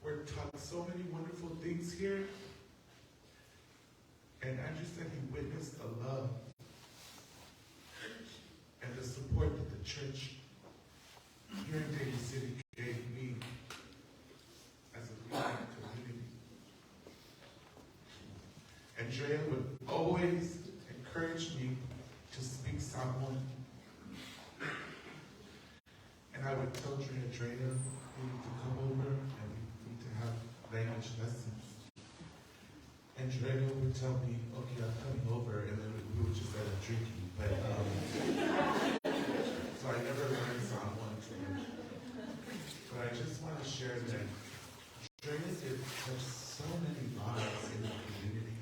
We're taught so many wonderful things here. And Andrew said he witnessed the love and the support that the church here in Daly City gave me as a leader in the community. Andrea would always encourage me to speak Samoan. And I would tell Drea, Drea, you need to come over and we need to have language lessons. And Drea tell me, okay, I'm coming over, and then we would just end up drinking. But so I never learned Samoan too much. But I just want to share that Drea did touch so many lives in the community.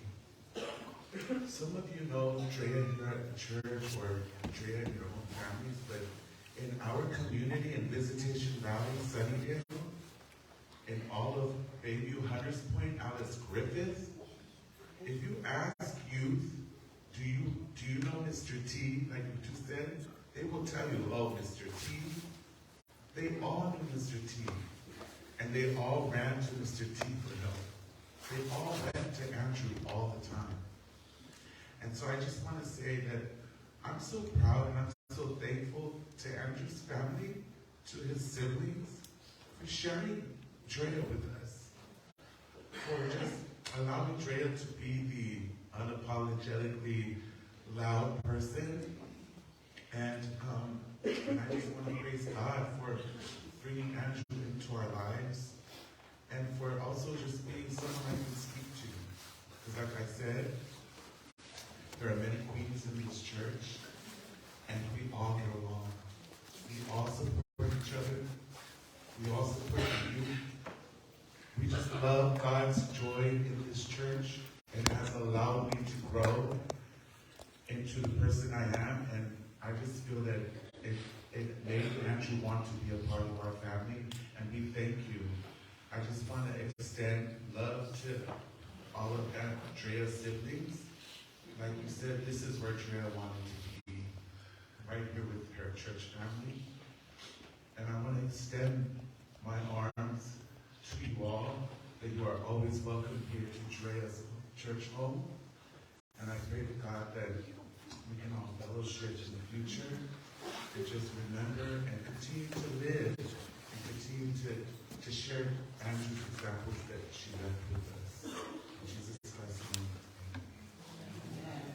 Some of you know Drea here at the church or Drea in your own families, but in our community in Visitacion Valley, Sunnydale, in all of Bayview, Hunters Point, Alice Griffith, if you ask youth, do you know Mr. T, like you just said, they will tell you, oh, Mr. T. They all knew Mr. T. And they all ran to Mr. T for help. They all went to Andrew all the time. And so I just want to say that I'm so proud and I'm so thankful to Andrew's family, to his siblings, for sharing Drea with us, for just allowing Drea to be the unapologetically loud person. And I just want to praise God for bringing Andrew into our lives and for also just being someone I can speak to. Because like I said, there are many queens in this church, and we all get along. We all support each other. We all support you. We just love God's joy in this church and has allowed me to grow into the person I am. And I just feel that it made Andrew want to be a part of our family, and we thank you. I just want to extend love to all of Drea's siblings. Like you said, this is where Drea wanted to be, right here with her church family. And I want to extend my arms to you all, that you are always welcome here to Drea's church home. And I pray to God that we can all fellowship in the future, to just remember and continue to live and continue to share Andrew's examples that she left with us. In Jesus Christ's name, amen.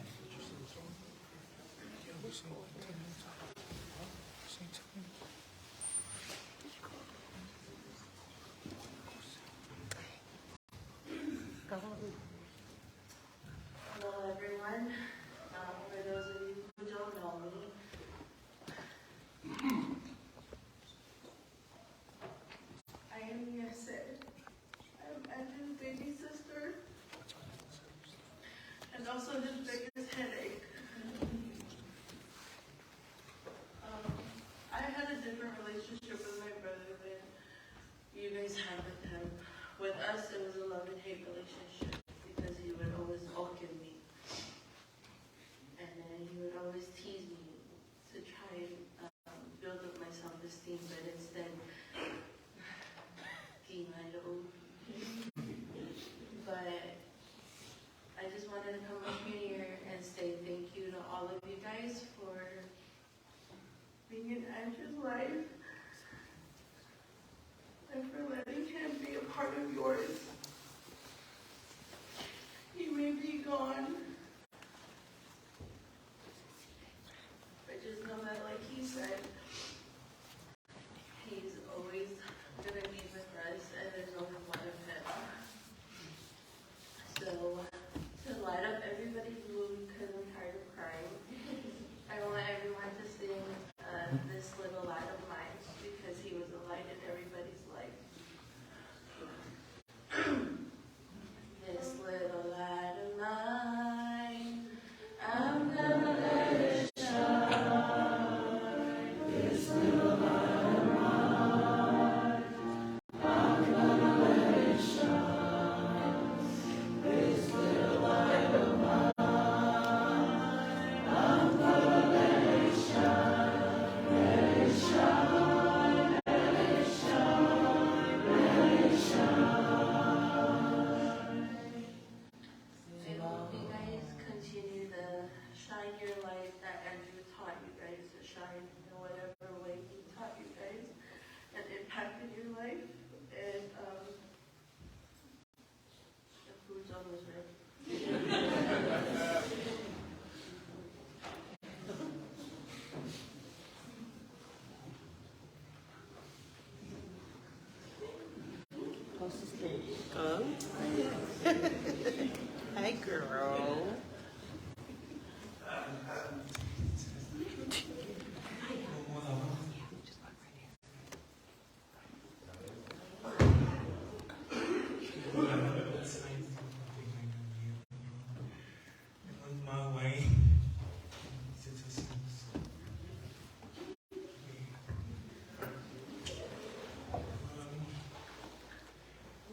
Hello, everyone. For those of you who don't know me, I am Yese. I'm Andrew's baby sister and also his biggest headache. I had a different relationship with my brother than you guys had with him. With us, it was a love and hate relationship because he would always oken me. And then he would always tease me to try and build up my self-esteem, but instead, But I just wanted to come up here and say thank you to all of you guys for being in Andrew's life and for letting him be a part of yours. He may be gone, but just know that, like he said, he's always gonna be with us, and there's only one of him. So, to light up everybody's mood, because I'm tired of crying, I want everyone to sing This Little Light of Mine, because he was a light in everybody's life. This little light of mine, I'm gonna let it shine. This little light of mine, I'm gonna let it shine. This little light of mine, I'm gonna let it shine. Let it shine, let it shine, let it shine. I hope you guys continue to shine your light that Andrew taught you guys to shine in whatever way he taught you guys and impacted your life. And the food's almost ready. Hi, Hi, girl. My way.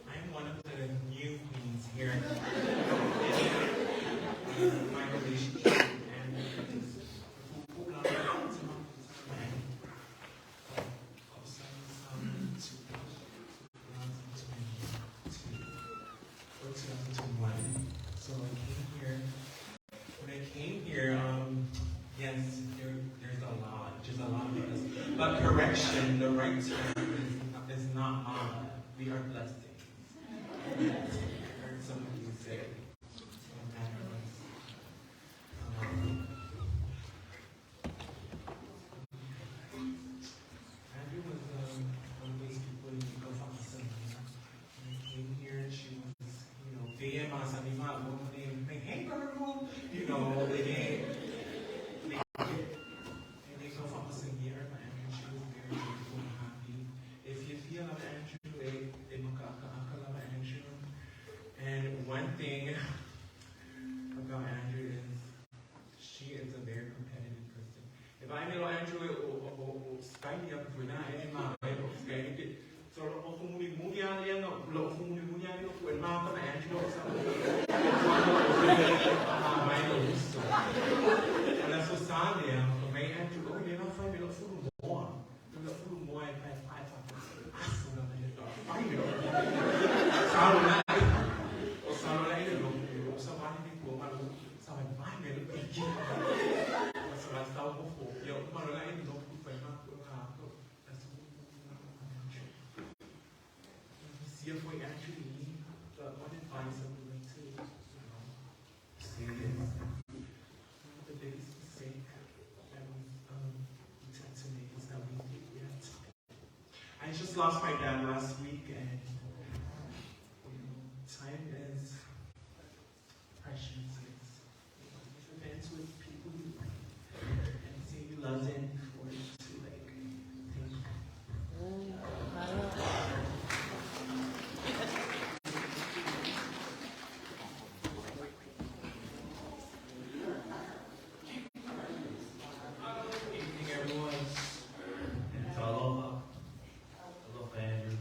I'm one of the new queens here. My relationship with Andrew is or 2021. So I came here. When I came here, yes, there's a lot, just a lot of us. But correction, the right term is not mama. We are blessings. I heard somebody say. So that was, Andrew was one of those people you go from. When I came here, she was, you know, hey girl, you know, they and they go from us in here, but Andrew, she was very joyful and happy. If you feel love Andrew, they love Andrew. And one thing about Andrew is she is a very competitive person. If I know Andrew, it will spy me up for that. So, But one advice I would like to, you know, say is the biggest mistake that we tend to make is that we think we have time. I just lost my dad last week, and you know, time is precious. It's, you know, if events with people you like and say you love them before it's too late. Thank you. Evening, everyone. And aloha. Aloha, Andrew.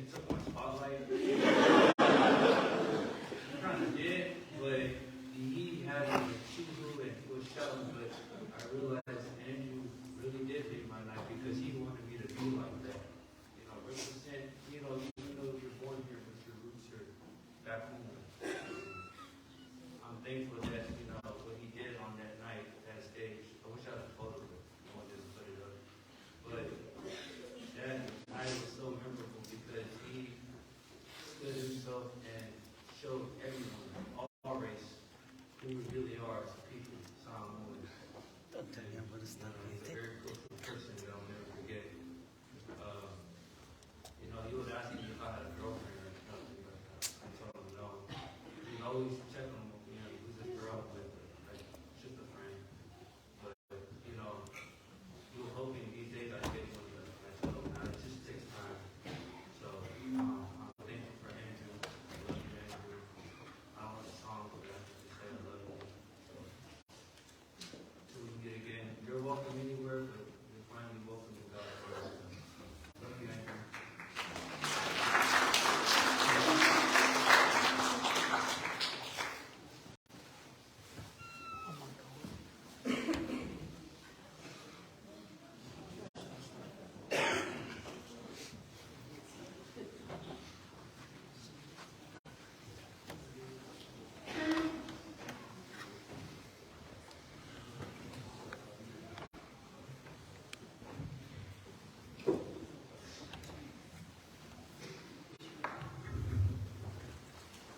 he took my spotlight. He kind of did, but he had me with and he was shouting, but I realized Andrew really did make my night because he wanted me to be like that. You know, represent, you know, even though you're born here, but your roots are back home. I'm thankful that, you know, what he did on that night, that stage. I wish I had a photo, but no one just put it up. But that night was so memorable because he stood himself and showed everyone, all race, who we really are as people, Samoans. Don't tell me I'm gonna stop He's a very close person that I'll never forget. You know, he would ask me if I had a girlfriend or something like that. I told him no. He'd always check on me, you know, who's this girl with? Like, just a friend. But, you know, he was hoping these days I'd get one, but I told him, nah, it just takes time. So, I'm thankful for Andrew. I love you, Andrew. I don't want a song, but I just say I love you. So, till we meet again. You're welcome anywhere, but you're finally welcome in God's word. So, love you, Andrew.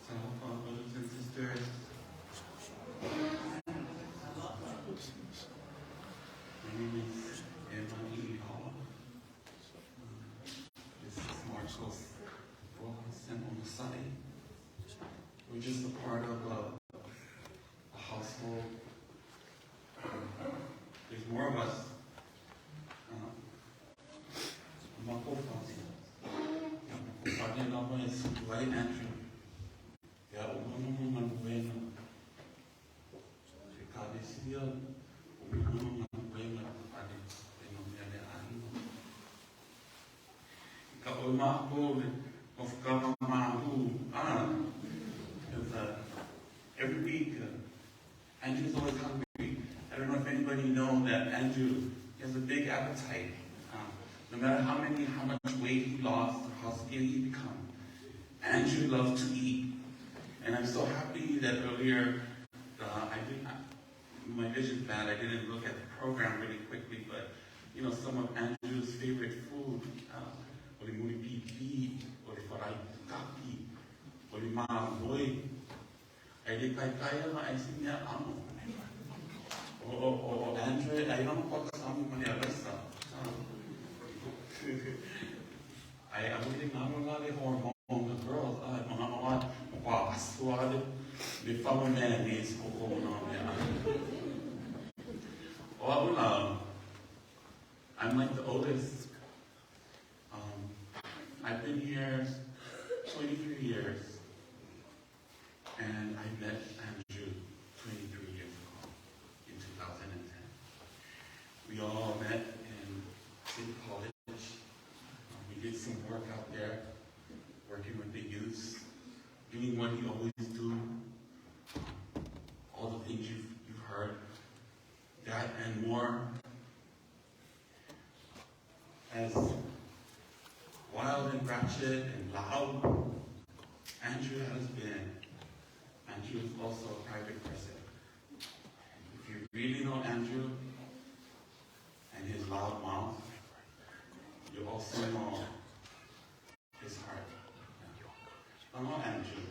So, brothers and sisters, my name is Emma Hall. This is Marshall's Rojas and Onosai. We're just a part of a household. There's more of us. Mako Fasi. Mako Lava is Dwight Andrew. Ya umono manuena. Se kadesia umono manuena pale eno mea le aino. Ka o mako of mahu ah. Because every week Andrew's always hungry. I don't know if anybody know that Andrew he has a big appetite. No matter how much weight he lost or how skinny he become, Andrew loves to eat. And I'm so happy that earlier, my vision's bad, I didn't look at the program really quickly, but you know, some of Andrew's favorite food, oli muri pipi, oli farai kapi, oli maamoi, ai le kai kai ma ai sinia amo. O Andrew, ai ono kwa samu mani alesa. Ai amuli ngamo la le hormone the girls, mga mga kwa aswa le famo mea ni skoko no mea. O I'm like the oldest. I've been here 23 years, and I met Andrew 23 years ago in 2010. We all met in City College. We did some work out there, working with the youths, doing what you always do, all the things you've heard, that and more. As wild and ratchet and loud Andrew has been, Andrew is also a private person. If you really know Andrew and his loud mouth, you also know his heart. I know Andrew.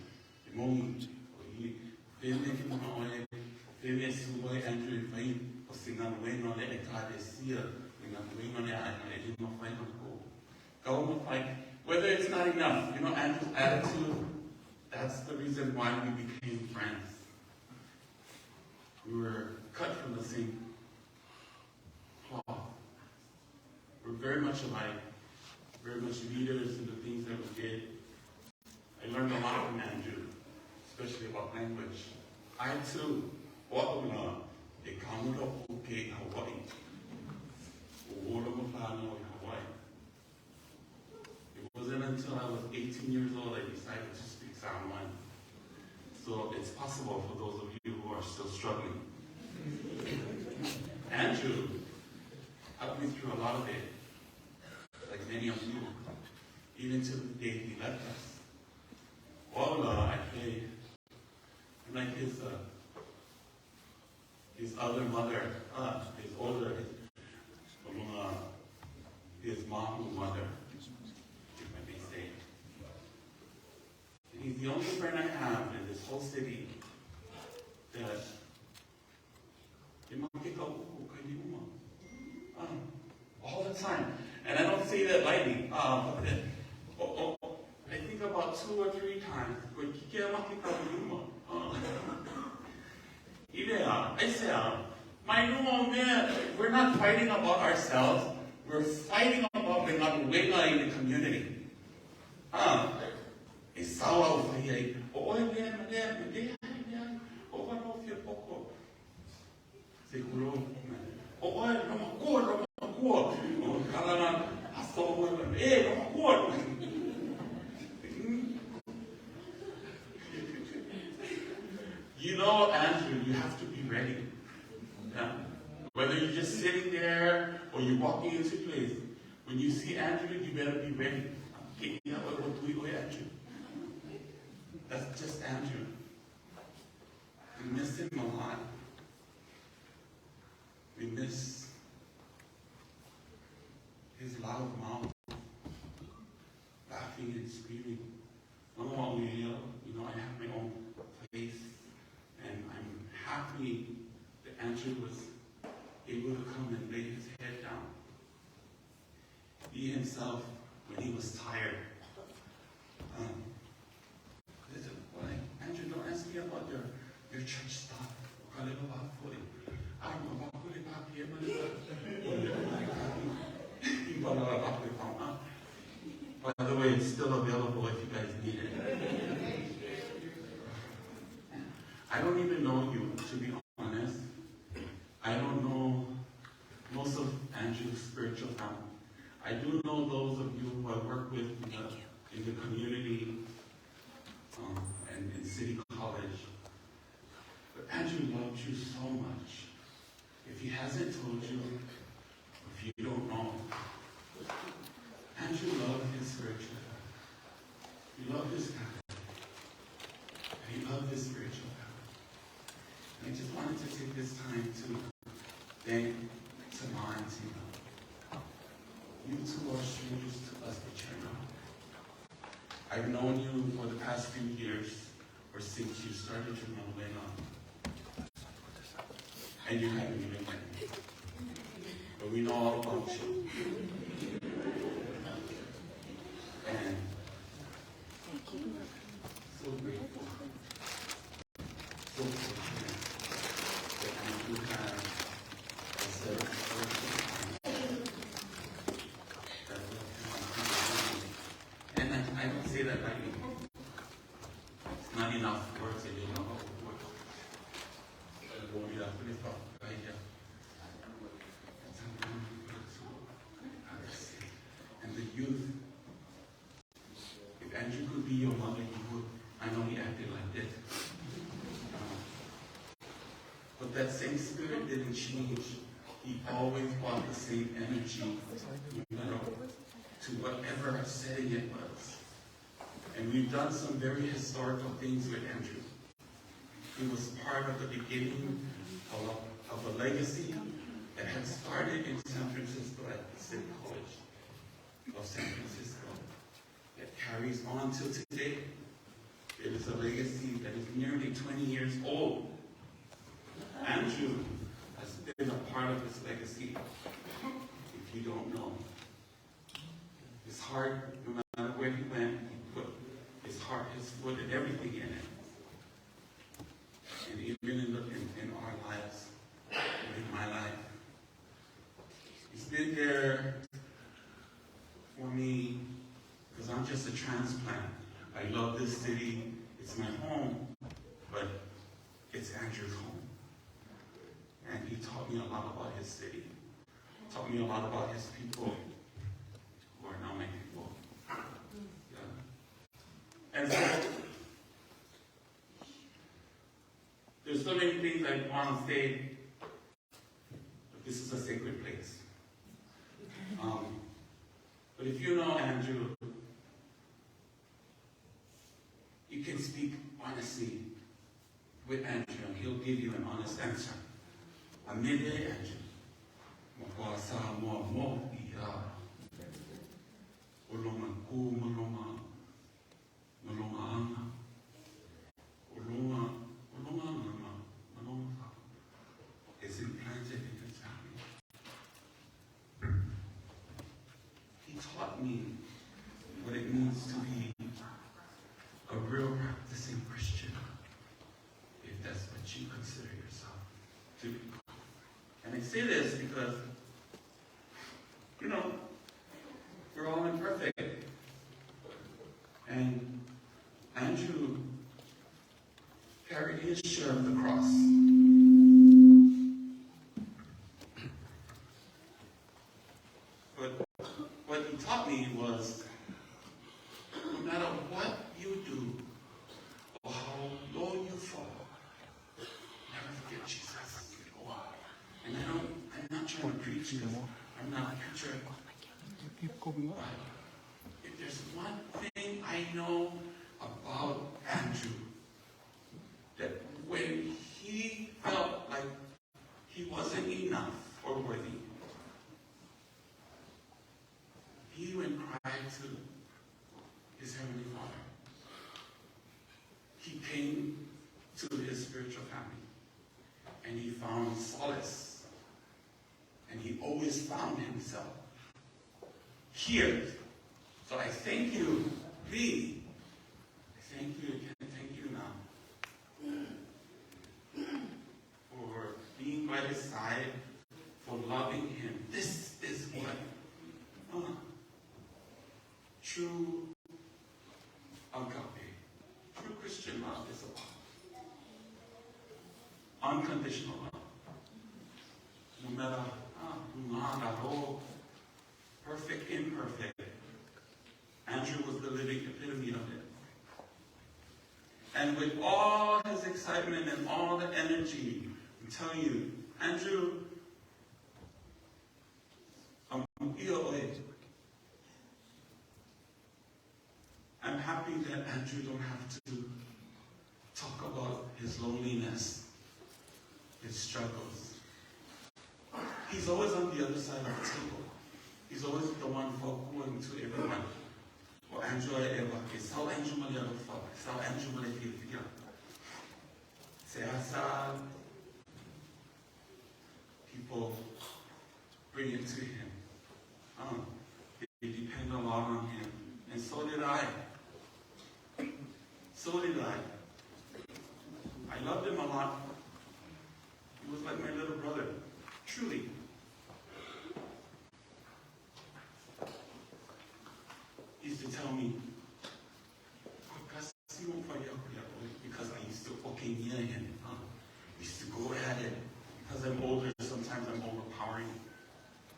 Whether it's not enough, you know, Andrew's attitude, that's the reason why we became friends. We were cut from the same cloth. We're very much alike, very much leaders in the things that we did. I learned a lot from Andrew, especially about language. I too, wa'una, e kamura o ke Hawaii. O ora mo whānau i Hawaii. It wasn't until I was 18 years old, I decided to speak Samoan. So it's possible for those of you who are still struggling. Andrew helped me through a lot of it, like many of you, even to the day he left us. Ola, I play, I'm like his other mother, his older, his mahu mother, if I may say. And he's the only friend I have in this whole city that all the time. And I don't say that lightly. I think about 2 or 3 times. We're not fighting about ourselves. We're fighting about the ngaluenga in the community. You know, Andrew, you have to be ready. Yeah? Whether you're just sitting there or you're walking into place, when you see Andrew, you better be ready. That's just Andrew. We miss him a lot. We miss his loud mouth, laughing and screaming. You know, I have my own place, and I'm happy that Andrew was able to come and lay his head down. He himself, when he was tired, Andrew, don't ask me about your church stuff. By the way, it's still available if you guys need it. I don't even know you, to be honest. I don't know most of Andrew's spiritual family. I do know those of you who I work with in the community and in City College. But Andrew loved you so much. If he hasn't told you, if you don't know, Andrew loved his spiritual family. He loved his family. And he loved his spiritual family. And I just wanted to take this time to thank Tamar and Tina. You two are strangers to us, but you're not. I've known you for the past few years, or since you started your Manuela. And you haven't even met me. But we know all about you. And so grateful, so fortunate that we do have a set of spiritual parents that love him unconditionally. And I don't say that lightly. It's not enough words that you know. And the youth, if Andrew could be your mother, he would. I know he acted like this. But that same spirit didn't change. He always brought the same energy, you know, to whatever setting it was. And we've done some very historical things with Andrew. He was part of the beginning of a legacy that had started in San Francisco at the City College of San Francisco that carries on till today. It is a legacy that is nearly 20 years old. Andrew has been a part of this legacy, if you don't know. His heart, no matter where he went, he put his heart, his foot, and everything in it. And even in our lives, in my life. He's been there for me because I'm just a transplant. I love this city. It's my home, but it's Andrew's home. And he taught me a lot about his city. Taught me a lot about his people, who are now my people. Yeah. come on stage. But this is a sacred place. But if you know Andrew, you can speak honestly with Andrew, and he'll give you an honest answer. Amele Andrew. Makua sa moa mo ia. O longa ku ma longa, ma longa anga. O longa, o longa anga ma, ma longa fa. Is implanted in his family. He taught me what it means to be a real practicing Christian, if that's what you consider yourself to be. And I say this because we're all imperfect. And Andrew carried his share of the cross. But what he taught me was, no matter what you do or how low you fall, never forget Jesus. And I don't, I'm not trying to preach because I'm not a preacher. Keep going up. But if there's one thing I know about Andrew, that when he felt like he wasn't enough or worthy, he went and cried to his Heavenly Father. He came to his spiritual family, and he found solace. And he always found himself here. So I thank you, please. I thank you, I can't thank you now, for being by his side, for loving him. This is what true agape, true Christian love is about. Unconditional love. No matter perfect, imperfect. Andrew was the living epitome of it. And with all his excitement and all the energy, I'm telling you, Andrew, I'm happy that Andrew don't have to talk about his loneliness, his struggles. He's always on the other side of the table. He's always the one going to everyone. O Andrew ai ewa, ke sau Andrew male alofa, sau Andrew male fiafia. Se asa, people bring it to him. They depend a lot on him. And so did I. So did I. I loved him a lot. He was like my little brother, truly. He used to tell me, because I used to okay near him. Huh? We used to go at it. Because I'm older, sometimes I'm overpowering.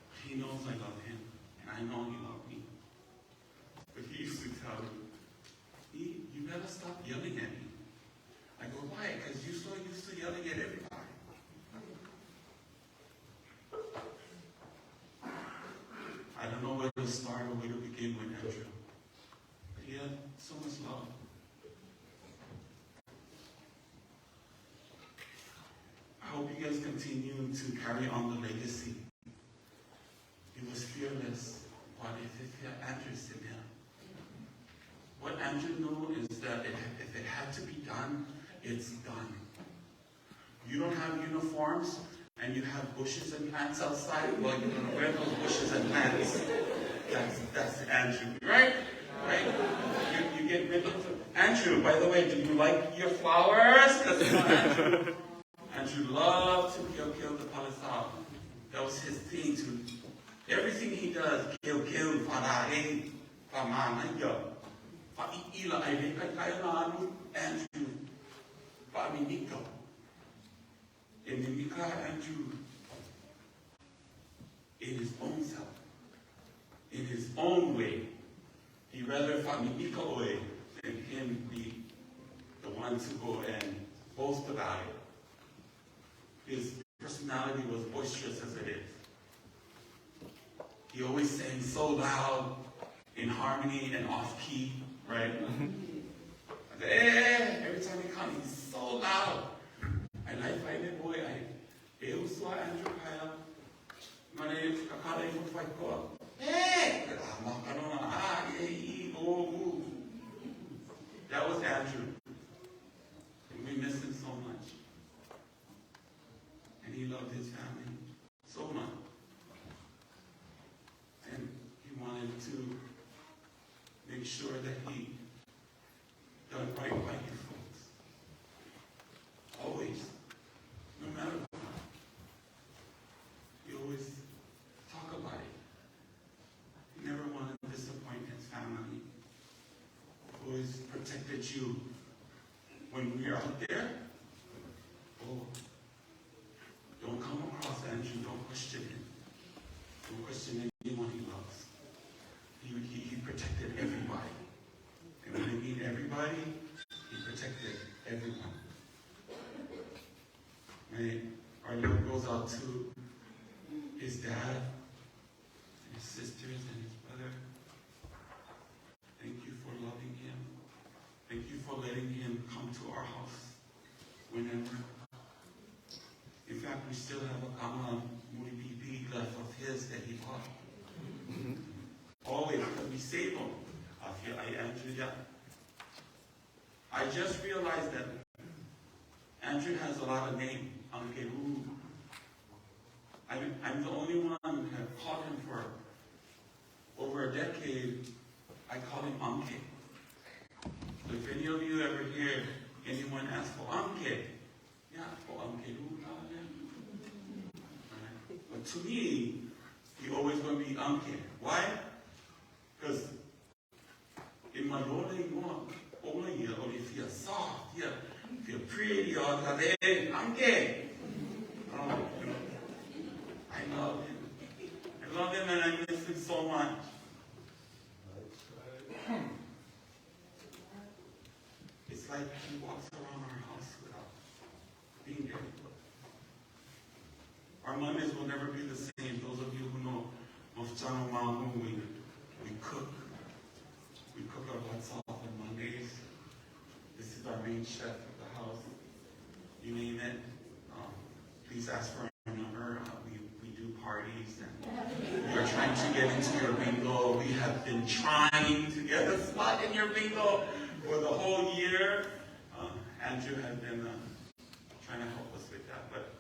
But he knows I love him, and I know he loved me. But he used to tell me, you better stop yelling at me. I go, why? Because you're so used to yelling at everybody. I don't know where to start or where to begin with Andrew. But he had so much love. I hope you guys continue to carry on the legacy. He was fearless. What Andrew knew is that if it had to be done, it's done. You don't have uniforms, and you have bushes and plants outside, well, you're going to wear those bushes and plants. That's Andrew, right? Right? You get rid of them. Andrew, by the way, do you like your flowers? Because Andrew, Andrew loved to kill the palisade. That was his thing. To everything he does, kill, farae, famana, fa'iila, ai Andrew, fa'aminika. And Mika Andrew, in his own self, in his own way, he rather fa'aminika oe than him be the one to go and boast about it. His personality was boisterous as it is. He always sang so loud, in harmony and off key, right? I said, hey, every time he comes, he's so loud. I like find boy, I eu sou Andrew Kaya. Mane kakala i whaikoa. Hey! That was Andrew. And we miss him so much. And he loved his family so much. And he wanted to make sure that he done right by you folks. Always. No matter what. He always talk about it. He never wanted to disappoint his family. He always protected you when we are out there. Oh, don't come across Andrew. Don't question him. Don't question anyone he loves. He protected everybody. And when I mean everybody, he protected everyone. Right? Our love goes out to his dad, and his sisters, and his brother. Thank you for loving him. Thank you for letting him come to our house whenever. In fact, we still have a kama muri pipi left of his that he bought. Always, because we save them. I feel I Andrew, yeah. I just realized that Andrew has a lot of name. Ankeru. I'm the only one who have called him for over a decade. I call him Anke. So if any of you ever hear anyone ask for Anke, yeah, for Anke. But to me, he always going to be Anke. Why? Because in my rolling only you only feel soft, yeah, feel pretty, all that. Anke. Oh, you know, I love him. I love him and I miss him so much. It's like he walks around our house without being there. Our Mondays will never be the same. Those of you who know Mofchano Mahu, we cook. We cook our butts off on Mondays. This is our main chef of the house. You name it. Please ask for our number. We do parties and we are trying to get into your bingo. We have been trying to get a spot in your bingo for the whole year. Andrew has been trying to help us with that. But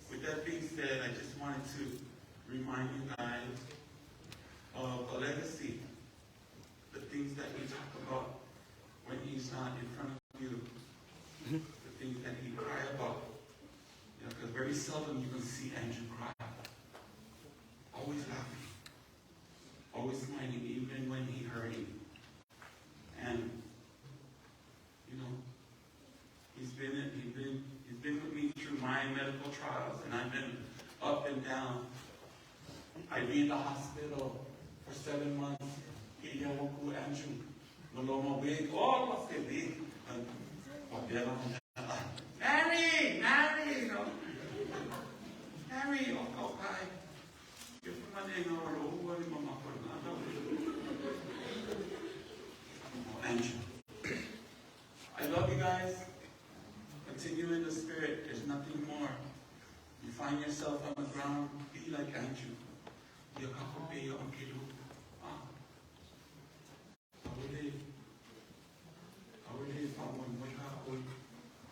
with that being said, I just wanted to remind you guys of a legacy. The things that we talk about when he's not in front of you. The things that he cry about. You know, because very seldom you can see Andrew cry. Always laughing. Always smiling, even when he hurting. And, you know, he's been with me through my medical trials, and I've been up and down. I'd be in the hospital for 7 months. Andrew, oh, Mary, Mary, no. Mary, oh, okay. Andrew, I love you guys. Continue in the spirit. There's nothing more. You find yourself on the ground, be like Andrew.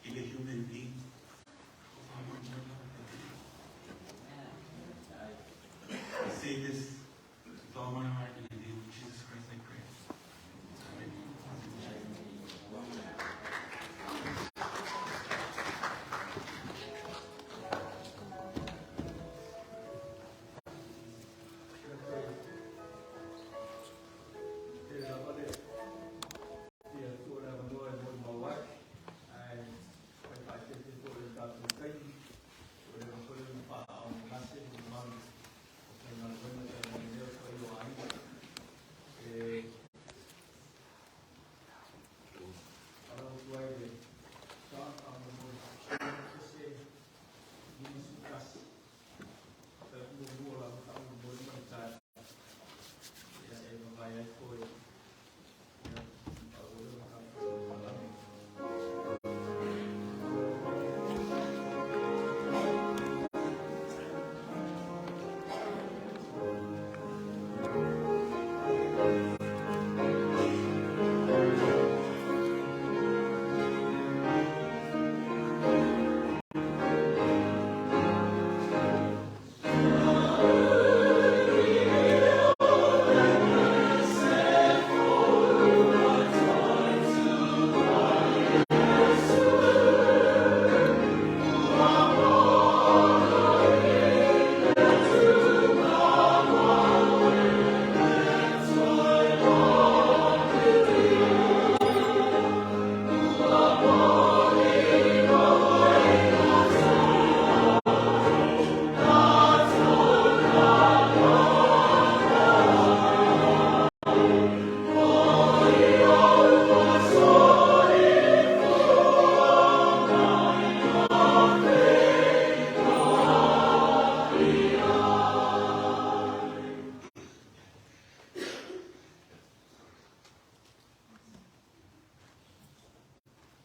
Human being. I say this mai ai foi. Ia, faaauau le tatou malaga.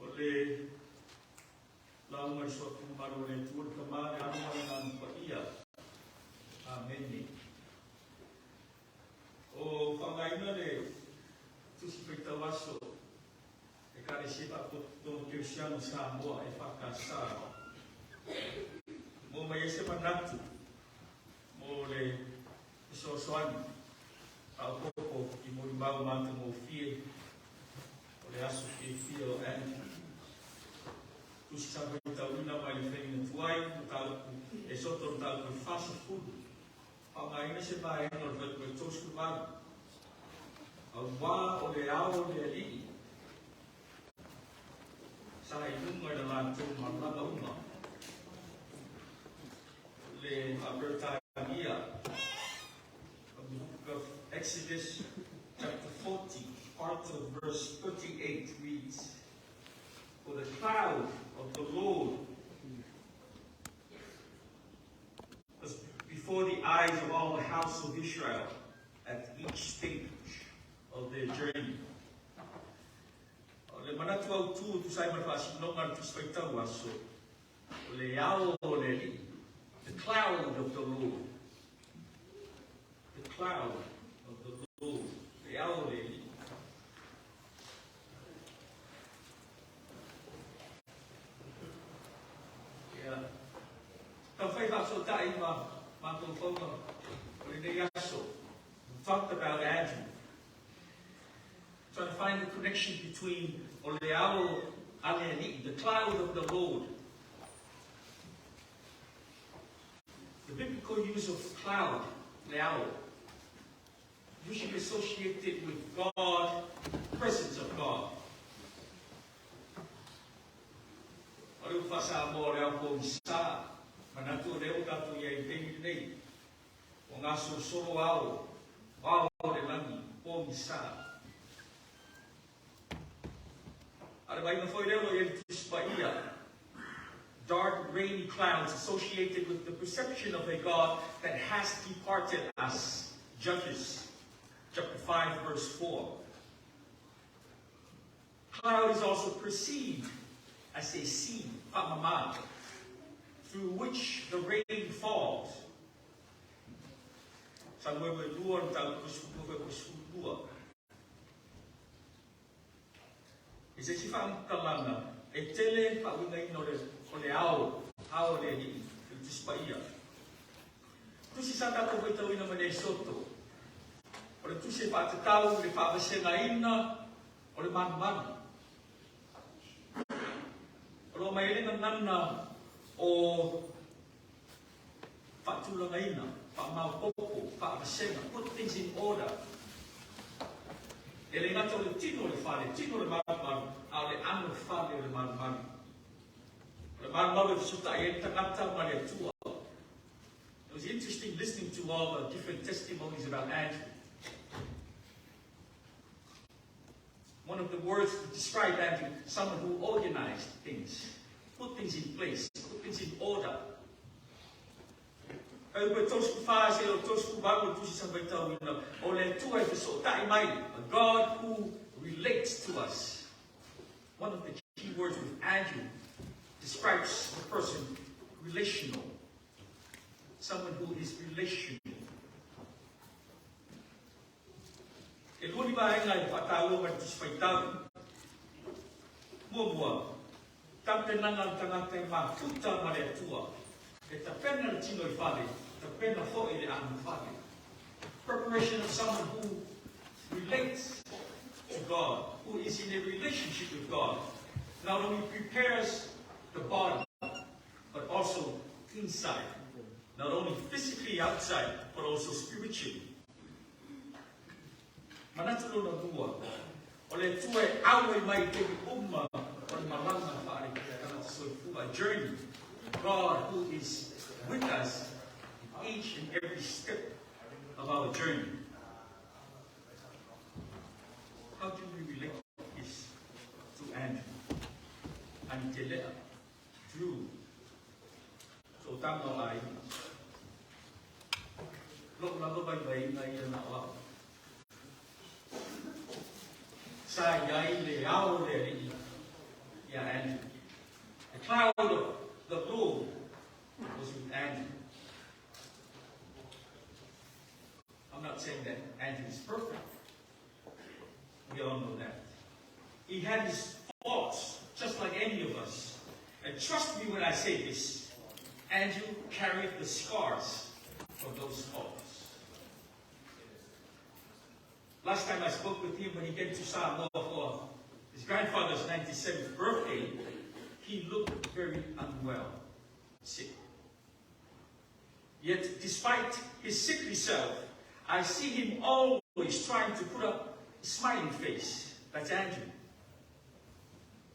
O le lauga i le Suafa Mamalu o le Atua, le Tama, le Alo ma le Agaga Paia. Amene. O faaaogaina le Tusi Faitau Aso Ekalesia Faapotopotoga Kerisiano o Samoa EFKS mo mai ai se manatu mo le fesoasoani faaopoopo i molimau matagofie o le aso fiafia o Andrew. Tusi sa faitauina mai le faiga tuai mataupu e soto mataupu e 40. Faaaogaina se vaega o le fuaiupu e 38. Auā o le ao o le Alii sa i luga i le latou malaga uma. Le Faa-Peretania from the book of Exodus chapter 40, part of verse 38 reads, For the cloud of the Lord was before the eyes of all the house of Israel at each stage of their journey. O le manatu autū e tusa ai ma le faasinoga a le Tusi Faitau Aso, o le ao o le Alii, the cloud of the Lord. The cloud of the Lord, le ao o le Alii. Ia, taumafai e faafesootai ma mafaufauga o lenei aso. We talked about Andrew. Trying to find the connection between o le ao a le Alii, the cloud of the Lord. The biblical use of cloud, le ao, usually associated with God, presence of God. O le upu faa-Samoa o le ao pogisa, manatu o lea ua tatou i ai i le taimi lenei, ua gasolosolo ao, ao o le lagi, pogisa. A o le vaaiga foi lea o lo o i ai le Tusi Paia, dark rainy clouds associated with the perception of a God that has departed us. Judges chapter 5 verse 4. Cloud is also perceived as a sea, fa'amama, through which the rain falls. Samuele 2, mataupu 21 22. I se isi faamatalaga, e tele faauigaina o le, o le ao, ao o le Alii, i le Tusi Paia. Tusi sa tatou faitauina mai nei Soto, o le tusi e faatatau i le faavasegaina o le malumalu. O lo o mai ai le gagana o faatulagaina, faamaopoopo, faavasega, put things in order. E le gata o le tino o le fale, tino o le malumalu, a o le ano fale o le malumalu. O le malumalu e fesotaai ai le tagata ma le Atua. It was interesting listening to all the different testimonies about Andrew. One of the words to describe Andrew, someone who organized things, put things in place, put things in order. Fuaiupu e 34 seia 38 o le Tusi sa faitauina, o le Atua e fesootai mai, a God who relates to us. One of the key words with Andrew describes the person relational. Someone who is relational. E lua ni vaega e faataua mai le Tusi Faitau. Muamua, tapenaga a le tagata e mafuta ma le Atua. E tapena le tino i fale, tapena foi le anofale. Preparation of someone who relates to God, who is in a relationship with God, not only prepares the body, but also inside. Not only physically outside, but also spiritually. Manatu lona lua, o le Atua e auai mai i taimi uma o le malaga faale-tagata soifua, journey, God who is with us in each and every step of our journey. How do we relate this to Andrew? Anitelea, Drew, sootaga o aiga. Lou lava vaivaiga ia na o au. Sa i ai le ao o le Alii iā Andrew. The cloud of the Lord was with Andrew. I'm not saying that Andrew is perfect. We all know that. He had his faults, just like any of us. And trust me when I say this, Andrew carried the scars from those faults. Last time I spoke with him when he came to Samoa for his grandfather's 97th birthday, he looked very unwell, sick. Yet, despite his sickly self, I see him always trying to put up a smiling face. That's Andrew.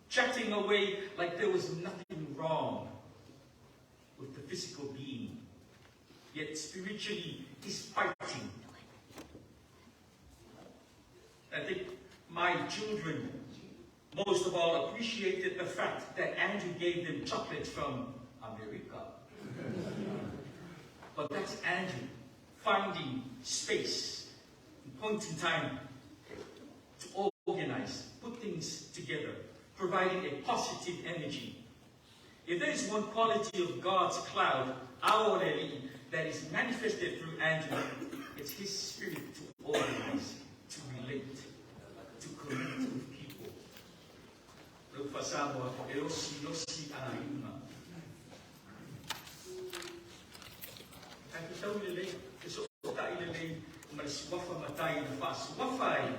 Chatting away like there was nothing wrong with the physical being. Yet spiritually, he's fighting. I think my children, most of all, appreciated the fact that Andrew gave them chocolate from America. But that's Andrew finding space and point in time to organize, put things together, providing a positive energy. If there is one quality of God's cloud, our Alii, that is manifested through Andrew, it's his spirit to organize, to relate, to connect with people. Le upu faa-Samoa, e osiosi aiga. Ae fetaui lelei, fesootai lelei ma le suafa matai na faasuafa ai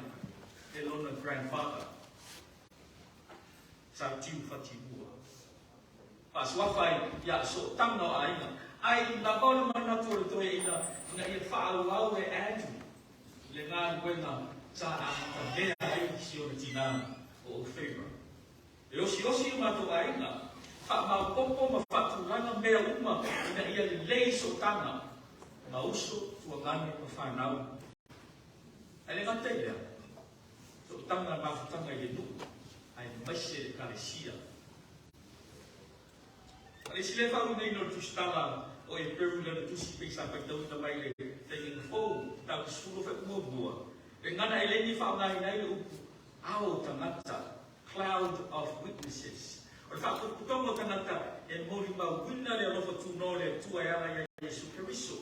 e lona grandfather, Sa Tiu Fatilua. Faasuafa ai ia sootaga o aiga. Ai lava o le manatu o le toeaina ina ia faaauau e Andrew le galuega sa amatamea ai si ona tinā o Ofeira. E osiosi o matou aiga, faamaopoopo ma faatulaga mea uma ina ia lelei sootaga ma uso, tuagane ma fanau. Ae le gata i lea, sootaga mafutaga i le nuu aemaise le Ekalesia. A le isi lea faauigaina o le tusitala o Eperu i lana tusi pei sa faitauina mai le Faiga Fou, mataupu 10 fuaiupu muamua, le gana eleni e faaaogaina ai le upu ao tagata, cloud of witnesses. O le faapotopotoga o tagata e molimauina le alofa tunoa o le Atua e ala iā Iesu Keriso.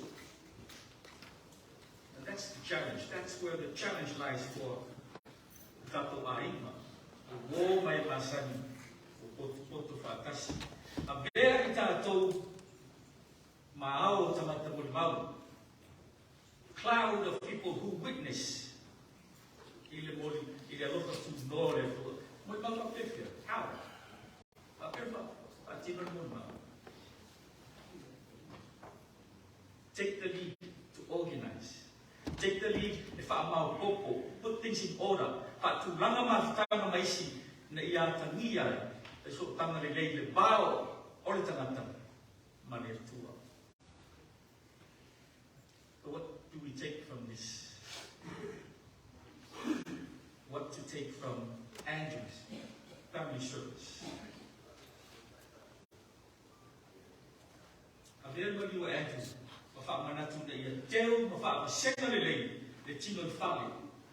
And that's the challenge. That's where the challenge lies for o tatou aiga, o uō mai masani, o potopoto faatasi. Avea i tatou ma ao o tagata molimau. Cloud of people who witness i le moli, i le alofa tunoa o le Atua. Molimau faapefea? How? Faapea faatino le molimau. Take the lead to organize. Take the lead e faamaopoopo, put things in order, faatulaga mafutaga ma isi ina ia atagia ai le sootaga lelei le va o le tagata ma le Atua. So what do we take from this? What to take from Andrew's family service? Avea le maliu a Andrew ma ia teu ma faavasega lelei le tino i fale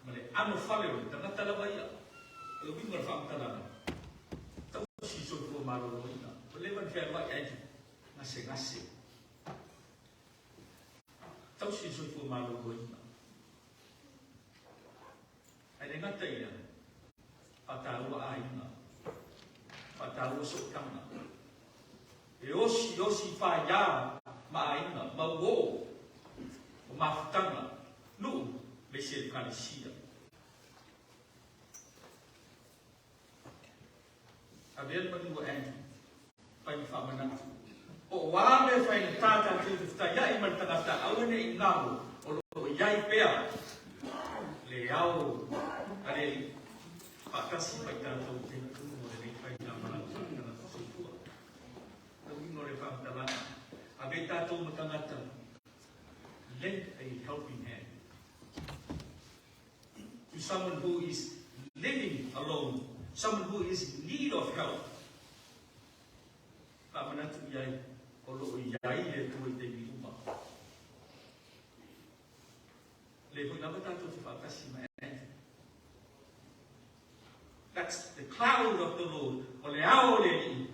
ma le anofale o le tagata lava ia. O le uiga o le faamatalaga, tausi le soifua maloloina. Ua leva ona fealuai Andrew, gasegase. Tausi le soifua maloloina. Ae le gata i lea, faataua aiga, faataua sootaga. E osi osi faia ma aiga, ma uō, o mafutaga, nuu, ma isi ekalesia. Avea le maliu a Andrew, fai ma faamanatu. Po o a mea e faigata tatou te fetaiai ma le tagata, aua ne i galo, o lo o i ai pea le ao a le Alii faatasi ma i tatou i taimi uma o lenei faigamalaga faaletagata soifua. Le uiga o le faamatalaga, ave i tatou ma tagata, lend a helping hand to someone who is living alone, someone who is in need of help. Faamanatu i ai, o lo o i ai le Atua i taimi uma. Le foi lava tatou te faatasi ma Andrew. That's the cloud of the Lord. O le ao o le Alii.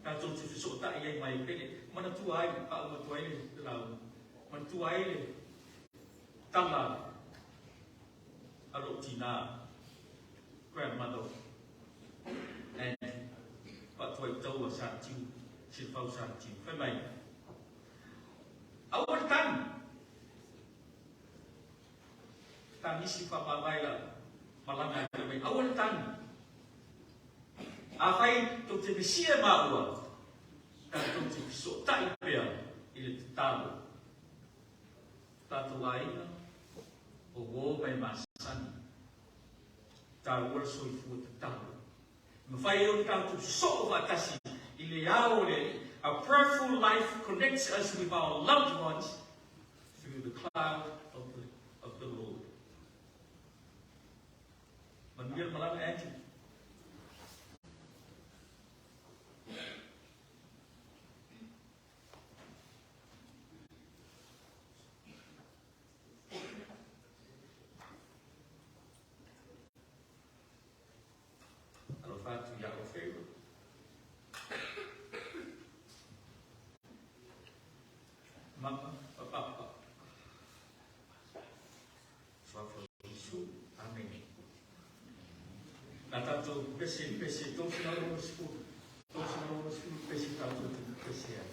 Tatou te fesootai ai mai pele. Manatua ai, faauma ai le lauga. Manatua ai le tala a lou tina, grandmother, and faatuai taua sa tiu, silafau sa tiu. Fai mai, aua le tagi. Tagisi faamavae la malaga e mai, aua le tagi. Afai tou te vesia maua, tatou te fesootai pea i le tatalo. Tatou aiga, o uō ma e masani. Taua le soifua tatalo. Mafai ai ona tatou sosoo faatasi i le ao o le Alii. A prayerful life connects us with our loved ones through the cloud of the Lord. Manuia le malaga, Andrew. Alofa atu ia o Favor. Mama, papa. Suafa Iesu. Amene. Na tatou pese pese 360, 360 pese tatou te pese ai.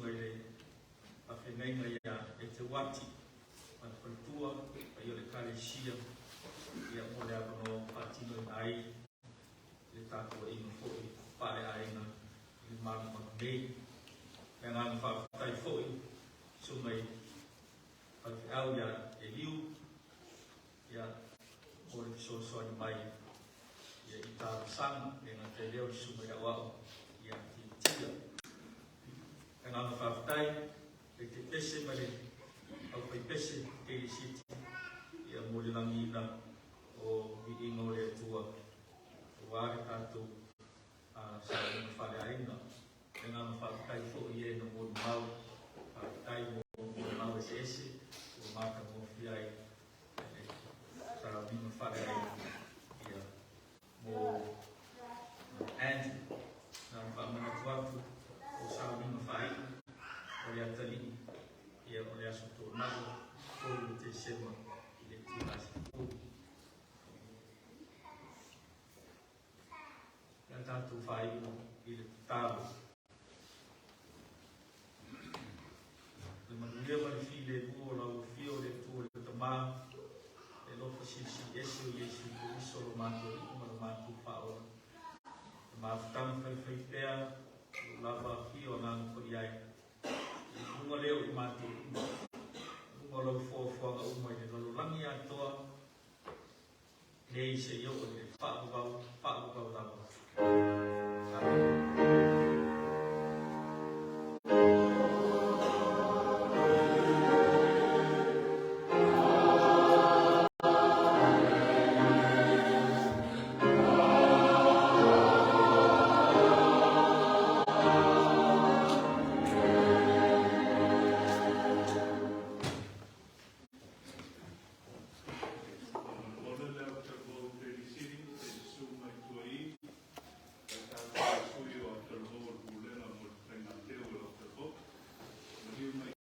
mai le faafeagaiga ia Eteuati ma le faletua, paia o le Ekalesia, ia mo le avanoa ua faatinoina ai le tapuaiga foi faaleaiga i le manumanu nei. Le agaga faafetai foi susuga i faifeau ia Eliu, ia mo le fesoasoani mai ia i talosaga, le gata i lea o le susuga i Auau ia Titia. Le agaga faafetai le pese ma le aufaipese Telisiti ia mo le lagiina o viiga o le Atua aua le tatou sauniga faaleaiga. Le agaga faafetai foi i e na molimau, faafetai mo molimau eseese ua matagofie ai le sauniga faaleaiga ia mo Andrew. Na ona faamanatu atu o sauniga faaiu o le atalii ia o le Aso Toonai 3 o Tesema i le itula e 10. Le a tatou faaiu i le tatalo. Le manuia ma le filemu o lau Afio le Atua le Tamā, le alofa silisili ese o Iesu Keriso lo matou Alii ma lo matou Faaola, le mafutaga faifaipea o lo lava afio Agaga Paia ai, i luga lea o i matou uma, luga o lau foafoaga uma i le lalolagi atoa, nei seia oo i le faavavau, faavavau lava.